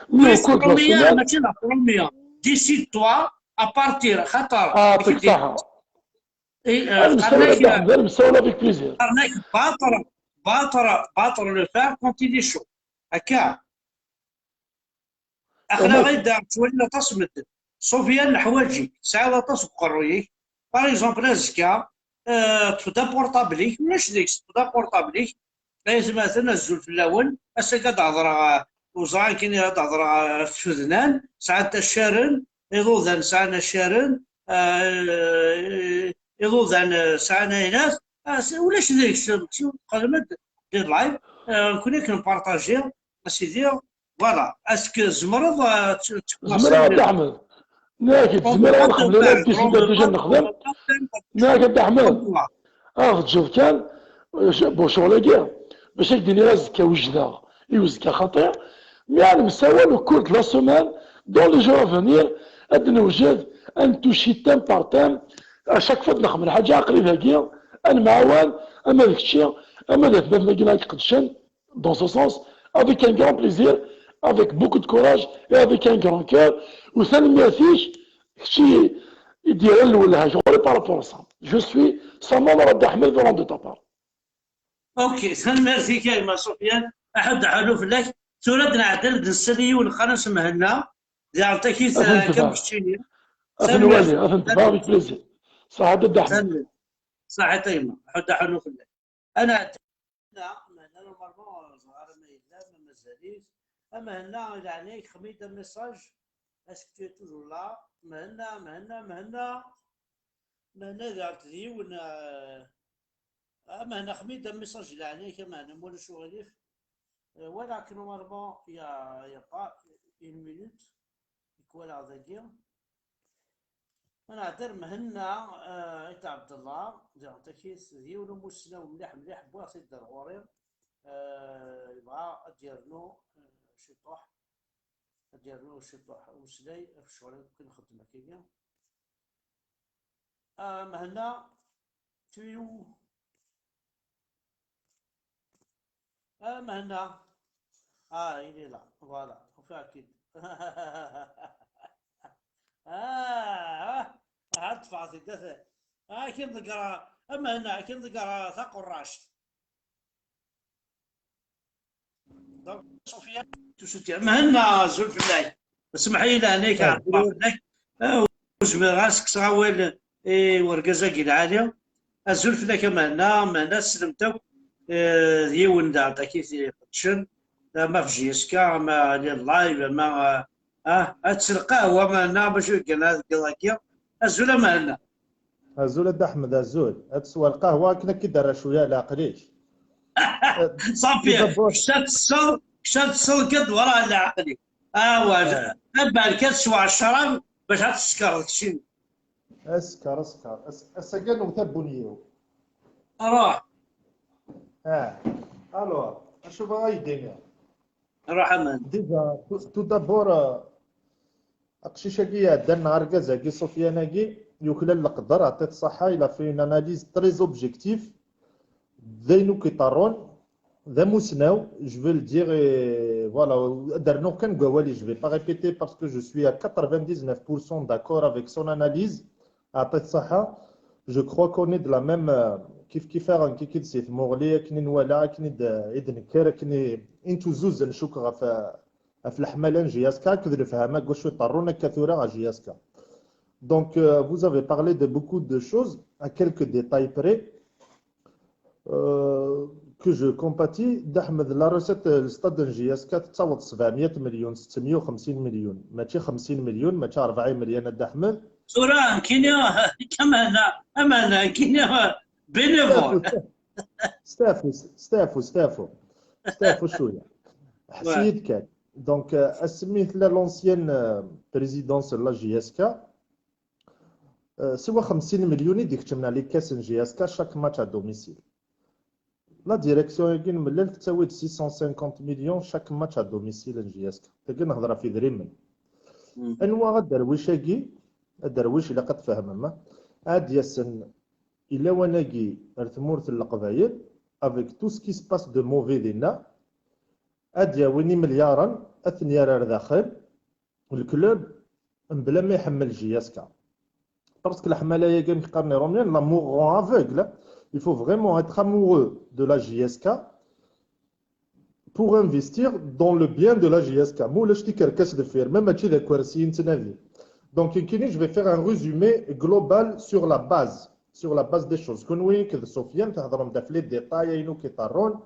Mais au cours de la semaine, mačči d la première. Décide-toi à partir, xaṭer. Ah, yɛṭik ṣṣeḥḥa. Ad nemmsawl, a Dda Ḥmed, ad nemmsawl avec plaisir. Qqaren-ak battre, battre, battre le fer quand il est chaud. Akka. Aql-aɣ-id ttwalin aṭas n medden. Sofiane, neḥwaǧ-ik. Tesɛiḍ aṭas deg uqerruy-ik. Par exemple, azekka, eh, ṭṭef-d apurṭabl-ik, ulac deg-s, ṭṭef-d apurṭabl-ik. Ay atmaten, azul fell-awen. Ass-agi ad d-hedreɣ, eh, ur ẓriɣ akken ad d-hedreɣ, eh, ɣef tfednan. Sɛant accaren, iḍudan sɛan accaren, eh, iḍudan, eh, sɛan ayla-t. Ah, s-, ulac deg-s, tqedmem-d di live, eh, nekkni ad k-npartaji, a sidi, voilà. Est-ce que tzemreḍ, eh, ad t-, ad t-, zemreɣ, a Dda Ḥmed. Nniɣ-ak-d, zemreɣ ad nexdem la décision déjà nexdem. Nniɣ-ak, a Dda Ḥmed, ad teǧǧeḍ kan, eh, bu ccɣel-agi, bac ad k-d-iniɣ azekka wejdeɣ i uzekka xaṭi, mi ad nemmsawal au cours de la semaine, dans les jours à venir, ad d-newjed, ad nettuci thème par thème, à chaque fois ad nexdem lḥaǧa, aql-i dagi, ad nemɛawan, ama d kečči, ama d atmaten-agi i iqeddcen, dans ce sens, avec un grand plaisir, avec beaucoup de courage et avec un grand cœur. U tanemmirt-ik, kečči i d-yerran lwelha ɣur-i par rapport à ça. Je suis Samamar Dda Ḥmed, venant de ta part. Ok, tanemmirt-ik a gma Sofiane, aḥud aḥulu fell-ak. Tura ad nɛeddi ad nsali yiwen xalas Mhenna, diɣen takit kan keččini. Ad t-nwali, ad t-nefhem avec plaisir. Ṣaḥit a Dda Ḥmed. Ṣaḥit a gma, aḥud aḥulu fell-ak. Ad nɛeddi. Mhenna, Mhenna, normalement, ẓer ma yella, ma mazal-it. A Mhenna, i leɛnaya-k, xdem-iyi-d un message. Est-ce que tu es toujours là? Mhenna, Mhenna, Mhenna. Mhenna, d yiwen, euh, a Mhenna, xdem-iyi-d un message, i leɛnaya-k, a Mhenna, ma ulac uɣilif. Euh, voilà que normalement, il y a, il y a pas une minute. Ad nɛeddi ar Mhenna, euh, Ayt Ɛebdellah, diɣen takit, d yiwen umussnaw mliḥ, mliḥ, wwiɣ-t-id ar ɣur-i. Euh, yebɣa ad d-yernu, euh, ciṭuḥ, ad d-yernu ciṭuḥ umeslay ɣef ccɣel akk i nxeddem akkagi. Ah, Mhenna, tu es où? Ah, Mhenna. Ah, il est là. Voilà. Ufiɣ-k-id. Ah, ah, ah, ṭṭfeɣ-t-id. Ah, akken ḍeggreɣ, a Mhenna, akken ḍeggreɣ taqerract. Donc, Sofiane, tu soutiens. Mhenna, azul fell-ak. Semmeḥ-iyi leɛnaya-k, ah, ɛeṭṭleɣ fell-ak. Ah, ur zmireɣ ad s-kkseɣ awal i urgaz-agi lɛali. Azul fell-ak a Mhenna, Mhenna tessnem-t akk. Eh, d yiwen daɣen takit iqeddcen. Ama ɣef J S K, ama di live, ama, ah, ah, ad tessew lqahwa a Mhenna, bac ur yeggan ara deg yiḍ-agi. Azul a Mhenna. Azul a Dda Ḥmed, azul. Ad tesweḍ lqahwa akken ad k-id-terr cwiya leɛqel-ik. Ṣafi, kečč ad tesseḍ, kečč ad tesseḍ kan d wara leɛqel-ik. Awa, ah, tabarka teswa ccrab bac ad tsekreḍ keččini. Asker, asker. Ass-, ass-agi ad newwet abunyiw. Ruḥ. Ah, alors, acu bɣa ad yi-d-iniɣ? Ruḥ aman. Déjà, tout, tout d'abord, euh, aqcic-agi iɛeddan neɣ argaz-agi, Sofiane-agi, yuklal leqder, ɛṭiɣ-t ṣṣeḥḥa, il a fait une analyse très objective. D ayen akk iṭerrun, d amussnaw, je veux le dire, et voilà, ad d-rnuɣ kan deg wawal-is, je vais pas répéter parce que je suis à quatre-vingt-dix-neuf pour cent d'accord avec son analyse. Ɛṭiɣ-t ṣṣeḥḥa. Je crois qu'on est de la même, euh, kif kif aɣen kikid si tmuɣli, akken i nwala, akken i d-, i d-nekker, akken i, i nettuzuzen, cukkeɣ ɣef, ɣef leḥmala n J S K akked lefhama deg wacu iṭerrun akka tura ɣer J S K. Donc, euh, vous avez parlé de beaucoup de choses, à quelques détails près, euh, que je compatis. Dda Ḥmed, la recette, euh, le stade n J S K tettaweḍ sebɛemya melyun, settemya u xemsin melyun, mačči xemsin melyun, mačči rebɛa melyun, a Dda Ḥmed. Tura, nekkini, aman, aman, nekkini, bénévole. Stefu, stefu, stefu, stefu. Stefu cwiya. Ḥess-iyi-d kan. Donc, euh, asmi tella l'ancienne, euh, présidence n la J S K, euh, siwa xemsin melyun i d-ikeččmen ɣer les caisses n J S K chaque match à domicile. La direction-agi n Mellal tettawi-d six cent cinquante millions chaque match à domicile n J S K. Tagi nehder ɣef idrimen. Anwa aderwic-agi? Aderwic ilaq ad tfehmem, ah? Ad d-yasen i lawan-agi ar tmurt n Leqbayel, avec tout ce qui se passe de mauvais dinna, ad d-yawin imelyaṛen, ad ten-yerr ar daxel, le club, mebla ma iḥemmel J S K. Parce que leḥmala-agi, amek qqaren les Romains, l'amour rend aveugle. Il faut vraiment être amoureux de la J S K pour investir dans le bien de la J S K. Ma ulac tikerkas deffir, ma mačči d akersi i nettnadi. Donc, nekkini, je vais faire un résumé global sur la base, sur la base des choses. Kunwi akked Sofiane, thedrem-d ɣef les détails, ayen akk iḍerrun.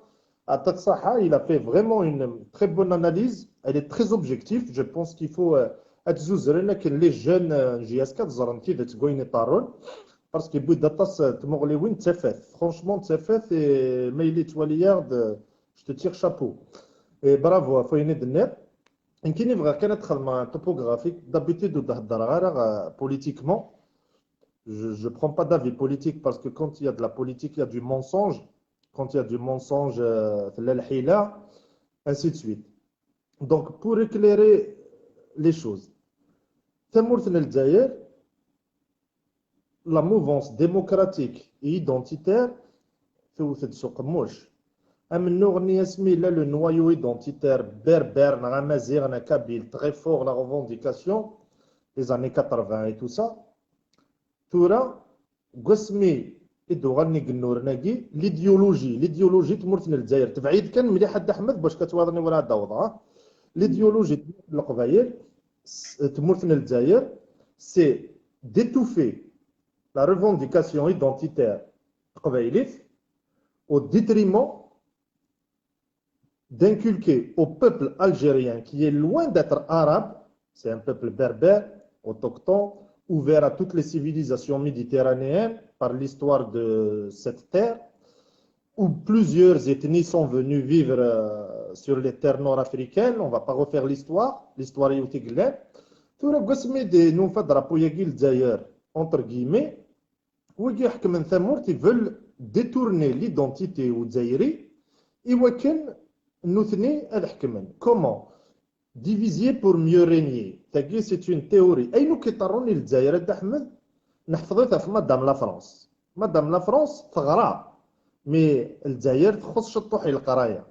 Aṭak Saha, il a fait vraiment une très bonne analyse. Elle est très objective. Je pense qu'il faut, euh, ad tzuzren akken les jeunes, euh, J S K ad ẓren tidet deg wayen iḍerrun. Parce que yewwi-d aṭas, euh, tmuɣliwin d tafat. Franchement, d tafat, et ma yella yettwali-aɣ-d, euh, je te tire chapeau. Et bravo ɣef wayen i d-tenniḍ. Nekkini bɣiɣ kan ad xedmeɣ un topo graphique. D'habitude ur d-heddreɣ ara, euh, politiquement. Je, je prends pas d'avis politique parce que quand il y a de la politique, il y a du mensonge. Quand il y a du mensonge, euh, tella lḥila, ainsi de suite. Donc, pour éclairer les choses, tamurt n Lezzayer, la mouvance démocratique et identitaire tewwet-d s uqemmuc. Amennuɣ-nni asmi yella le noyau identitaire berbère neɣ amaziɣ neɣ kabyle, très fort la revendication, les années quatre-vingts et tout ça. Tura, deg wasmi i d-uɣalen igennuren-agi, l'idéologie, l'idéologie n tmurt n Lezzayer, tebɛid kan mliḥ a Dda Ḥmed, bac ka twaḍen i wara ad d-awḍeɣ, ah. L'idéologie n tmurt n Leqbayel, s-, tmurt n Lezzayer, c'est d'étouffer la revendication identitaire teqbaylit au détriment d'inculquer au peuple algérien, qui est loin d'être arabe, c'est un peuple berbère, autochtone, ouvert à toutes les civilisations méditerranéennes par l'histoire de cette terre, où plusieurs ethnies sont venues vivre, euh, sur les terres nord-africaines. On va pas refaire l'histoire, l'histoire est au Tiglen. Tura, deg wasmi d-nufa drapeau-agi n Lezzayer, entre guillemets, wigi iḥekmen tamurt, ils veulent détourner l'identité n Uzzayri i wakken nutni ad ḥekmen. Comment? Diviser pour mieux régner. Tagi, c'est une théorie. Ayen akk iḍerrun i Lezzayer, a Dda Ḥmed, neḥfeḍ-it ɣef Madame la France. Madame la France teɣra, mais Lezzayer txuṣṣ ciṭṭuḥ i leqraya.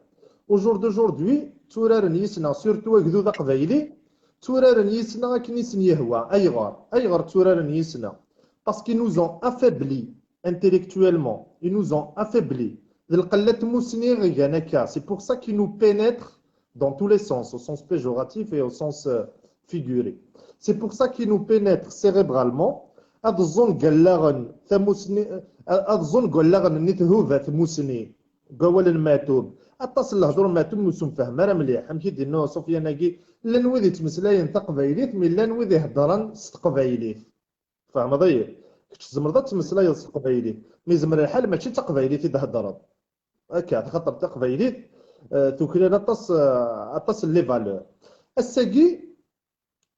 Au jour d'aujourd'hui, tturaren yis-neɣ, surtout agdud aqbayli, tturaren yis-neɣ akken i sen-yehwa. Ayɣer? Ayɣer tturaren yis-neɣ? Parce qu'ils nous ont affaiblis intellectuellement, ils nous ont affaiblis. D lqella n tmussni i ɣ-igan akka. C'est pour ça qu'ils nous pénètrent dans tous les sens, au sens péjoratif et au sens, euh, figuré. C'est pour ça qu'ils nous pénètrent cérébralement. Ad ẓẓun deg wallaɣen tamussni, ad ẓẓun deg wallaɣen-nni thuba tmussni, deg wawal n Maɛtub. Aṭas n lehdur n Maɛtub ur nettemfaham ara mliḥ. Amek i d-yenna Sufyan-agi, llan wid yettmeslayen taqbaylit, mi llan wid iheddren s teqbaylit. Tfehmeḍ-iyi? Kečč tzemreḍ ad tmeslayeḍ s teqbaylit, mi yezmer lḥal mačči d taqbaylit i d-theddreḍ. Akka, axaṭer taqbaylit, eh, tuklal aṭas, eh, aṭas n les valeurs. Ass-agi,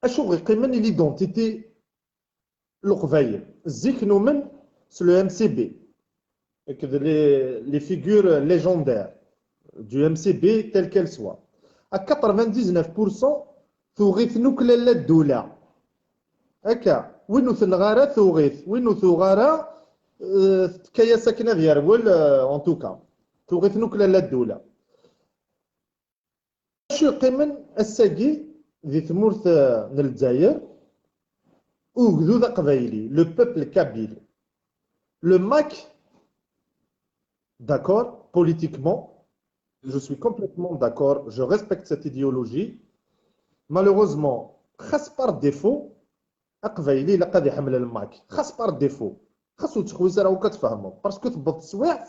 acu ɣ-iqqimen i l'identité n Leqbayel? Zik numen s le M C B, akked les, les figures légendaires du M C B, telles qu'elles soient. À quatre-vingt-dix-neuf pour cent, tuɣ-iten akk lalla ddula. Akka, win ur tenɣ ara tuɣ-it, win ur tuɣ ara, eh, tefka-yas akken ad yerwel, eh, en tout cas. Tuɣ-iten akk lalla ddula. Acu yeqqimen ass-agi di tmurt, eh, n Lezzayer? Ugdud aqbayli, le peuple kabyle. Le MAK, d'accord, politiquement, je suis complètement d'accord, je respecte cette idéologie. Malheureusement, xas par défaut, aqbayli ilaq ad iḥemmel le MAK. Xas par défaut. Xas ur ttxewwis ara akk ad tfehmeḍ. Parce que tewweḍ teswiɛt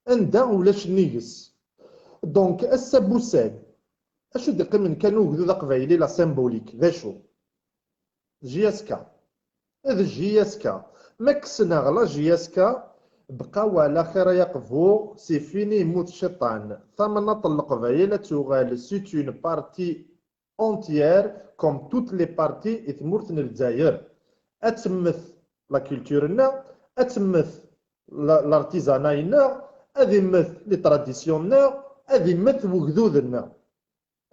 anda ulac nnig-s. Donc, ass-a n wussan, acu d-iqqimen kan ugdud aqbayli, la symbolique, d acu? J S K. D J S K. Ma kksen-aɣ la J S K, bqa wala xir ay aqbu, c'est fini, yemmut cciṭan. Tamnaḍt n Leqbayel ad tuɣal, c'est une partie entière, comme toutes les parties i tmurt n Lezzayer. Ad temmet la culture-nneɣ, ad temmet la, l'artisanat-nneɣ, ad immet les traditions-nneɣ, ad immet wegdud-nneɣ.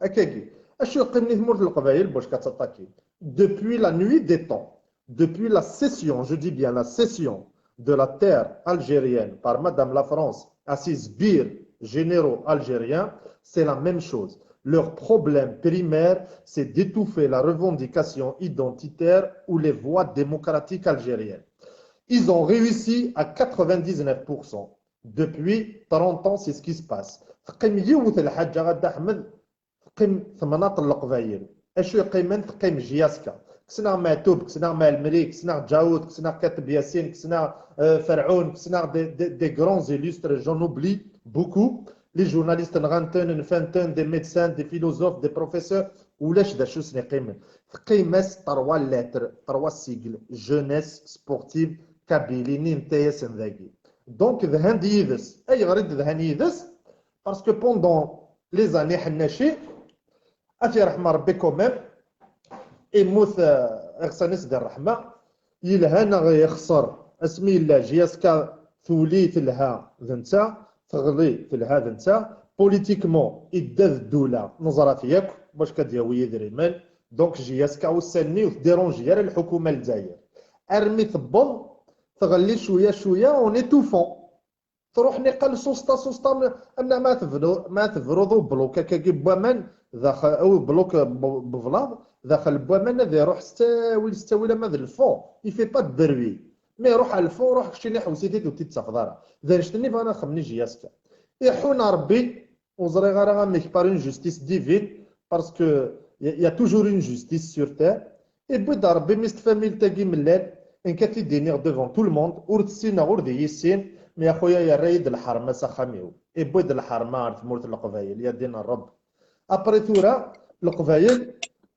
Akkagi, acu yeqqimen i tmurt n Leqbayel bac ad taṭakin? Depuis la nuit des temps, depuis la cession, je dis bien la cession de la terre algérienne par Madame la France à ses sbires généraux algériens, c'est la même chose. Leur problème primaire, c'est d'étouffer la revendication identitaire ou les voies démocratiques algériennes. Ils ont réussi à quatre-vingt-dix-neuf pour cent. Depuis trente ans, c'est ce qui se passe. Teqqim yiwet lḥaǧa, a Dda Ḥmed, teqqim temnaḍt n Leqbayel. Acu yeqqimen? Teqqim J S K. Kksen-aɣ Maɛtub, kksen-aɣ Maɛelmri, kksen-aɣ Djaoud, kksen-aɣ Kateb Yasin, kksen-aɣ, euh, Ferɛun, kksen-aɣ des, des, des grands illustres, j'en oublie beaucoup. Les journalistes nɣan-ten, nfan-ten, des médecins, des philosophes, des professeurs, ulac d acu sen-iqqimen. Teqqim-as trois lettres, trois sigles, jeunesse sportive Kabylie, nni netta-yasen dagi. Donc, dhan-d yid-s. Ayɣer i d-dhan yid-s? Parce que pendant les années ḥennaci, ad t-yerḥem Rebbi quand même, immut, euh, iɣsan-is di ṛṛeḥma, yelha neɣ yexṣer, asmi yella J S K tuli telha d netta, teɣli telha d netta, politiquement idda d ddula, neẓra-t yakk, bac kad yawi idrimen, donc J S K ussan-nni ur tdiranji ara lḥukuma n Lezzayer. Armi tewweḍ, tɣelli cwiya cwiya en étouffant. Tṛuḥ niqal susta susta, am, am ma tebnu, ma tebruḍ ubluk akkagi n waman, daxel, ubluk b-, beblaḍ, daxel n waman ad iṛuḥ s ttawil, s ttawil ama d lfond, il fait pas de bruit. Mi iṛuḥ ɣer lfond, iṛuḥ keččini ḥewwes-it-id ur t-id-tafeḍ ara. D annect-nni bɣan ad xedmen i J S K. Iḥun Ṛebbi, ur ẓriɣ ara amek, par une justice divine, parce que y a, y a toujours une justice sur terre. Iwwi-d Ṛebbi mi s tfamilt-agi mellal, nekk ad t-id-iniɣ devant tout le monde, ur t-ssineɣ, ur d iyi-issin, mais a xuya yerra-yi-d lḥerma s axxam-iw. Iwwi-d lḥerma ɣer tmurt n Leqbayel, ya ddin n Ṛebbi. Après tura, Leqbayel,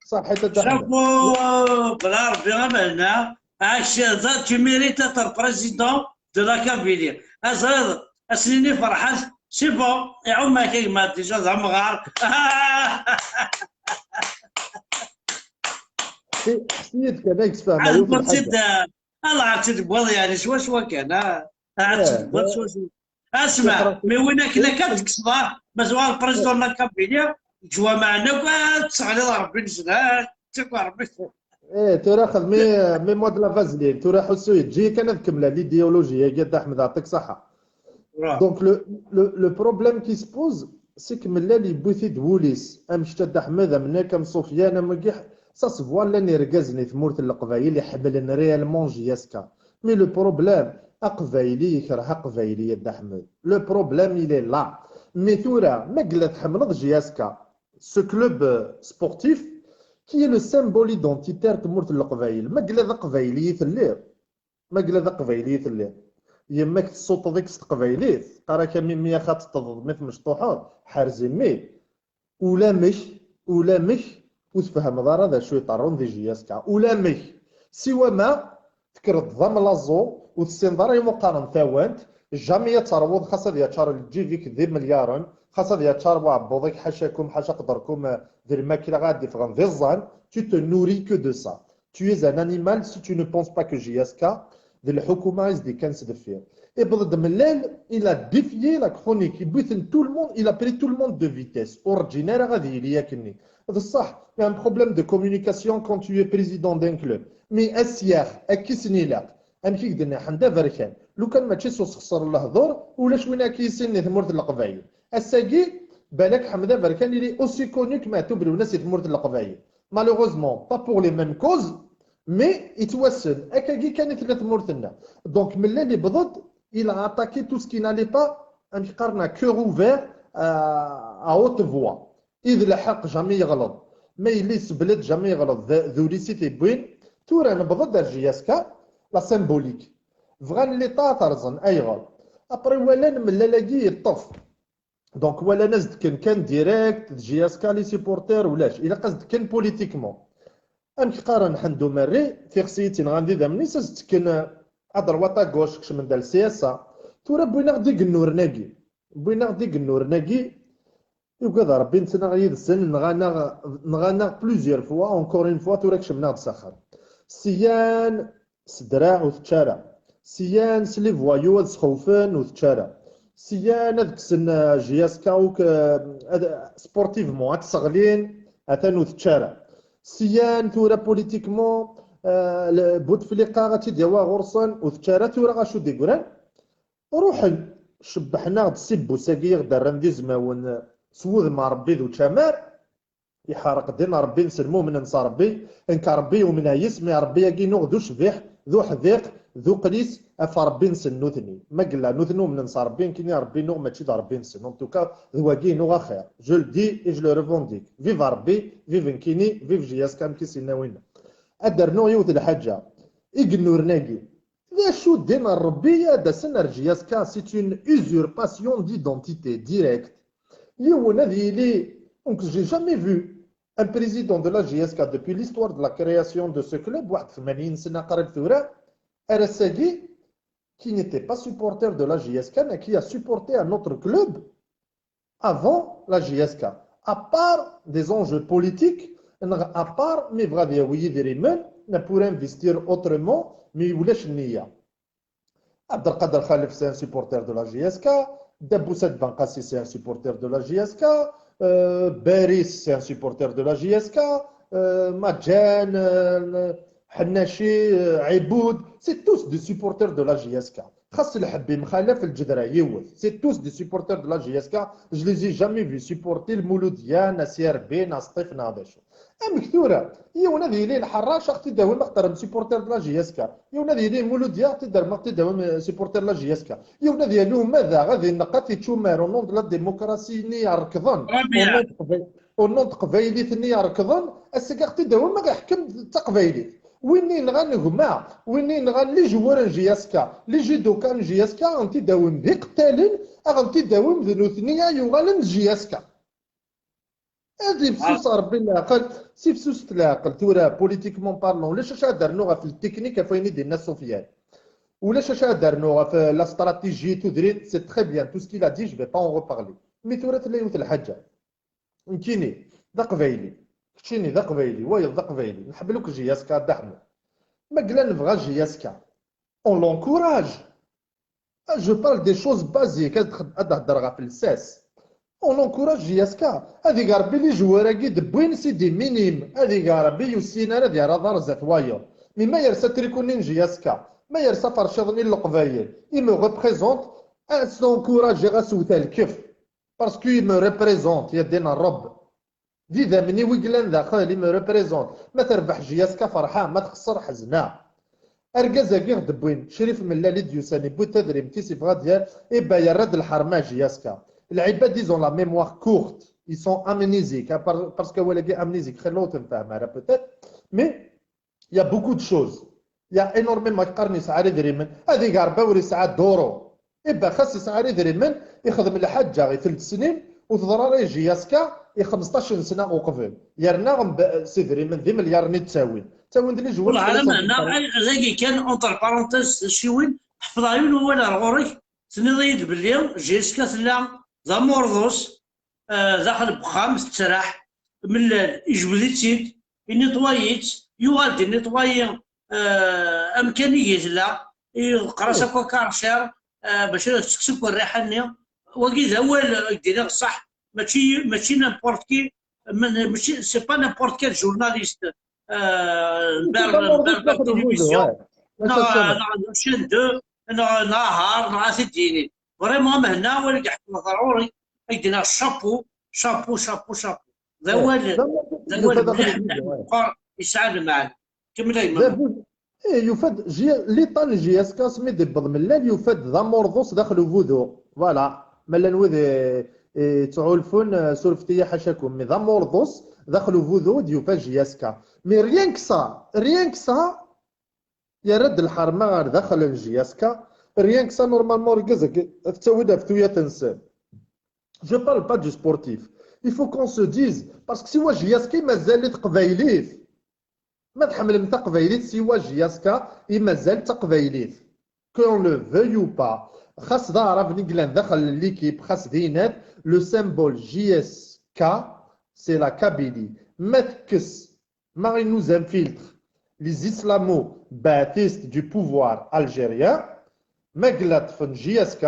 ṣaḥit a Dda Ḥmed. Chapeau, bla Ṛebbi amalna, ah, kečč, tu mérites être président de la Kabylie. Aẓriḍ, ass-nni ferḥen, c'est bon, iɛum-ak a gma, déjà d amɣar. Ḥess-iyi-d kan, ad yesfehmeɣ yiwet n lḥaǧa. Ah, ad tt-id-tewwiḍ, yeɛni, swaswa kan, ah. Ad tt-id-tewwiḍ swaswa. Asma, mais win akken akka ad tekkseḍ, ah, ma tuɣal président n la Kabylie, leǧwameɛ-nni akk, ah, ad tesseɣliḍ Ṛebbi-nsen, ah, ttak Ṛebbi. Eh, tura xedmi, mets-moi de la vaseline, tura ḥussu yeǧǧi-yi kan ad kemmleɣ l'idéologie-agi, a Dda Ḥmed, yeɛṭik ṣṣeḥḥa. Donc, le, le, le problème qui se pose, c'est que mellal yewwi-t-id wul-is, am kečč a Dda Ḥmed, am nekk, am Sufyan, am wigi, ça se voit, llan irgazen i tmurt n Leqbayel iḥemmlen réellement J S K. Mais le problème, Aqbayli yekreh Aqbayli, a Dda Ḥmed. Le problème, il est là. Mais tura, ma yella tḥemmleḍ J S K, ce club, euh, sportif, qui est le symbole identitaire n tmurt n Leqbayel, ma yella d Aqbayli i telliḍ, ma yella d Aqbayli i telliḍ, yemma-k tessuṭṭeḍ-ik s teqbaylit, teqqar-ak a mimi ax ad teṭṭeḍeḍ, mi tmecṭuḥeḍ, ḥerz imi. Ulamek, ulamek ur tfehmeḍ ara d acu iṭerrun di J S K. Ulamek, siwa ma tekkreḍ d amlaẓu, ur tessineḍ ara imuqaren tawant, jamais ad terwuḍ, xas ad yaččar lǧib-ik d imelyaṛen, xas ad yaččar waɛebbuḍ-ik, ḥacakum, ḥaca qederkum, eh, d lmakla ad d-iffɣen d iẓẓan, tu te nourris que de ça. Tu es un animal si tu ne penses pas que J S K d lḥukuma i s-d-ikkan s deffir. Iwweḍ-d Mellal, il a défié la chronique, yewwi-ten tout le monde, il a pris tout le monde de vitesse. Ur ǧǧin ara ad yili akkenni. D ṣṣeḥ, il y a un problème de communication quand tu es président d'un club. Mais asyax, akka i sen-ilaq. Amek i k-d-nniɣ, ḥend aberkan. Lukan mačči s usexṣer n lehdur, ulac win akka yessinen i tmurt n Leqbayel. Ass-agi, balak Ḥmed Aberkan, il est aussi connu que Maɛtub Lwennas i tmurt n Leqbayel. Malheureusement, pas pour les mêmes causes, mais yettwassen. Akkagi kan i tella tmurt-nneɣ. Donc, Mellal yewweḍ-d, il a attaqué tout ce qui n'allait pas, amek qqaren, à cœur ouvert, à, à haute voix. I d lḥeqq, jamais yeɣleḍ. Ma yella yessebla-d, jamais yeɣleḍ. D, d ul-is i t-yewwin. Tura newweḍ-d ar J S K, la symbolique. Bɣan l'État ad t-rẓen. Ayɣer? Après, walan Mellal-agi yeṭṭef. Donc, walan ad s-d-kken kan direct, d J S K les supporters, ulac. Ilaq ad s-d-kken politiquement. Amek qqaren Ḥend Umerri, tixsi i tt-inɣan d idammen-is, ad s-d-kken, euh, à droite à gauche, kecmen-d ar le C S A. Tura wwin-aɣ-d igennuren-agi. Wwin-aɣ-d igennuren-agi, yugad Ṛebbi nettnaɣ yid-sen, nɣan-aɣ, nɣan-aɣ plusieurs fois, encore une fois, tura kecmen-aɣ-d s axxam. Syan s draɛ ur tečči ara. Syan s les voyous ad sxewfen ur tečči ara. Syan ad kksen, euh, J S K akk, euh, ad, sportivement, ad t-sseɣlin, atan ur tečči ara. Syan tura politiquement, euh, le, Bouteflika ad tt-id-yawi ɣur-sen, ur tečči ara, tura acu d-yeggran? Ruḥen, cebbḥen-aɣ-d s ibus-agi i ɣ-d-rran d izmawen, s wudem n Ṛebbi d učamar, Iḥerq din Ṛebbi-nsen, ma umnen s Ṛebbi, nekk Ṛebbi umneɣ yes, mais Ṛebbi-agi-inu d ucbiḥ, d uḥdiq, d uqlis, ɣef Ṛebbi-nsen nutni. Ma yella nutni umnen s Ṛebbi, nekkini Ṛebbi-inu mačči d Ṛebbi-nsen. En tout cas, d wagi-inu axir. Je le dis et je le revendique. Vive Ṛebbi, vive nekkini, vive J S K, amek i s-yenna winna. Ad d-rnuɣ yiwet lḥaǧa. Igennuren-agi, d acu ddin n Ṛebbi ad d-asen ar J S K? C'est une usurpation d'identité directe. Yiwen ad yili, donc j'ai jamais vu un président de la J S K depuis l'histoire de la création de ce club, waḥed tmanyin sna qrib tura, ar ass-agi, qui n'était pas supporter de la J S K, mais qui a supporté un autre club avant la J S K. À part des enjeux politiques, neɣ à part mi yebɣa ad yawi idrimen, neɣ pour investir autrement, mais ulac nniya. Abdelkader Khalef, c'est un supporter de la J S K. Dda Boussad Banqassi, c'est un supporter de la J S K. Euh, Baris, c'est un supporter de la J S K. Euh, Madjan, euh, Hennachi, euh, Iboud, c'est tous des supporters de la J S K. Xas lḥebb imxalaf, lǧedra yiwet. C'est tous des supporters de la J S K. Je les ai jamais vus supporter le Mouloudia, na C R B, na Sṭif, na d acu. Amek tura, yiwen ad yili lḥerrac, ad ɣ-t-id-tawim, axaṭer supporter de la J S K. Yiwen ad yili Mouloudia, ad ɣ-t-id-tawim, ad ɣ-t-id-tawim, euh, supporter de la J S K. Yiwen ad yali umadaɣ, ad ineqq, ad t-iččumar, au nom de la démocratie-nni yerkḍen, au nom de Qbay-, au nom de teqbaylit-nni yerkḍen, ass-agi ad ɣ-t-id-tawim, ad iḥkem d taqbaylit. Win yenɣan gma, win yenɣan les joueurs n J S K, les judokas n J S K, ad ɣ-t-id-tawim d iqettalen, ad ɣ-t-id-tawim d nutni ay yuɣalen d J S K. Ad ifsus Ṛebbi leɛqel, sifsuset leɛqel tura, politiquement parlant, ulac acu ad d-rnuɣ ɣef le technique, ɣef wayen i d-yenna Sofiane. Ulac acu ad d-rnuɣ ɣef la stratégie, tudrin, c'est très bien, tout ce qu'il a dit, je vais pas en reparler. Mais tura tella yiwet lḥaǧa. Nekkini, d aqbayli. Keččini d aqbayli, wayeḍ d aqbayli. Nḥemmel akk J S K, a Dda Ḥemmu. Ma yella nebɣa J S K, on l'encourage. Ah, je parle des choses basiques, ad, ad d-heddreɣ ɣef lsas. On encourage J S K. Ad ig Ṛebbi les joueurs-agi d-wwin, c'est des minimes. Ad ig Ṛebbi ur yessin ara ad yerr aḍar zdat wayeḍ. Mais ma yersa trikuni n J S K, ma yersa aferciḍ-nni n Leqbayel, il me représente, ad s-encouragiɣ, ad s-wteɣ lkef. Parce que il me représente, ya ddin Ṛebbi. D idammen-iw i yellan daxel, i me représente. Ma terbeḥ J S K ferḥeɣ, ma txesser ḥezneɣ. Argaz-agi i ɣ-d-wwin, Crif Mellal i d-yusan, yewwi-d tadrimt-is, yebɣa ad yerr, iba yerra-d lḥerma J S K. Lɛibad, ils ont la mémoire courte, ils sont amnésiques, hein, par-, parce que awal-agi amnésique, xilla ur t-nfehhem ara peut-être, mais il y a beaucoup de choses. Il y a énormément, qqaren yesɛa idrimen, ad ig Ṛebbi ur yesɛa duru. Iba xas yesɛa idrimen, ixdem lḥaǧa i telt snin, ur teḍra ara i J S K i xmesṭac n sna uqbel. Yerna mb-, s idrimen d imelyaṛen i d-ttawin. Ttawin-d les joueurs. Wala, ala meɛna, ay, dagi kan, entre parenthèses, tacciwin, ḥefḍeɣ yiwen wawal ar ɣur-k, tenniḍ-iyi-d belli J S K tella d amurḍus, eh, daxel n wexxam, tettraḥ, Mellal, ijbed-itt-id, initwayi-tt, yuɣal-d initwayi, eh, amkan i tella, yeqra-s akk akarcir, eh, bac ad tekkes akk rriḥa-nni. Wagi d awal, eh, i d-iniɣ ṣṣeḥ, mačči, mačči n'importe qui, ma-, mačči, c'est pas n'importe quel journaliste, eh, n ber-, n berber télévision, neɣ, neɣ chaîne deux, neɣ, neɣ Ahar, neɣ ad t-id-yini. Vraiment, Mhenna, wala i iḥekmen ɣer ɣur-i, ad d-iniɣ chapeau, chapeau, chapeau, chapeau. D awal, d awal mliḥ, mliḥ, meqqar, yesɛa lmeɛna. Kemmel a yemma. Eh, yufa-d J-, l'état n J S K asmi d-yewweḍ Mellal, yufa-d d amurḍus daxel uvudu. Voilà. Ma llan wid i, i yettɛulfun, eh, surfet-iyi ḥacakum. Mais d amurḍus daxel uvudu i d-yufa J S K. Mais rien que ça, rien que ça, yerra-d lḥerma ɣer daxel n J S K. Rien que ça, normalement, argaz-agi ad t-ttawin ɣef tuyat-nsen. Je parle pas du sportif. Il faut qu'on se dise, parce que siwa J S K mazal-it teqbaylit. Ma tḥemmlem taqbaylit, siwa J S K i mazal taqbaylit. Qu'on le veuille ou pas. Xas d aɛraben i yellan daxel n l'équipe, xas d inat, le symbole J S K, c'est la Kabylie. Ma tekkes, ma i nous infiltre les islamo-ba'athistes du pouvoir algérien, ma yella ṭṭfen J S K,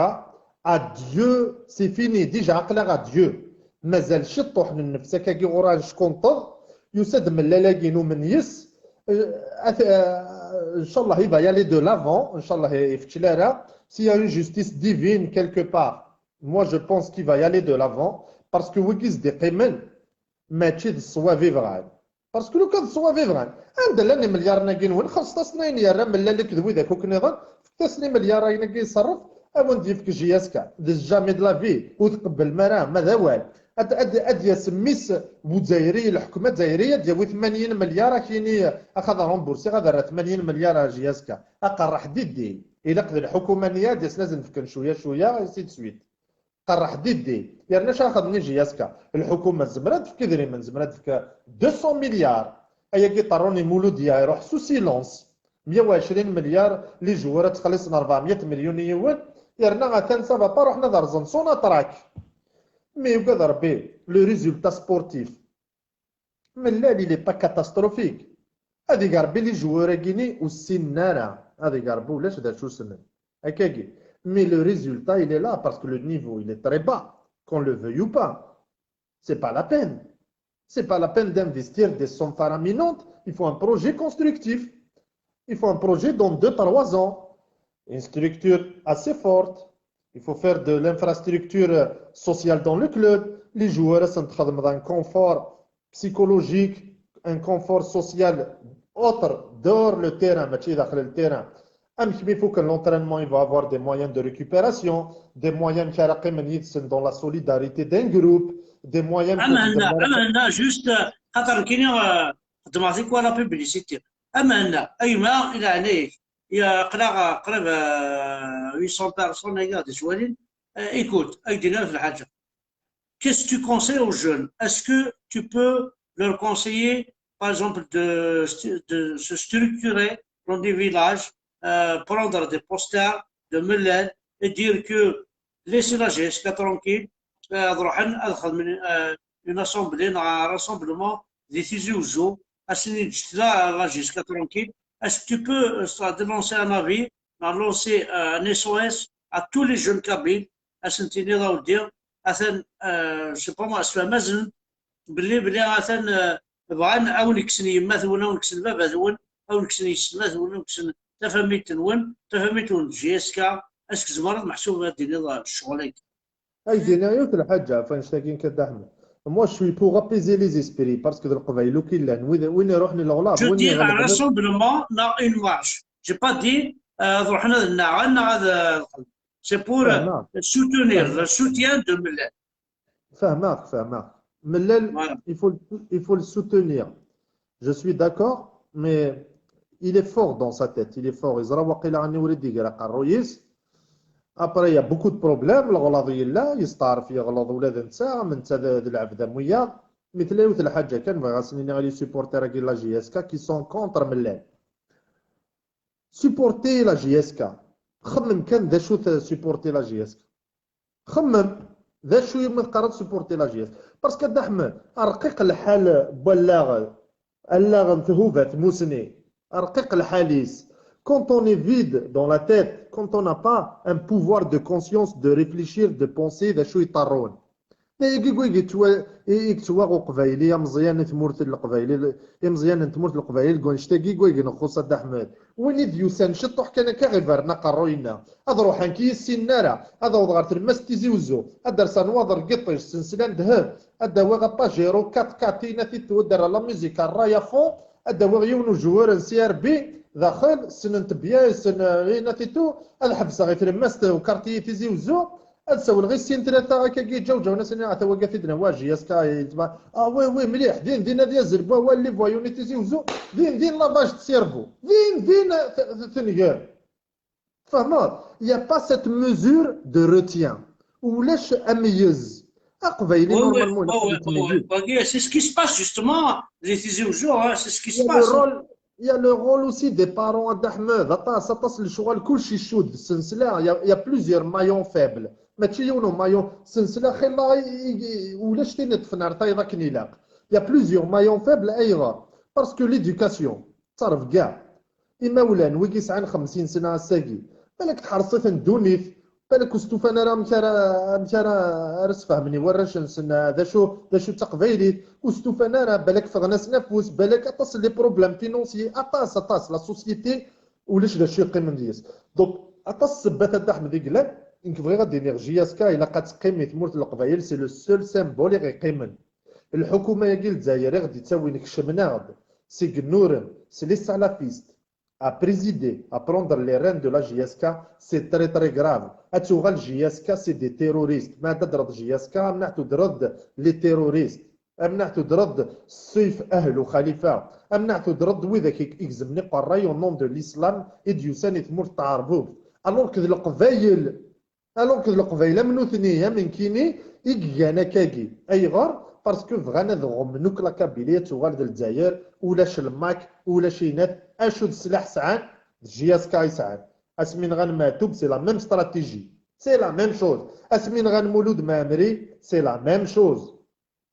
adieu, c'est fini, déjà aql-aɣ adieu. Mazal ciṭṭuḥ n nnefs, akkagi ɣur-a neckunṭeḍ, yusa-d Mellal-agi numen yes, eh, at-, eh, inchallah, il va y aller de l'avant, inchallah, ifeččel ara, s'il y a une justice divine quelque part, moi je pense qu'il va y aller de l'avant, parce que wigi s-d-iqqimen, Mačči d ṣṣwab i bɣan. Parce que lukan d ṣṣwab i bɣan, anda llan imelyaṛen-agi-nwen? Xellṣet-asen ayen yerra Mellal akked wid akk nniḍen, fket-asen imelyaṛen-agi iṣerref, a wen-d-yefk J S K. D jamais de la vie, ur tqebblem ara, ma d awal. Ad, ad, ad d-yas mmi-s n Uzzayri, lḥekma azzayri, ad d-yawi tmanyin melyaṛ, ad k-yini, ax ad remboursiɣ, ad rreɣ tmanyin melyaṛ ar J S K. Aqerreḥ diddi, ilaq d lḥukuma-nni ad d-yasen ad sen-fken cwiya cwiya, ainsi de suite. Qerreḥ diddi. Yerna acu ara xedmen i J S K? Lḥukuma tezmer ad d-tefk idrimen, tezmer ad d-tefk deux cents milliards. Ayagi ṭerrun i Mouloudia, iruḥ sous silence. Meyya u ɛecrin melyaṛ, les joueurs ad ttxelliṣen rebɛemya milyun i yiwen, yerna atan ça va pas, ruḥen ad rẓen Sonatrach. Mi yugad Rebbi, le résultat sportif, Mellal, il est pas catastrophique. Ad iger Rebbi, les joueurs-agi-ni ur ssinen ara. Ad iger Rebbi, ulac d acu ssnen. Akkagi. Mais le résultat, il est là, parce que le niveau, il est très bas, qu'on le veuille ou pas. C'est pas la peine. C'est pas la peine d'investir des sommes faraminantes. Il faut un projet constructif. Il faut un projet dans deux, trois ans. Une structure assez forte. Il faut faire de l'infrastructure sociale dans le club. Les joueurs, ça, un confort psychologique, un confort social autre, dehors le terrain, mačči daxel le terrain. Amek mi fukken l'entraînement, il va avoir des moyens de récupération, des moyens qui dans la solidarité d'un groupe, des moyens. Amen, juste, euh, خاطر كيني خدمتك ولا publicité. Amen, أيما إلى عينيك. يا قريب، قريب، آه، huit cents personnes هي غادي تولي. آه، écoute، أيدينا في الحاجة. Qu'est-ce que tu conseilles aux jeunes? Est-ce que tu peux leur conseiller, par exemple, de, de se structurer dans des villages, euh, prendre des posters de Mellal et dire que laissez la J S K tranquille, euh, ad ruḥen ad xedmen, euh, une assemblée, un rassemblement di Tizi Uzzu, ad sen-yeǧǧ la, la J S K tranquille. Est-ce que tu peux, euh, dénoncer un avis, lancer, euh, un S O S à tous les jeunes kabyles, ad sen-tiniḍ a weddi, atan, euh, je sais pas moi, asfaham-asen belli, belli atan, euh, bɣan a wen-kksen yemma-twen, a wen-kksen baba-twen, a wen-kksen yessetma-twen, a wen-kksen tafamilt-nwen, tafamilt-nwen d J S K, est-ce que tzemreḍ meḥsub ad d-tiniḍ ccɣel-agi? Ad d-iniɣ yiwet n lḥaǧa ɣef wannect-agi kan, Dda Ḥmed. Moi, je suis pour apaiser les esprits, parce que d Leqbayel akk i llan, wid, win iruḥen i leɣlaḍ, Je dis un rassemblement, neɣ une marche. J'ai pas dit, euh, ad ruḥen ad nnaɣen, neɣ ad, euh, c'est pour, euh, soutenir, le soutien de Mellal. Fehmeɣ, fehmeɣ. Mellal, il faut, il faut le soutenir. Je suis d'accord, mais il est fort dans sa tête, il est fort. Yeẓra waqila aniwer i d-iger aqerruy-is. Après, il y a beaucoup de problèmes. Leɣlaḍ yella, yesteɛref yeɣleḍ ula d netta, am netta d, d lɛebd am wiyaḍ. Mi tella yiwet lḥaǧa kan, bɣiɣ ad sen-iniɣ i les supporters-agi n la J S K qui sont contre Mellal. Supporter la J S K. Xemmem kan d acu-t supporter la J S K. Xemmem d acu iwumi teqqareḍ supporter la J S K. Parce que Dda Ḥmed, rqiq lḥal n wallaɣ, allaɣ n thuba tmusni, rqiq lḥal-is. Quand on est vide dans la tête, quand on n'a pas un pouvoir de conscience, de réfléchir, de penser, d acu yeṭṭarrun. D ayagi i yettwa-, i, i yettwaɣ uqbayli, ameẓyan n tmurt n leqbayel, imeẓyanen n tmurt n leqbayel, deg wannect-agi i nxuṣṣ a Dda Ḥmed. Win i d-yusan ciṭuḥ kan akka ɣ-iberren aqerruy-nneɣ. Ad ruḥen ki i ssinen ara, ad awḍeɣ ɣer tlemmast Tizi Uzzu, ad d-rsen waḍer n yiṭij, ssensla n ddheb, ad d-awiɣ apajero quatre quatre, inati-t, ad d-rreɣ la musique ṛṛay à fond, ad d-awiɣ yiwen ujewwer n C R B daxel, ssnen-t bien, ssnen, eh, inati-t, ad ḥebseɣ i tlemmast ukartiyi Tizi Uzzu, ad sawleɣ i sin tlata akkagi iǧawǧawen, ad sen-iniɣ ata wagi ad t-id-nawi J S K, yetma, ah oui, oui, mliḥ, din din ad yazzel deg wawal les voyous-nni Tizi Uzzu, din din lavage de cerveau, din din t-, t-, tenger. Tfehmeḍ? Il y a pas cette mesure de retien. Ulac ameyyez. Aqbayli, normalement, il a pas de Wagi, c'est ce qui se passe justement, les Tizi Uzzu, hein, c'est ce qui se Il y a le passe. rôle, il y a le rôle aussi des parents, a Dda Ḥmed. Aṭas, aṭas n lecɣal, kullec iccud, ssensla, il y a, il y a plusieurs maillons faibles. Mačči yiwen umayon, ssensla, xilla, i, i, ulac tin iṭṭfen ar tayeḍ akken ilaq. Il y a plusieurs maillons faibles, ayɣer? Parce que l'éducation, ttarebga. Imawlan, wigi yesɛan xemsin sna ass-agi, balak tḥerṣ-iten ddunit, balak ur stufan ara amek ara, amek ara, ara sfehmen i warrac-nsen, ah, d acu, d acu d taqbaylit, ur stufan ara, balak ffɣen-asen afus, balak aṭas n les problèmes financiers, aṭas, aṭas, la société, ulac d acu yeqqimen deg-s. Donc, aṭas n ssebbat a Dda Ḥmed i yellan, nekk bɣiɣ ad d-iniɣ J S K ilaq ad teqqim i tmurt n Leqbayel, c'est le seul symbole i ɣ-iqqimen. Lḥukuma-agi n Lezzayer i ɣ-d-ittawin kecmen-aɣ-d s igennuren, s les salafistes, à présider, à prendre les rênes de la J S K, c'est très très grave. Ad tuɣal J S K, c'est des terroristes. Ma ad d-tadreḍ J S K, amneɛ tudreḍ-d les terroristes. Amneɛ tudreḍ-d ssif ahlu Xalifa. Amneɛ tudreḍ-d widak i igezmen iqerray au nom de l'islam i d-yusan i tmurt n tɛerbubt. Alors que d Leqbayel Alors que d Leqbayel am nutni, am nekkini, i igan akkagi. Ayɣer? Parce que bɣan ad ɣummen akk la Kabylie, ad tuɣal d Lezzayer, ulac lmak, ulac inat, acu d sslaḥ sɛan? D J S K i sɛan. Asmi nɣan Maɛtub, c'est la même stratégie. C'est la même chose. Asmi nɣan Mulud Mɛemmri, c'est la même chose.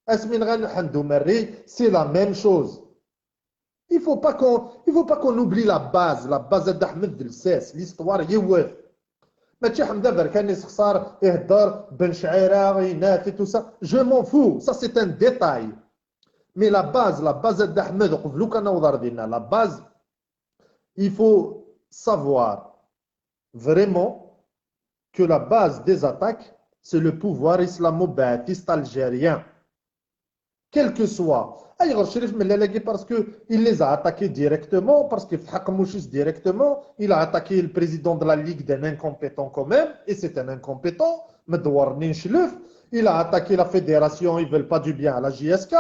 Asmi nɣan Ḥend Umerri, c'est la même chose. Il faut pas qu'on, il faut pas qu'on oublie la base. La base, a Dda Ḥmed, d lsas, l'histoire yiwet. Mačči Ḥmed Aberkan yessexṣar, ihedder, Ben Cɛira, inat et tout ça. Je m'en fous. Ça, c'est un détail. Mais la base, la base, a Dda Ḥmed, qbel kan ad naweḍ ar dinna, la base, il faut savoir vraiment que la base des attaques, c'est le pouvoir islamo-baathiste algérien. Quel que soit. Ayɣer Crif Mellal-agi? Parce que il les a attaqués directement, parce que Fahad Mouchis directement, il a attaqué le président de la Ligue d'un incompétent quand même, et c'est un incompétent, Medwar Ninchleuf, il a attaqué la fédération, ils veulent pas du bien à la J S K,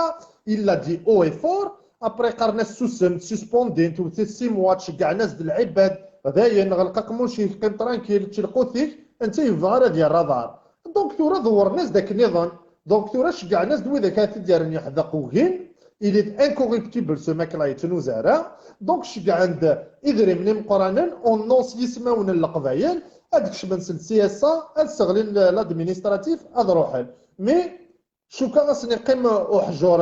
il l'a dit haut et fort. Après, qqaren-as susem, suspendin, tewwet six mois, tceggɛen-as-d lɛibad, dayen, ɣleq aqemmuc-ik, qqim tranquille, ečč lqut-ik, anta yebɣa ara d-yerr aḍar. Donc, tura dewren-as-d akken iḍen. Donc, tura ceggɛen-as-d widak ara t-id-yerren yeḥdeq ugin. Il est incorruptible, ce mec-là, yettnuz ara. Donc, ceggɛen-d idrimen imeqqranen, au nom s yismawen n Leqbayel, ad kecmen s le C S A, ad sseɣlin l-, l'administratif, ad ruḥen. Mais, cukkeɣ ad sen-iqqim uḥjur,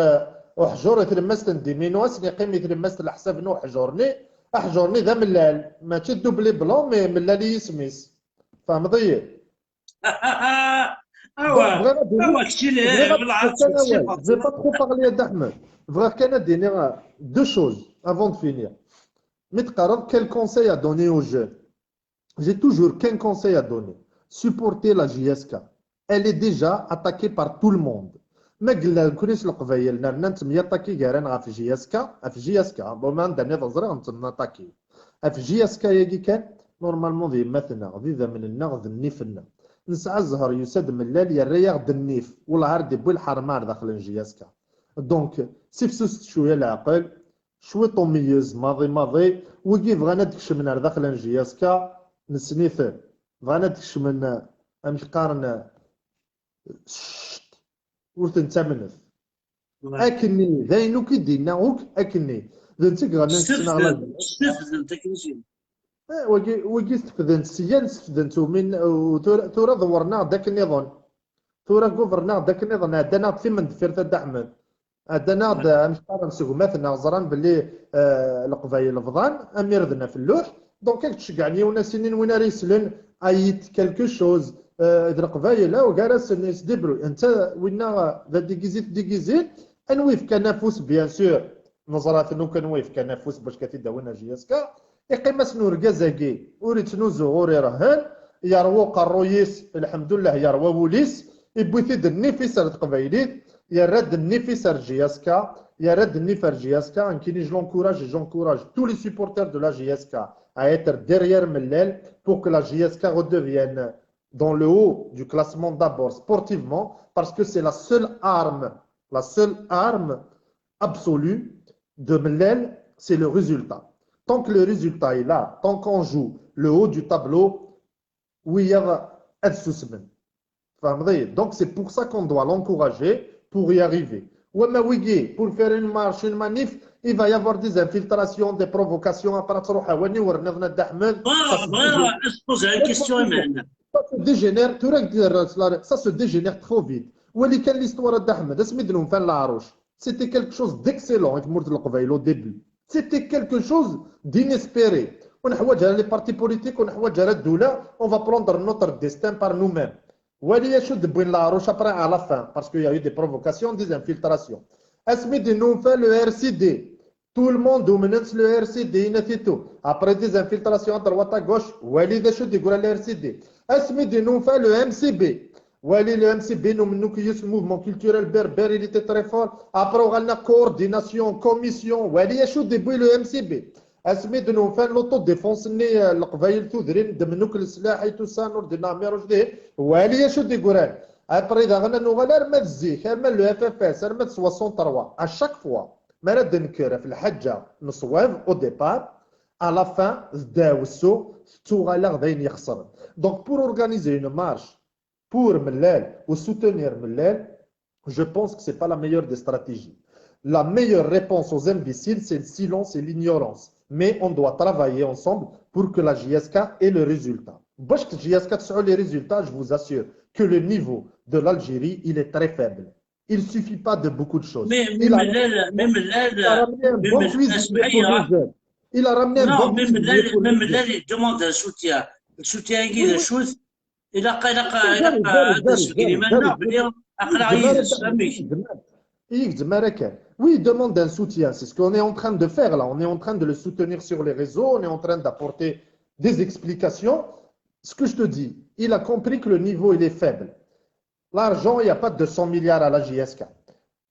uḥjur i tlemmast n Dimino, ad sen-iqqim i tlemmast n leḥsab n uḥjur-nni. Aḥjur-nni d amellal, mačči d double blanc, mais mellal i yisem-is. Tfehmeḍ-iyi? Awa, awa, kečči, bɣiɣ ad d-iniɣ, bɣiɣ ad d-iniɣ kan awal. Je vais pas trop parler, a Dda Ḥmed. Bɣiɣ kan ad d-iniɣ, euh, deux choses avant de finir. Mi teqqareḍ quel conseil à donner aux jeunes? J'ai toujours qu'un conseil à donner. Supporter la J S K. Elle est déjà attaquée par tout le monde. Ma yella nekkni s Leqbayel nerna nettemyaṭaki gar-aneɣ ɣef J S K, ɣef J S K, bon, ma anda nniḍen ẓriɣ nettemyaṭaki. Ɣef J S K-agi kan, normalement d yemma-tneɣ, d idammen-nneɣ, d nnif-nneɣ. Nesɛa zzher yusa-d mellal, yerra-yaɣ-d nnif, wellah ar d-iwwi lḥerma ar daxel n J S K. Donc, sifsuset cwiya leɛqel, cwiṭ umeyyez, maḍi maḍi, wigi bɣan ad d-kecmen ar daxel n J S K, nessen-iten. Bɣan ad d-kecmen, amek qqaren, s cct, ur ten-ttamnet. Akkenni, d ayen akk i d-inna akk akkenni. D netta i iɣennan s tneɣlaḍ. Sefdent, akken i s-yenna. Eh, wagi, wagi sefdent syan, sefdent umin, u tura, tura ḍewren-aɣ-d akken iḍen. Tura gubernaɣ-d akken iḍen, ɛeddan-aɣ-d timendeffirt a Dda Ḥmed. Ɛeddan-aɣ-d, amek qqaren, seg umat-nneɣ, ẓran belli, eh, Leqbayel bḍan, am irden ɣef lluḥ. Donc, ad k-ceggɛen yiwen a s-inin win ara yeslen, ayit quelque chose, eh, d Leqbayel, ah, gar-asen, yesdibruy. Netta, winna, d adigizit digizit, anwa yefkan afus, bien sûr, neẓra-ten akk anwa yefkan afus bac ka t-id-awin a J S K, iqqim-asen urgaz-agi, ur ittnuzu, ur irehhen, yerwa uqerruy-is, lḥemdullah, yerwa wul-is, iwwi-t-id nnif-is ar teqbaylit, yerra-d nnif-is ar J S K, yerra-d nnif ar J S K, nekkini je l'encourage et j'encourage tous les supporters de la J S K à être derrière Mellal pour que la J S K redevienne dans le haut du classement d'abord sportivement, parce que c'est la seule arme, la seule arme absolue de Mellal, c'est le résultat. Tant que le résultat est là, tant qu'on joue le haut du tableau, wiyaḍ ad susmen. Tfehmeḍ-iyi? Donc c'est pour ça qu'on doit l'encourager pour y arriver. Wama wigi, pour faire une marche, une manif, il va y avoir des infiltrations, des provocations, après ad truḥ awal-nni ur nniḍen a Dda Ḥmed. Bɣiɣ, bɣiɣ ad s-poser une question, a Mehna. Ça se dégénère, tura, ça se dégénère trop vite. Wali kan l'histoire a Dda Ḥmed, asmi d-nunfan leɛruc. C'était quelque chose d'excellent i tmurt n Leqbayel au début. C'était quelque chose d'inespéré. Ur neḥwaǧ ara les partis politiques, ur neḥwaǧ ara ddula, on va prendre notre destin par nous-mêmes. Wali acu d-wwin leɛruc après à la fin, parce qu'il y a eu des provocations, des infiltrations. Asmi d-nunfa le R C D, tout le monde umnen-t le R C D, yenna-t-id tout. Après des infiltrations à droite à gauche, wali d acu d-yegra le R C D. Asmi d-nunfa le M C B, Wali le M C B, nous, nous, le mouvement culturel berbère, il était très fort. Après, on a coordination, commission. Wali, je suis début le M C B. Asmi d nufan l'autodéfense-nni, euh, leqbayel tudrin, d mnuk leslaḥ et tout ça, Nurdin Ɛmiruc dihin. Wali acu d-yeggran. Après, daɣen ad nuɣal arma d zik, arma le F F S, arma d soixante-trois. À chaque fois, mi ara d-nekker ɣef lḥaǧa n ṣṣwab, au départ, à la fin, d ddaɛwessu, tettuɣal-aɣ d ayen ixesren. Donc, pour organiser une marche pour Mellal ou soutenir Mellal, je pense que c'est pas la meilleure des stratégies. La meilleure réponse aux imbéciles, c'est le silence et l'ignorance. Mais on doit travailler ensemble pour que la J S K ait le résultat. Parce que J S K a les résultats, je vous assure que le niveau de l'Algérie, il est très faible. Il suffit pas de beaucoup de choses. Mais, mais, Il a, mais là, mais, mais là, il a ramené un mais, bon mais cuisinier اسمح pour لي، les jeunes. Il a ramené un non, bon mais, mais cuisinier là, pour mais, les mais là, jeunes. il demande un soutien. Le soutien, il Oui, est oui. chose. Il a, il a, il a, Zari, zari, zari, zari, zari. il a, Yegzem ara kan. Oui, il demande un soutien. C'est ce qu'on est en train de faire là. On est en train de le soutenir sur les réseaux. On est en train d'apporter des explications. Ce que je te dis, il a compris que le niveau, il est faible. L'argent, il n'y a pas deux cents milliards à la J S K.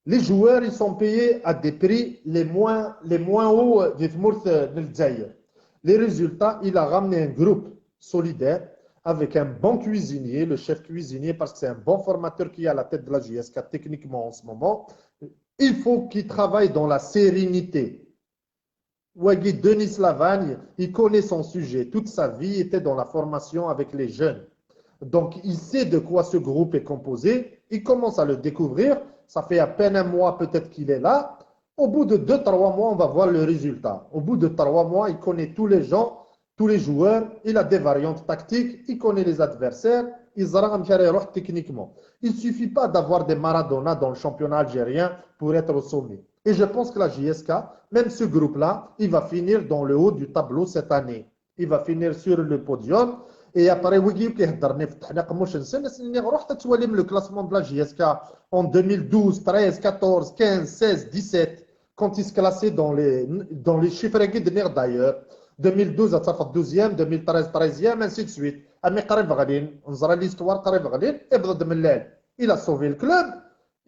Les joueurs, ils sont payés à des prix les moins, les moins hauts, euh, di tmurt, euh, n Lezzayer. Les résultats, il a ramené un groupe solidaire avec un bon cuisinier, le chef cuisinier, parce que c'est un bon formateur qui est à la tête de la J S K techniquement en ce moment. Il faut qu'il travaille dans la sérénité. Wagi, Denis Lavagne, il connaît son sujet. Toute sa vie était dans la formation avec les jeunes. Donc, il sait de quoi ce groupe est composé. Il commence à le découvrir. Ça fait à peine un mois peut-être qu'il est là. Au bout de deux, trois mois, on va voir le résultat. Au bout de trois mois, il connaît tous les gens, tous les joueurs. Il a des variantes tactiques. Il connaît les adversaires. Il techniquement. Il suffit pas d'avoir des Maradona dans le championnat algérien pour être au sommet. Et je pense que la J S K, même ce groupe-là, il va finir dans le haut du tableau cette année. Il va finir sur le podium. Et après, wigi kihedrni فتحنا قموش نسن نسني روح تتولم le classement de la J S K en deux mille douze, treize, quatorze, quinze, seize, dix-sept, quand il se classait dans les, dans les chiffres qui donnaient d'ailleurs. deux mille douze, ça fait douzième, deux mille treize, treizième, ainsi de suite. أمي قريب غالين، نزرى l'histoire قريب غالين، ابدا ملال. Il a sauvé le club.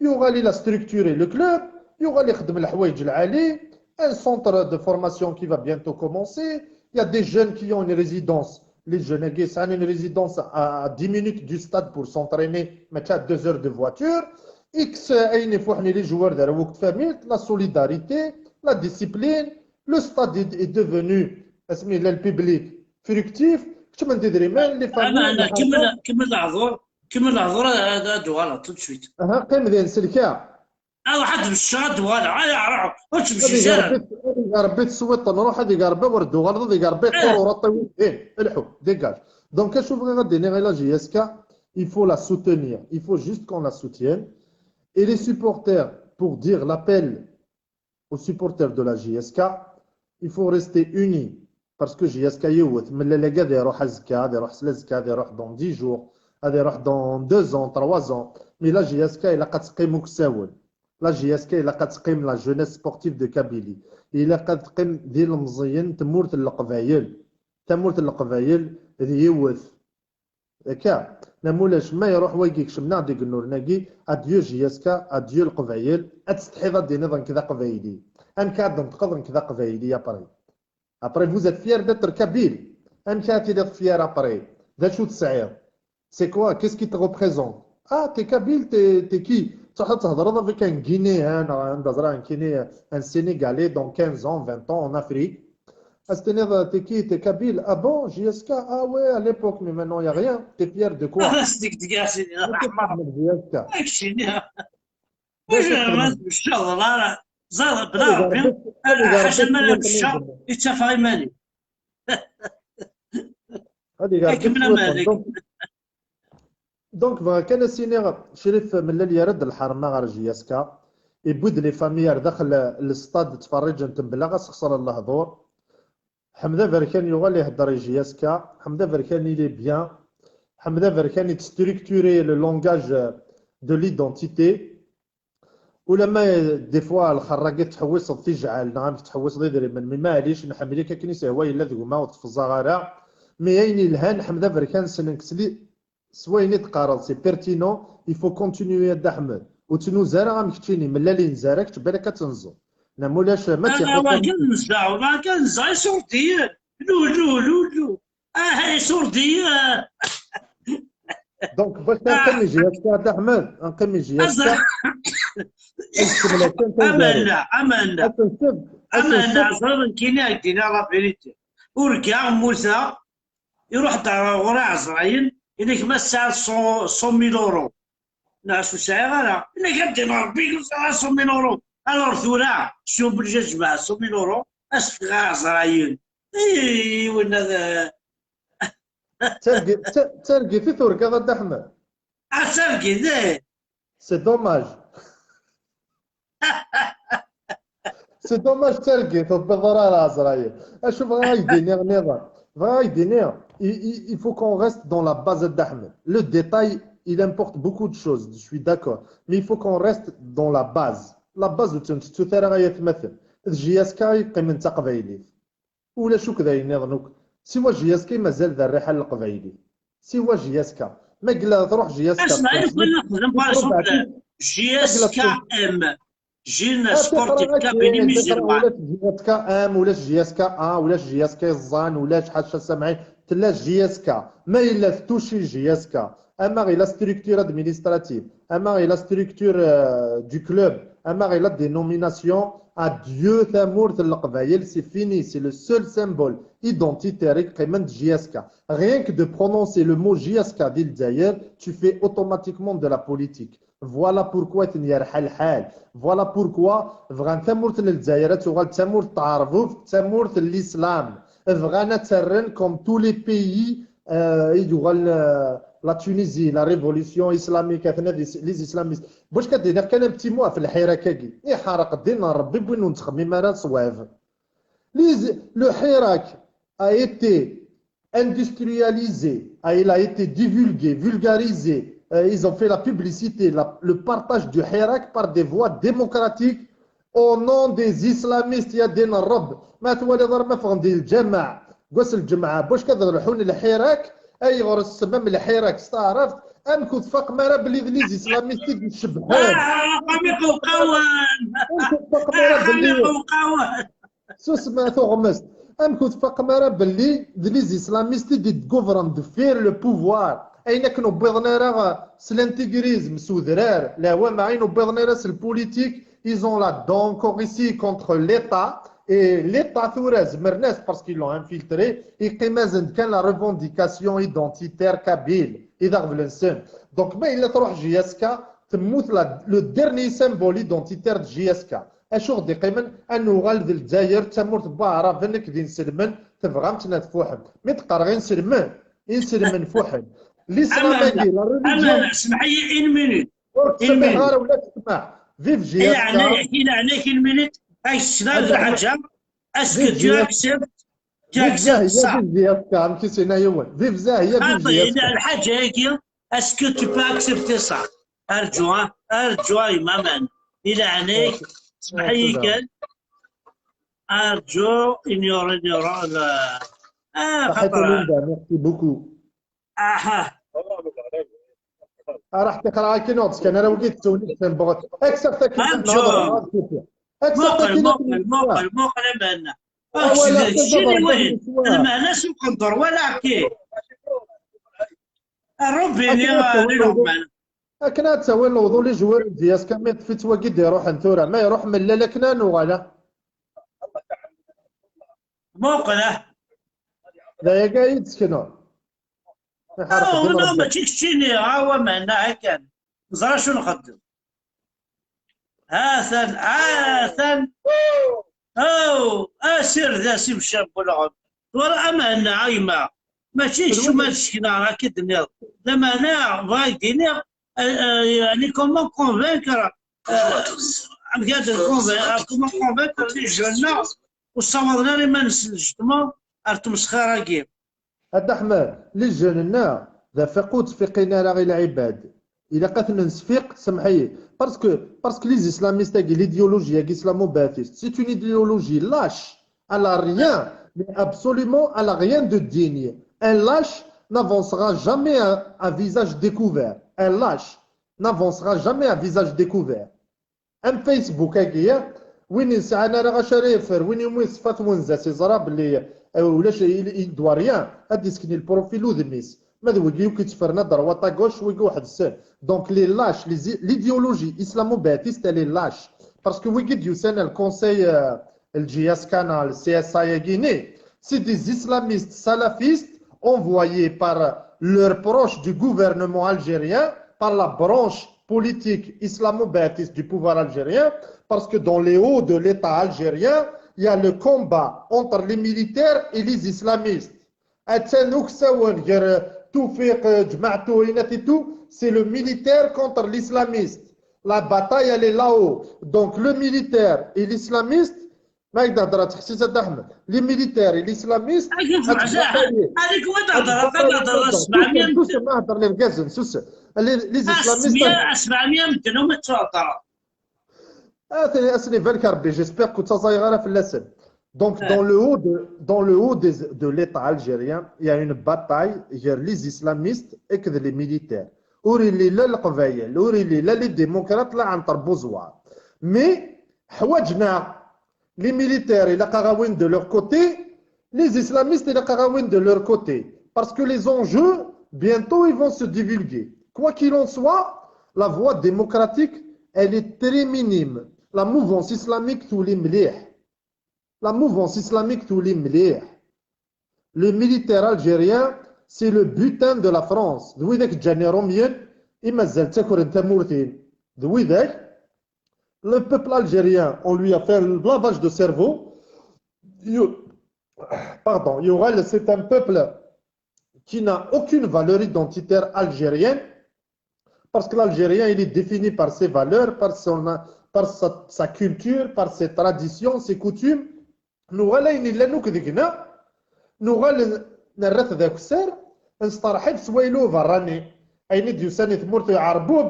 Yuɣal, il a structuré le club. Yuɣal ixdem lḥwayeǧ lɛali. Un centre de formation qui va bientôt commencer. Il y a des jeunes qui ont une résidence. Les jeunes qui ont une résidence à, à dix minutes du stade pour s'entraîner, mais tu as deux heures de voiture. X, ayen ifuḥen les joueurs de la solidarité, la discipline. Le stade est, est devenu, asmi, le public fructif. كتشمن تدري ما les familles. انا انا كمل كمل الهضور، كمل الهضور هذا دوغالا tout de suite. اها، قيم ذي نسلكها. اه، واحد بالشهر دوغالا، اه، يا روح، واش هذه تمشي ساهل. غربت، هذه غربت سويت نروح، هذه غربة ورد وغرض، هذه غربة إيه. قرورة طيب. ايه، الحو، dégage. Donc اشوف غير غادي نغي la J S K, il faut la soutenir. Il faut juste qu'on la soutienne. Et les supporters, pour dire l'appel aux supporters de la J S K, il faut rester unis. Parce que J S K yiwet, ملال غادي يروح أزكا، غادي يروح سلازكا، غادي يروح dans dix jours, غادي يروح dans deux ans, trois ans. Mais la J S K, il a قد تقيم مكساول. La J S K, il a قد تقيم la jeunesse sportive de Kabylie. Il a قد تقيم ذي المزين تمورت القبايل. تمورت القبايل ذي يوث. هكا. نمولاش ما يروح ويجي كشمنا ديك النور ناقي. Adieu J S K, adieu القبايل. أتستحي غادي نظن كذا قبايلي. أم كاد نتقض كذا قبايلي يا بري. Après, vous êtes fier d'être kabyle. أم كاد تلي fier après. ذا شو تسعير؟ C'est quoi? Qu'est-ce qui te représente? Ah, t'es kabyle, t'es, t'es qui? تروح تهضر avec un Guinéen, un, un, un Sénégalais dans quinze ans, vingt ans en Afrique. As-tiniḍ, t'es qui? T'es kabyle? Ah bon, J S K? Ah ouais, à l'époque, mais maintenant, il n'y a rien. T'es fier de quoi? خلاص ديك ديك يا سيدي، الله يرحمه. J S K. داكشي اللي واش ما تمشاو والله، راه زار بلا ربي، حاجه ما لا مشى يتفاهم مالي. هذه كاع كملنا مالك. Donc, donc, voilà, كان سيني شريف ملال يرد الحرمه غير J S K. يبود les familles داخل le stade تفرج انت بلا غا سخسر الهضور. حمد أبركان يغال يهضر J S K. حمد أبركان il est bien. حمد أبركان يتستركتوري le langage de l'identité. ولما des fois الخراقي تحوس في جعل، نعم، تحوس ضد من، mais معليش، نحملك كني سهوا إلا ذو ما وتفزا غارا. Mais أين الهان حمد أبركان سننكسلي s wayen i d-qqareḍ, c'est pertinent, il faut continuer, a Dda Ḥmed. Ur ttnuz ara am keččini, mlal inzar-ak, balak ad tenzeḍ. Neɣ ma ulac, ma Ah, tt-ixuṣṣ wa kan nzeɣ, wa kan nzeɣ isurdiyen. Lu, lu, lu, lu. Ah, isurdiyen. Donc, باش نقيم جي اس كا، عبد الرحمن، نقيم جي اس كا. Amanna, amanna, amanna, ẓriɣ nekkini ad k-d-iniɣ la vérité. Urgaɣ mmuteɣ, iruḥ-d ɣer ɣur-i ɛezrayen, ini-k ma tesɛiḍ cent mille euros. Neɣ ur sɛiɣ ara. Ini-k ad d-iniɣ Rebbi ur sɛiɣ ara cent mille euros. Alors tura, je suis obligé ad jemɛeɣ cent mille euros, ad s-fkeɣ i ɛezrayen. Ih, winna d D targit, d ta- d targit i turgaḍ, a Dda Ḥmed. Ah, d targit, ih. C'est dommage. C'est dommage, d targit, ur tewwiḍ ara ɛezrayen. Acu bɣiɣ ad k-d-iniɣ nniḍen? Bɣiɣ ad k-d-iniɣ, il, il, il faut qu'on reste dans la base, a Dda Ḥmed. Le détail, il importe beaucoup de choses, je suis d'accord. Mais il faut qu'on reste dans la base. La base ur tt-nettut ara ay atmaten. D J S K i yeqqimen d taqbaylit. Ulac akk d ayen nniḍen akk. Siwa J S K i mazal d rriḥa n leqbaylit. Siwa J S K. Ma yella tṛuḥ J S K. Asma, ayen kan nexdem, par exemple, J S K M, Jeune Sportive Kabylie Musulmane. Ulac J S K M, ulac J S K A, ulac J S K iẓẓan, ulac ḥaca samɛin, tella J S K. Ma yella tettuci J S K, ama ɣer la structure administrative, ama ɣer la structure, euh, du club, ama ɣer la dénomination, adieu tamurt n leqbayel, c'est fini, c'est le seul symbole identitaire i yeqqimen d J S K. Rien que de prononcer le mot J S K di Lezzayer, tu fais automatiquement de la politique. Voilà pourquoi i ten-yerḥa lḥal. Voilà pourquoi bɣan tamurt n Lezzayer ad tuɣal d tamurt n tɛerbubt, d tamurt n l'islam. Bɣan ad tt-rren comme tous les pays, euh, i yuɣal, euh, la Tunisie, la révolution islamique, atna d is- les islamistes. Bac ad d-iniɣ kan un petit mot ɣef lḥirak-agi. Iḥerq ddin n Rebbi, win ur nettxemmim ara ṣṣwab. Les, le Hirak a été industrialisé, a- il a été divulgué, vulgarisé. Euh, ils ont fait la publicité, la- le partage du Hirak par des voies démocratiques au nom des islamistes, ya ddin Rreb. Ma twaliḍ ara ma ffɣen di lǧameɛ, deg wass n lǧemɛa, bac ad lḥun lḥirak, ayɣer ssemmam lḥirak s taɛrabt, amek ur tfaqem ara belli d les islamistes i d-icebbḥen? Aqamiq uqawan! Amek ur tfaqem ara belli Aqamiq uqawan! Susem a tuɣmest. Amek ur tfaqem ara belli d les islamistes i d-iguvrun de faire le pouvoir? Ayen akken ur wwiḍen ara s l'intégrisme, s udrar, lawama, ayen ur wwiḍen ara s lpolitique, ils ont la dent encore ici contre l'État. Et l'État tura zemren-as, parce qu'ils l'ont infiltré, yeqqim-asen-d kan la revendication identitaire kabyle i d aɣbel-nsen. Donc ma yella tṛuḥ J S K, temmut la, le dernier symbole identitaire de J S K. Acu ɣ-d-iqqimen? Ad nuɣal d Lezzayer d tamurt n waɛraben akked inselmen, tebɣam-ten ad fuḥen. Mi d-qqareɣ inselmen, inselmen fuḥen. L'islam-agi, la religion, Aman, semḥ-iyi, une minute. Ur ttsemmiḥ ara ula tsemmaḥ. Vive J S K. Yeɛni, yeɛni une minute, ay ssneɣ lḥaǧa, est-ce que tu acceptes, tu acceptes ça? Vive J S K, amek i s-yenna yiwen. Vive Zahya, vive J S K. Lḥaǧa-agi, est-ce que tu peux accepter ça? Arǧu, ah, arǧu, ay maman. Ilaɛni-k, semḥ-iyi kan. Arǧu, ignore, ignore, la. Ah, xaṭer. Merci beaucoup. Aha. Ara ḥqiqreɣ akken ur d-skan ara wigi tettewni-d tanbɣet. Accept akken Arǧu. Muqel, muqel, muqel, muqel aman. Keččini wayen. Lmeɛna s uqendur, wala akken. Rubini, iruḥman. Akken ad tawin lewḍu les joueurs n J S K, mi ṭṭef-itt wagi d-iruḥen tura. Ma iruḥ mellal akken ad nuɣal, ah. Muqel, ah. D ayagi ay d-sekneɣ. Oh, non, mačči keččini, a waman, aha kan. Neẓra acu nxeddem. Ha-t-an, ha-t-an. Oh, asired-as i Mcam Bulɣem. Twala amehenna, a yemma. Mačči kečč ma d-sekneɣ, akka d-tenniḍ. Lameɛna, bɣiɣ ad d-iniɣ, euh, euh, yeɛni, comment convaincre, euh, amek ad nconvain-, euh, comment convaincre les jeunes-a ur ssawaḍen ara iman-nsen justement ar tmesxir-agi. A Dda Ḥmed, les jeunes-nneɣ d afaqu ur ttfiqin ara i lɛibad. Ilaq ad ten-nesfiq, semḥ-iyi. Parce que, parce que les islamistes-agi, l'idéologie-agi islamo-baathiste, c'est une idéologie lâche. Elle a rien, mais absolument, elle a rien de digne. Un lâche, n'avancera jamais à, à visage découvert. Un lâche n'avancera jamais à visage découvert. Am Facebook-agi, win yesɛan ara acu ara yeffer, win umi teṣfa twenza-s, yeẓra belli, euh, ulac, il, il doit rien, ad d-isekni le profil udem-is. Ma d wigi akk yetteffren à droite à gauche, wigi weḥd-sen. Donc les lâches, les i-, l'idéologie islamo-ba'athiste, elle est lâche. Parce que wigi d-yusan le conseil, euh, le G S K neɣ le C S I-agi-ni, c'est des islamistes salafistes envoyés par leurs proches du gouvernement algérien, par la branche politique islamo-ba'athiste du pouvoir algérien, parce que dans les hauts de l'État algérien, il y a le combat entre les militaires et les islamistes. Atan uksawen gar Toufiq, Jmaɛtu, Inat et tout, c'est le militaire contre l'islamiste. La bataille, elle est là-haut. Donc le militaire et l'islamiste, ما يقدر هضرة تحسيس هذا أحمد. Les militaires et l'islamistes هذيك وين تهضر؟ هذا تهضر سبعمية مدن. ما هضر لي الكازن سوس. Les islamistes سبعمية مدن وما تهضر. Asni balak Rebbi, j'espère que ur ttaẓayeɣ ara fell-asen. Donc, dans le haut de, dans le haut des, de l'État algérien, il y a une bataille entre les islamistes et les militaires. Ur illi la Leqbayel, ur illi la les démocrates, la entre bouzoir. Mais, ḥwaǧen-aɣ. Les militaires, ilaq a ɣ-awin de leur côté, les islamistes, ilaq a ɣ-awin de leur côté. Parce que les enjeux, bientôt, ils vont se divulguer. Quoi qu'il en soit, la voie démocratique, elle est très minime. La mouvance islamique, tout les mliḥ. La mouvance islamique, tout les mliḥ. Les militaires algériens, c'est le butin de la France. D widak ǧǧan Irumyen, i mazal ttakren tamurtin. D widak, le peuple algérien, on lui a fait le lavage de cerveau. Pardon, yuɣal, c'est un peuple qui n'a aucune valeur identitaire algérienne, parce que l'Algérien, il est défini par ses valeurs, par son, par sa, sa culture, par ses traditions, ses coutumes. Nuɣal ayen illan akk deg-neɣ, nuɣal nerra-t d akessar, nesteṛḥib s wayla uberrani. Ayen i d-yusan i tmurt uɛerbub,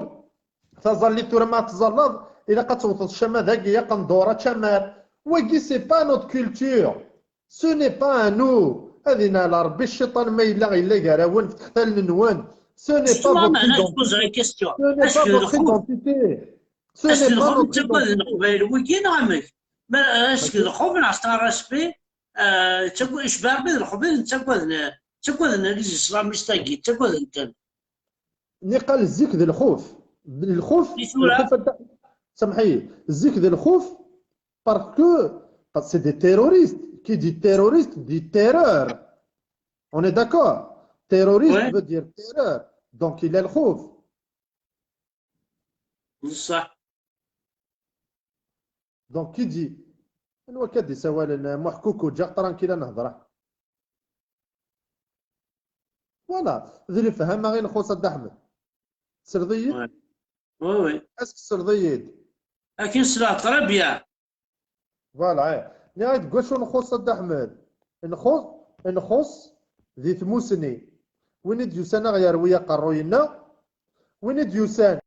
taẓallit tura ma ad tẓalleḍ, ilaq ad tewteḍ ccama dagi, aqendur, ačamar. Wagi, c'est pas notre culture. Ce n'est pas à nous. Ad inɛel Rebbi cciṭan ma yella, yella gar-awen, f textal-nwen. Ce n'est pas votre identité. Ce n'est pas votre identité. Ce n'est pas votre identité. Est-ce que d lxuf neɣ amek? Ma, est-ce que d lxuf neɣ c'est un respect? Euh, ttagad-, icba Rebbi d lxuf i ten-ttagaden, ttagaden les islamistes-agi, ttagaden-ten. Niqal zik d lxuf. Lxuf, lxuf, samḥ-iyi. Zik d lxuf, parce que, parce que c'est des terroristes. Qui dit terroriste dit terreur. On est d'accord? Terroriste veut dire terreur. Donc, il est lxuf. Bṣaḥ. Donc, qui dit, anwa akka d-isawalen, Muḥ Kuku, ǧǧiɣ tranquille ad nehḍer. Voilà, d lefhama i nxuṣ a Dda Ḥmed. Tesleḍ-iyi-d? Oui, oui. Est-ce que tesleḍ-iyi-d? Akken sleɣ, très bien. Voilà, eh. Nniɣ-ak deg wacu nxuṣ a Dda Ḥmed. Nxuṣ, nxuṣ di tmusni. Win i d-yusan a ɣ-yerwi aqerruy-nneɣ, win i d-yusan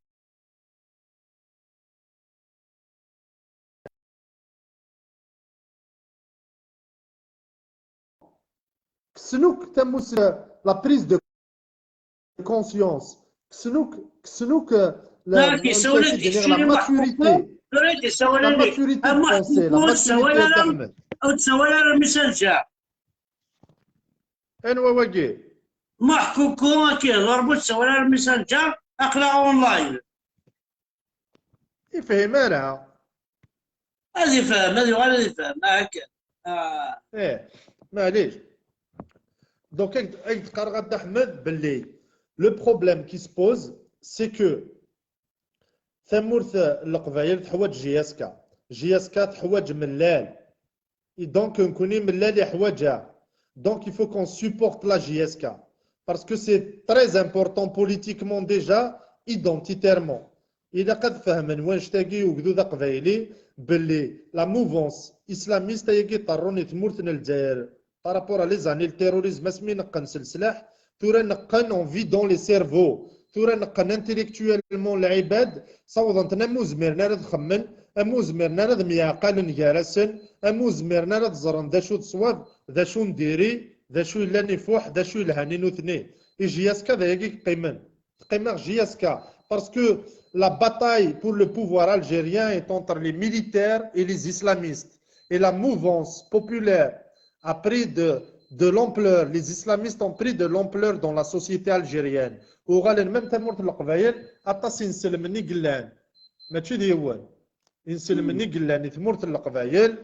kksen akk tamus-, la prise de conscience. Kksen akk, kksen akk, euh, la, la maturité. La maturité de penser, la maturité de Ahmed. Ur tsawal ara Messenger. Anwa wagi? Muḥ Kuku, ad k-ihḍer, ur tsawal ara Messenger, aql-aɣ online. Ifhim ara. Ad ifhem, ad yuɣal ad ifhem, akka. Ah. Eh, maɛlic. Donc, ad, ad qqareɣ a Dda Ḥmed belli le problème qui se pose, c'est que tamurt n Leqbayel teḥwaǧ J S K. J S K teḥwaǧ mellal. Et donc, nekkni mellal iḥwaǧ-aɣ. Donc, il faut qu'on supporte la J S K. Parce que c'est très important politiquement déjà, identitairement. Ilaq ad fehmen wanect-agi ugdud aqbayli belli la mouvance islamiste ayagi ṭerrun i tmurt n Lezzayer par rapport à les années, le terrorisme asmi neqqen s leslaḥ, tura neqqen en vidant les cerveaux, tura neqqen intellectuellement lɛibad, sawḍen-ten am ur zmiren ara ad xemmen, am ur zmiren ara ad myeɛqalen gar-asen, am ur zmiren ara ad ẓren d acu d ṣṣwab, d acu n diri, d acu yellan ifuḥ, d acu yelhan i nutni. I J S K d ayagi yeqqimen. Teqqim-aɣ J S K. Parce que la bataille pour le pouvoir algérien est entre les militaires et les islamistes. Et la mouvance populaire a pris de, de l'ampleur. Les islamistes ont pris de l'ampleur dans la société algérienne. Uɣalen même tamurt n Leqbayel, aṭas inselmen i yellan. Mačči d yiwen. Inselmen i yellan i tmurt n Leqbayel.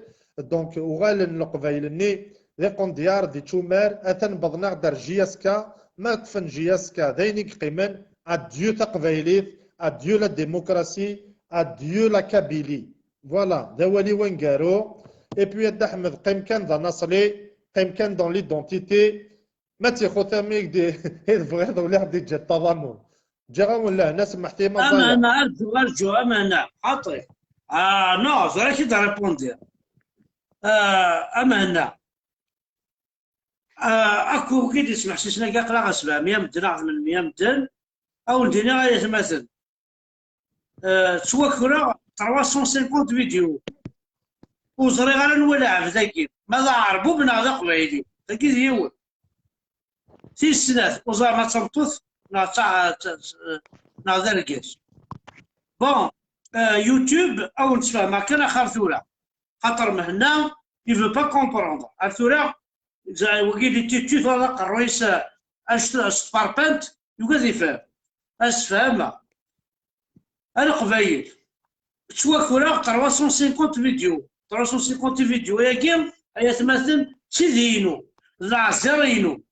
Donc, uɣalen Leqbayel-nni d iqendyar, d ičumar, atan wwḍen-aɣ-d ar J S K. Ma ṭṭfen J S K, d ayen i yeqqimen. Adieu taqbaylit, adieu la démocratie, adieu la Kabylie. Voilà, d awal-iw aneggaru. Et puis, a Dda Ḥmed, qqim kan d anaṣli, qqim kan dans l'identité. Ma d tixutam i d-, i tebɣiḍ, ula ɣ-d-iǧǧa ṭṭaḍamun. Ǧǧiɣ-awen lehna, semmeḥt-iyi ma ẓayeɣ. Amehna, arǧu, arǧu, amehna, xaṭi. Ah, non, ẓriɣ ad k-id-répondiɣ. Ah, amehna. Ah, akk wigi d-ismeḥsisen-agi, aql-aɣ asebɛemya medden, aɣ d melmya medden. Ad wen-d-iniɣ, ay atmaten. Ah, ttwakreɣ trois cent cinquante vidéos. Ur ẓriɣ ara anwa lɛebd-agi, ma d aɛerbub neɣ d aqbayli. Dagi d yiwen. Tis snat, ur ẓriɣ ma d tameṭṭut neɣ d ta-, d ta-, neɣ d argaz. Bon, euh, YouTube, ad wen-d-sfehmeɣ kan axir tura. Xaṭer Mhenna, il veut pas comprendre. Ar tura, za-, wagi di titut, wala aqerruy-is, euh, anect-, s tferpant, yugad ifhem. Ad s-fehmeɣ. A Leqbayel, ttwakreɣ trois cent cinquante vidéos. Trois cent cinquante vidéos-agi, ay atmaten, d tidi-inu, d leɛziṛ-inu.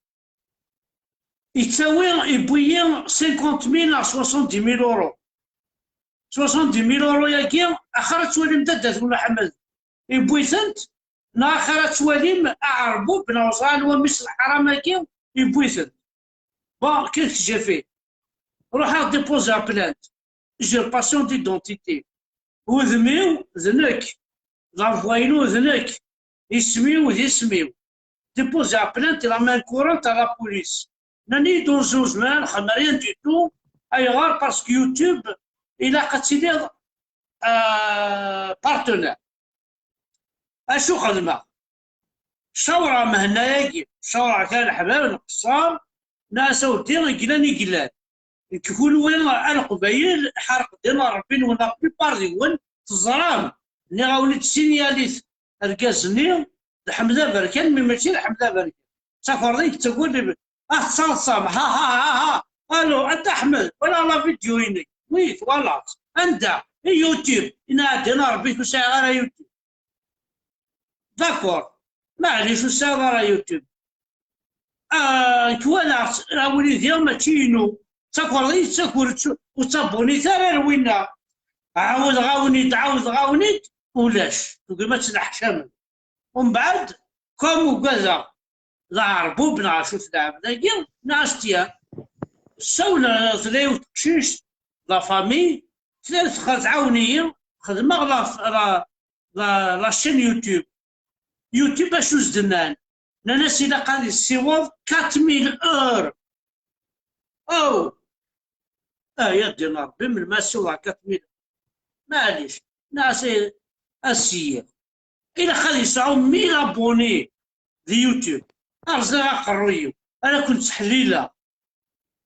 Yettawi, yewwi-yi cinquante mille neɣ soixante-dix mille euros. Soixante-dix mille euros-agi, axir ad twalim dadda-twen Ḥmed, yewwi-tent, neɣ axir ad twalim aɛerbub, neɣ ẓran wa mmi-s n lḥaram-agi, yewwi-tent. Bon, qu'est-ce que j'ai fait? Ruḥeɣ déposer plainte. Usurpation d'identité. Udem-iw d nekk. La voix-inu d nekk. Isem-iw d isem-iw. Déposer plainte la main courante à la police. Nnan-iyi-d ur zewǧen ara, nxeddem rien du tout. Ayɣer? Parce que YouTube, ilaq ad tiliḍ, euh, partenaire. Acu xedmeɣ? Cawreɣ Mhenna-agi, cawreɣ kra leḥbab nqeṣṣer, nniɣ-as a weddi, i yellan, i yellan. Nekk kunwi a Leqbayel, ḥerq ddin n Ṛebbi-nwen, la plupart deg-wen teẓram. Nniɣ-awen-id sinyalit argaz-nni d Ḥmed Aberkan, mi mačči d Ḥmed Aberkan. Ttafreḍ-iyi-d ttagad, ah, tettaḍsam, ha, ha, ha, ha. Alo, a Dda Ḥmed, wala la vidéo-inek. Oui, twalaḍ. Anda? I YouTube. Inna ddin n Ṛebbi, ur sɛiɣ ara YouTube. D'accord. Maɛlic, ur tesɛiḍ ara YouTube. Ah, nekk walaɣ-tt, awal-agi mačči inu. Ttakeṛ-iyi, ttakeṛ-tt, ur ttabunit ara ar winna. Ɛawdeɣ-awen-id, ɛawdeɣ-awen-id, ulac. Tugim ad tneḥcamem. Umbeɛd, comme ugadeɣ d aɛerbub neɣ acu-t lɛebd-agi, neɣ as-t-yan. Ssawleɣ, tella yiwet teqcict, la famille, tella txedɛawen-iyi, xedmeɣ la, la, la, la chaîne YouTube. YouTube acu s-d-nnan? Nnan-as ilaq ad yessiweḍ quatre mille heures. Oh! Ay, a ddin Ṛebbi, melmi ad ssiwḍeɣ quatre mille? Maɛlic, nnan-as, eh, a sidi, ilaq ad yesɛu mille abonnés di YouTube. Rẓiɣ aqerruy-iw, ara ken-ttḥellileɣ.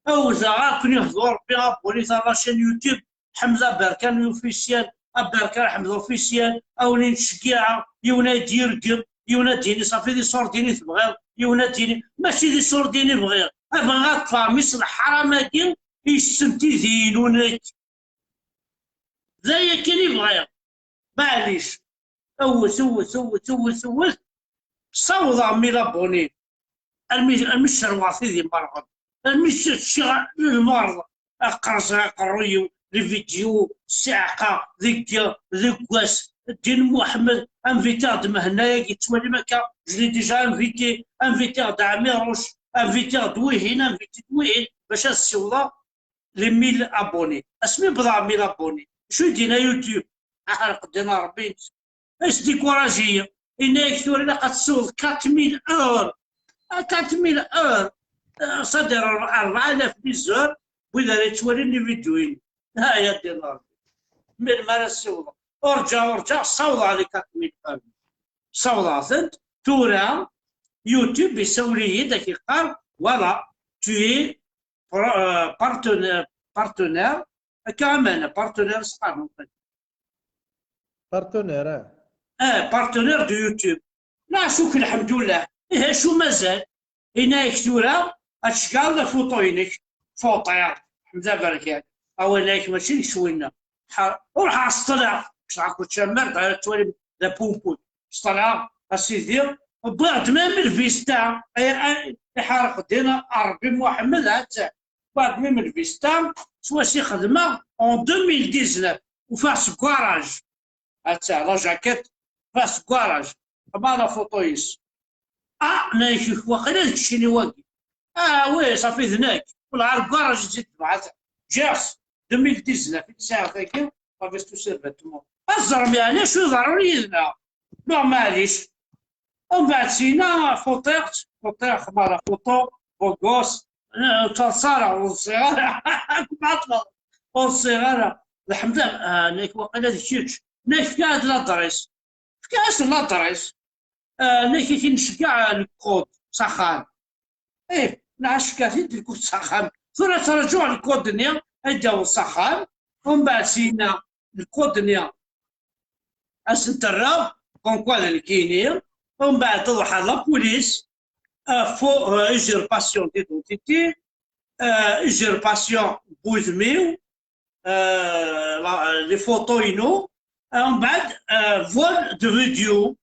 Awdeɣ ad ken-ihdu Ṛebbi abonné à la chaîne YouTube Ḥmed Aberkan Officiel, Aberkan Ḥmed Officiel, a wen-in-ttceggiɛeɣ, yiwen ad d-yergem, yiwen ad d-yini ṣafi d iṣurdiyen i tebɣiḍ, yiwen ad d-yini mačči d iṣurdiyen i bɣiɣ, a bɣiɣ ad ṭṭfeɣ mmi-s n lḥaram-agi, yessen tidi-inu nekk. D aya kan i bɣiɣ. Maɛlic. Wwet, wwet, wwet, wwet, wwet. Ssawḍeɣ mille abonnés. Armi, armi cerweɣ tidi merɣen. Armi s-, ččiɣ lmerḍ. Aqerẓeɣ aqerruy-iw, les vidéos, ssiɛqa, deg, deg wass. Ddin Muḥemmed, invité-ɣ-d Mhenna-agi, tettwalim akka, je l'ai déjà invité, invité-ɣ-d Ɛmiruc, invité-ɣ-d wihin, invité-d wihin, bac ad ssiwḍeɣ les mille abonnés. Asmi wwḍeɣ mille abonnés, acu i d-yenna YouTube? Aḥerq ddin Ṛebbi. Ad yesdikuraji-yi. Yenna-yak tura ilaq ad tessiwḍeḍ quatre mille heures. Ah, quatre mille heures. Ah, c'est-à-dire rebɛa alaf les heures n wid ara yettwalin les vidéos-inu. Ay a ddin Ṛebbi. Melmi ara ssiwḍeɣ? Urǧaɣ, urǧaɣ, ssawḍeɣ les quatre mille heures. Ssawḍeɣ-tent. Tura, YouTube yessawel-iyi-d, ad k-yeqqar, voilà, tu es pro- euh, partenaire, partenaire, akka aman, partenaire s qqaren. Partenaire, ah. Ah, partenaire de YouTube. Neɛsuk, lḥemdullah. Ih, acu mazal? Yenna-yak tura ad tceggɛeḍ la photo-inek. Photo-inek, ḥmed aberkan. Awal-ik mačči d kečč winna. Ḥa- Ruḥ ɛeṣṭleɣ. Ksɛa kečč ammer, d ara twalim d apumput. Ṣṭleɣ, a sidi. Wwiɣ-d même lvista. Ay, ay, iḥerq din Ṛebbi Muḥemmed, ha-tt-a. Wwiɣ-d même lvista, swaswa i xedmeɣ en deux mille dix-neuf. Ufiɣ-tt deg ugaraj. Ha-tt-a, la jaquette, ufiɣ-tt deg ugaraj. Xemma la photo-is. Ah, nna-yak, waqila d keččini wagi. Ah, oui, ça fait d nekk. Wala ar ugaraj i tt-id-tebɛat. Ǧǧiɣ-tt, deux mille dix-neuf i tt-sɛiɣ tagi, la veste tout ce vêtement. Ad teẓrem yeɛni acu iḍerrun yid-neɣ. Neɣ maɛlic. Umbeɛd sina, fuṭiɣ-tt, fuṭiɣ, xemma la photo, beau gosse, eh, ur ttaḍsa ara, ur ḍsiɣ ara. Ur ḍsiɣ ara. Lḥemdullah, ah, nna-yak, waqila d kečč. Nna-yak, fkiɣ-as-d l'adresse. Fkiɣ-as-d l'adresse. Ah, nna-yak, ad k-nceggeɛ lkod s axxam. Ih, nna-yak, ceggeɛ-t-id lkod s axxam. Tura ttraǧuɣ lkod-nni ad d-yaweḍ s axxam. Umbeɛd sina lkod-nni ad s-n-terreɣ, comme quoi d nekkini. Umbeɛd tḍeḥ la police, euh, faux, euh, usurpation d'identité, euh, usurpation n wudem-iw, euh, la- les photos-inu, umbeɛd, euh, vol de vidéo.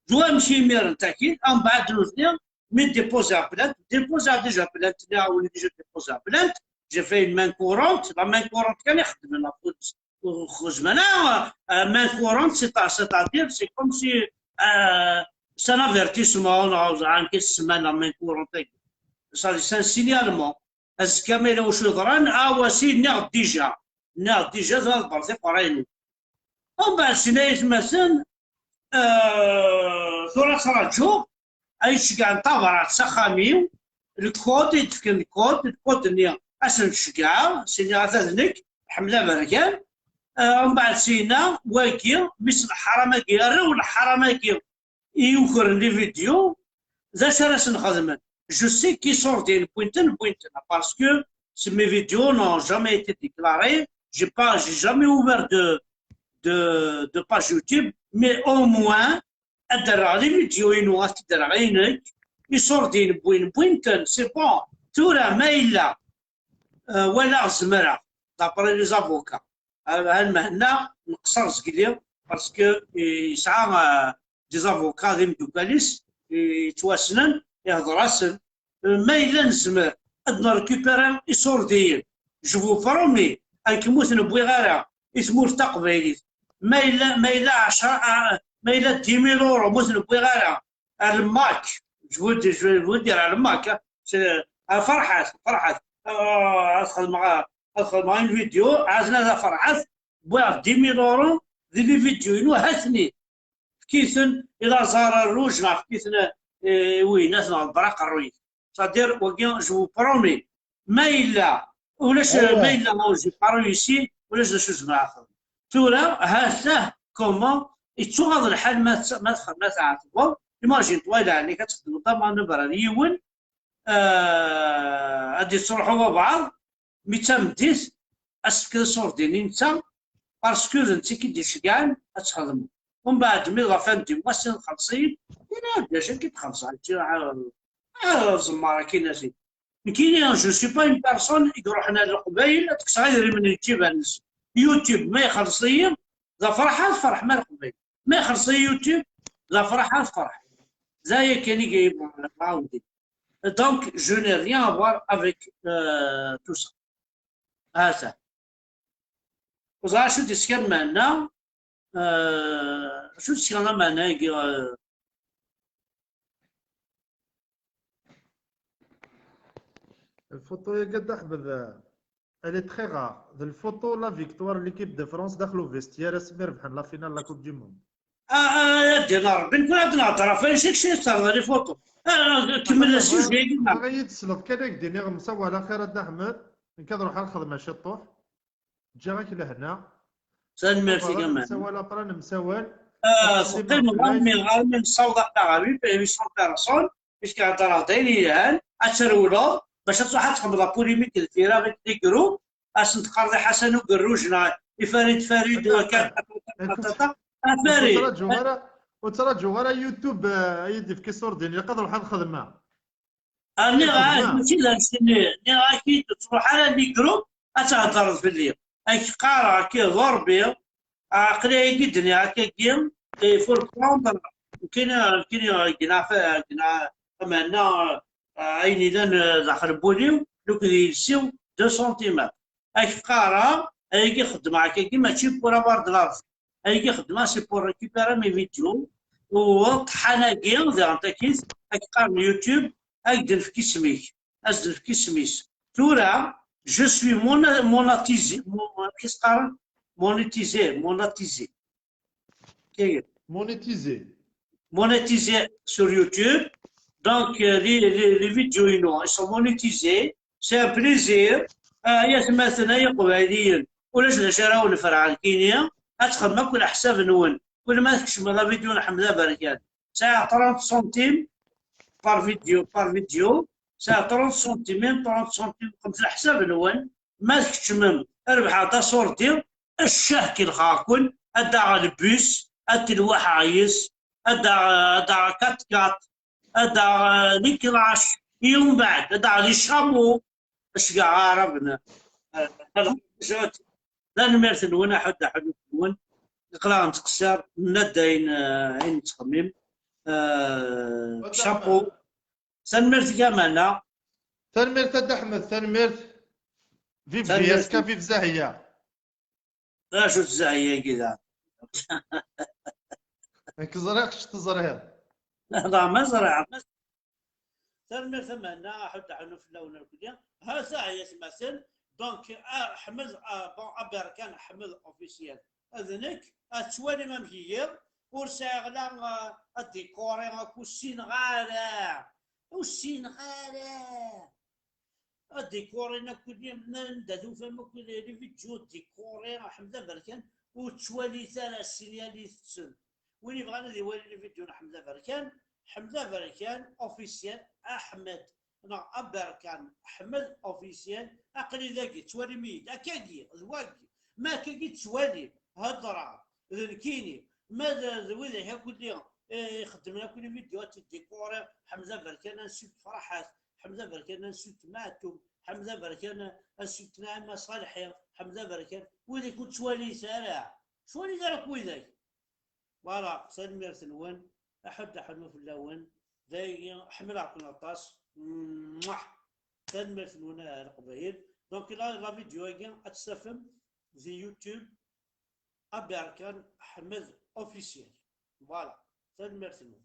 D wamek imiren takit, umbeɛd nutni mi déposer plainte, déposer déjà plainte, nniɣ-awen déjà déposer plainte, j'ai fait une main courante, la main courante kan i xeddmen la police. Ur xeddmen ara, euh, main courante, c'est-à- c'est-à-dire, c'est comme si, euh, c'est un avertissement, neɣ ẓran kif tsemma la main courante. Ça, c'est un signalement. Azekka ma yella wacu yeḍran, ah, wasi, nniɣ-d déjà. Nniɣ-d déjà, ḍebber tiqerra-inu. Umbeɛd, sin aytmaten, euh, tura ttraǧuɣ, ay d-ceggɛen tabrat s axxam-iw, lkod, i d-fken lkod, lkod-nni ad s-n-ceggɛeɣ, sini ata d nekk, Ḥmed Aberkan. Euh, umbeɛd sina, wagi, mmi-s n leḥram-agi, arraw n leḥram-agi, i yukren les vidéos, d acu ara sen-xedmen? Je sais qu'iṣurdiyen wwin-ten, wwin-ten, parce que ces mes vidéos n'ont jamais été déclarées, j'ai pas, j'ai jamais ouvert de, de, de page YouTube, mais au moins, ad d-rreɣ les vidéos-inu, ad t-id-rreɣ i nekk, iṣurdiyen wwin, wwin-ten, c'est bon. Tura, ma yella, euh, walaɣ zemreɣ, d'après les avocats, euh, Lmehenna, nqeṣṣer zgelli, parce que, euh, yesɛa, euh, des avocats d imeddukal-is, euh, yettwassnen, ihḍer-asen. Euh, ma yella nezmer ad nrécupérer iṣurdiyen, je vous promets, ad kem-ur ten-wwiɣ ara i tmurt taqbaylit. Ma yella, ma yella ɛecra, ah, ma yella dix mille euros, ur ten-wwiɣ ara. À l'M A C, je vous dis, je vais vous dire, à l'M A C, hein. C'est, à Ferḥat, Ferḥat. Euh, ad xedmeɣ, ad xedmeɣ une vidéo, ɛazna da Ferḥat, wwiɣ dix mille euros, di les vidéos-inu, ha-ten-i. Fkiten i Lazare Rouge, neɣ fkiten i winnat, neɣ Braq Rruy. C'est-à-dire, wagi, je vous promets, ma yella, ulac, ma yella, j'ai pas réussi, ulac d acu zemreɣ ad xedmeɣ. Tura, ha-t-ah, comment, yettuɣaḍ lḥal ma t-, ma t-, ma tɛeṭbeḍ, imagine-toi, il ɛni ad txedmeḍ amanœuvre ar yiwen, euh, ad d-yettruḥu wabɛaḍ, mi d tameddit, ad s-tefkeḍ iṣurdiyen i netta, parce que d netta i k-id-iceggɛen ad txedmeḍ. Umbeɛd, mi d la fin du mois, sin xelṣ-iyi-d, yenna-d d acu akka i d-xelṣeɣ, ah, ẓemmer akkin-as-id. Nekkini, je suis pas une personne i iruḥen ar Leqbayel ad kkseɣ idrimen n lǧiba-nnes. YouTube, ma ixelṣ-iyi, d afraḥ ad ferḥ ma Leqbayel. Ma ixelṣ-iyi YouTube, d afraḥ ad ferḥ. D aya kan i yebɣa ɛawdi. Donc, je n'ai rien à voir avec, euh, tout ça. Ha-t-a. Ur ẓriɣ acu d-iskar meɛna, euh, acu d-iskar meɛna-agi, euh, Lfuṭu-agi, a Dda Ḥmed, elle est très rare. D lfuṭu la victoire n l'équipe de France daxel uvestiaire asmi rebḥen la finale la Coupe du Monde. Ah, ah, ya ddin Ṛebbi, nekk ad nehder ɣef wayen kečč i terḍel i fuṭu. Ah, kemmel asujet-agi. Bɣiɣ ad yi-tesleḍ kan, ad k-d-iniɣ msawal axir a Dda Ḥmed, nekk ad ruḥeɣ ad xedmeɣ ciṭuḥ. Ǧǧiɣ-ak lehna. Tanemmirt-ik a Mɛen. Nemsawal après, nemsawal. Teqqimeḍ armi, armi nessaweḍ aql-aɣ ɣer huit cents personnes, puisque heddreɣ-d ayen yelhan, ad trewleḍ, bac ad truḥ ad txedmeḍ la polémique d tira avec les groupes, ad sen-teqqareḍ i Ḥasan Ugerruj neɣ i Farid Farid, a Farid. Ur ttraǧuɣ ara, ur ttraǧuɣ ara YouTube, eh, ad yi-d-yefk iṣurdiyen, ilaq ad ruḥeɣ ad xedmeɣ. Nniɣ-ak, mačči d anect-nni, nniɣ-ak-id ur ttruḥ ara les groupes, ad theddreḍ fell-i. Ad k-qqareɣ akka d Ṛebbi, aql-i-agi d-nniɣ akkagi, il faut le prendre, nekkini, nekkini, gneɣ, gneɣ, ameɛna, ayen yellan, eh, daxel n wul-iw, nekk d iles-iw, deux centimètres. Ad k-qqareɣ, ayagi xeddmeɣ akkagi, mačči pour avoir de l'argent. Ayagi xeddmeɣ, c'est pour récupérer mes vidéos. U ṭṭḥan-agi, diɣen takit, ad k-qqaren YouTube, ad k-d-nefk isem-ik. Ad s-d-nefk isem-is. Tura, je suis mona-, monétisé, mo-, qu'est-ce que monétisé, monétisé. Monétisé. Monétisé sur YouTube. Donc, euh, les, les, les vidéos, you know, elles sont monétisées. C'est un plaisir. Euh, ay atmaten, ay iqbayliyen, ulac d acu ara wen-ferɛen kini, ad txedmem akk leḥsab-nwen. Kul ma tkecmem la vidéo n Ḥmed Aberkan, sɛiɣ trente centimes par vidéo, par vidéo, sɛiɣ trente centimes, trente centimes, xemt leḥsab-nwen, ma tkecmem, rebḥeɣ-d aṣurdi, ccah kelxeɣ-ken, ad d-aɣeɣ le bus, ad d-lwaḥeɣ yes, ad d-aɣeɣ, ad d-aɣeɣ quatre-quatre, ad d-aɣeɣ, euh, les crashs, et umbeɛd, ad d-aɣeɣ les chameaux, ad ceggɛeɣ aɛraben, euh, ad aɣeɣ les gens. Tanemmirt-nwen, aḥud, aḥud-nwen, aql-aɣ nettqeṣṣir, nenna-d ayen, euh, ayen nettxemmim. Euh, chapeau. Tanemmirt-ik a Mana. Tanemmirt a Dda Ḥmed, tanemmirt. Vive Tanemmirt. B S K, vive Zahiya. D acu-tt Zahiya-agi da? Nekk ẓriɣ kečč teẓriḍ. Neɣ ma ẓriɣ. Tanemmirt a Mana, aḥud aḥunu fell-awen irkelli. Ha Zahiya atmaten. Donc, ah, Ḥmed, ah, bon, Aberkan Ḥmed officiel. D nekk, ad twalim amek igiɣ, ur sɛiɣ la, ah, adikuri akk, ur ssineɣ ara, ur ssineɣ ara. Adikuri akk, anda tufam akk les vidéos dikuri, Ḥmed Aberkan, ur ttwalit ara, signaliten. Win yebɣan ad iwali les vidéos n Ḥmed Aberkan, Ḥmed Aberkan officiel, Aḥmed neɣ Aberkan Ḥmed officiel, aql-i dagi, ttwalim-iyi-d, akkagi, d wagi, ma akkagi ttwalim, heddreɣ, d nekkini, ma d, d widak akk-nni, eh, ixeddmen akk les vidéos, ad t-id-dikuriɣ, Ḥmed Aberkan, ansi d Ferḥat, Ḥmed Aberkan, ansi d Maɛtum, Ḥmed Aberkan, ansi d Naɛima Ṣalḥi, Ḥmed Aberkan, widak ur ttwalit ara, ur ttwalit ara akk widak. Voilà, tanemmirt-nwen, aḥud aḥunu fell-awen, dagi ḥemmleɣ-ken aṭas. Mwah! Tanemmirt-nwen a Leqbayel. Donc la, la vidéo-agi ad tt-tafem di YouTube, Aberkan Ḥmed officiel. Voilà, tanemmirt-nwen.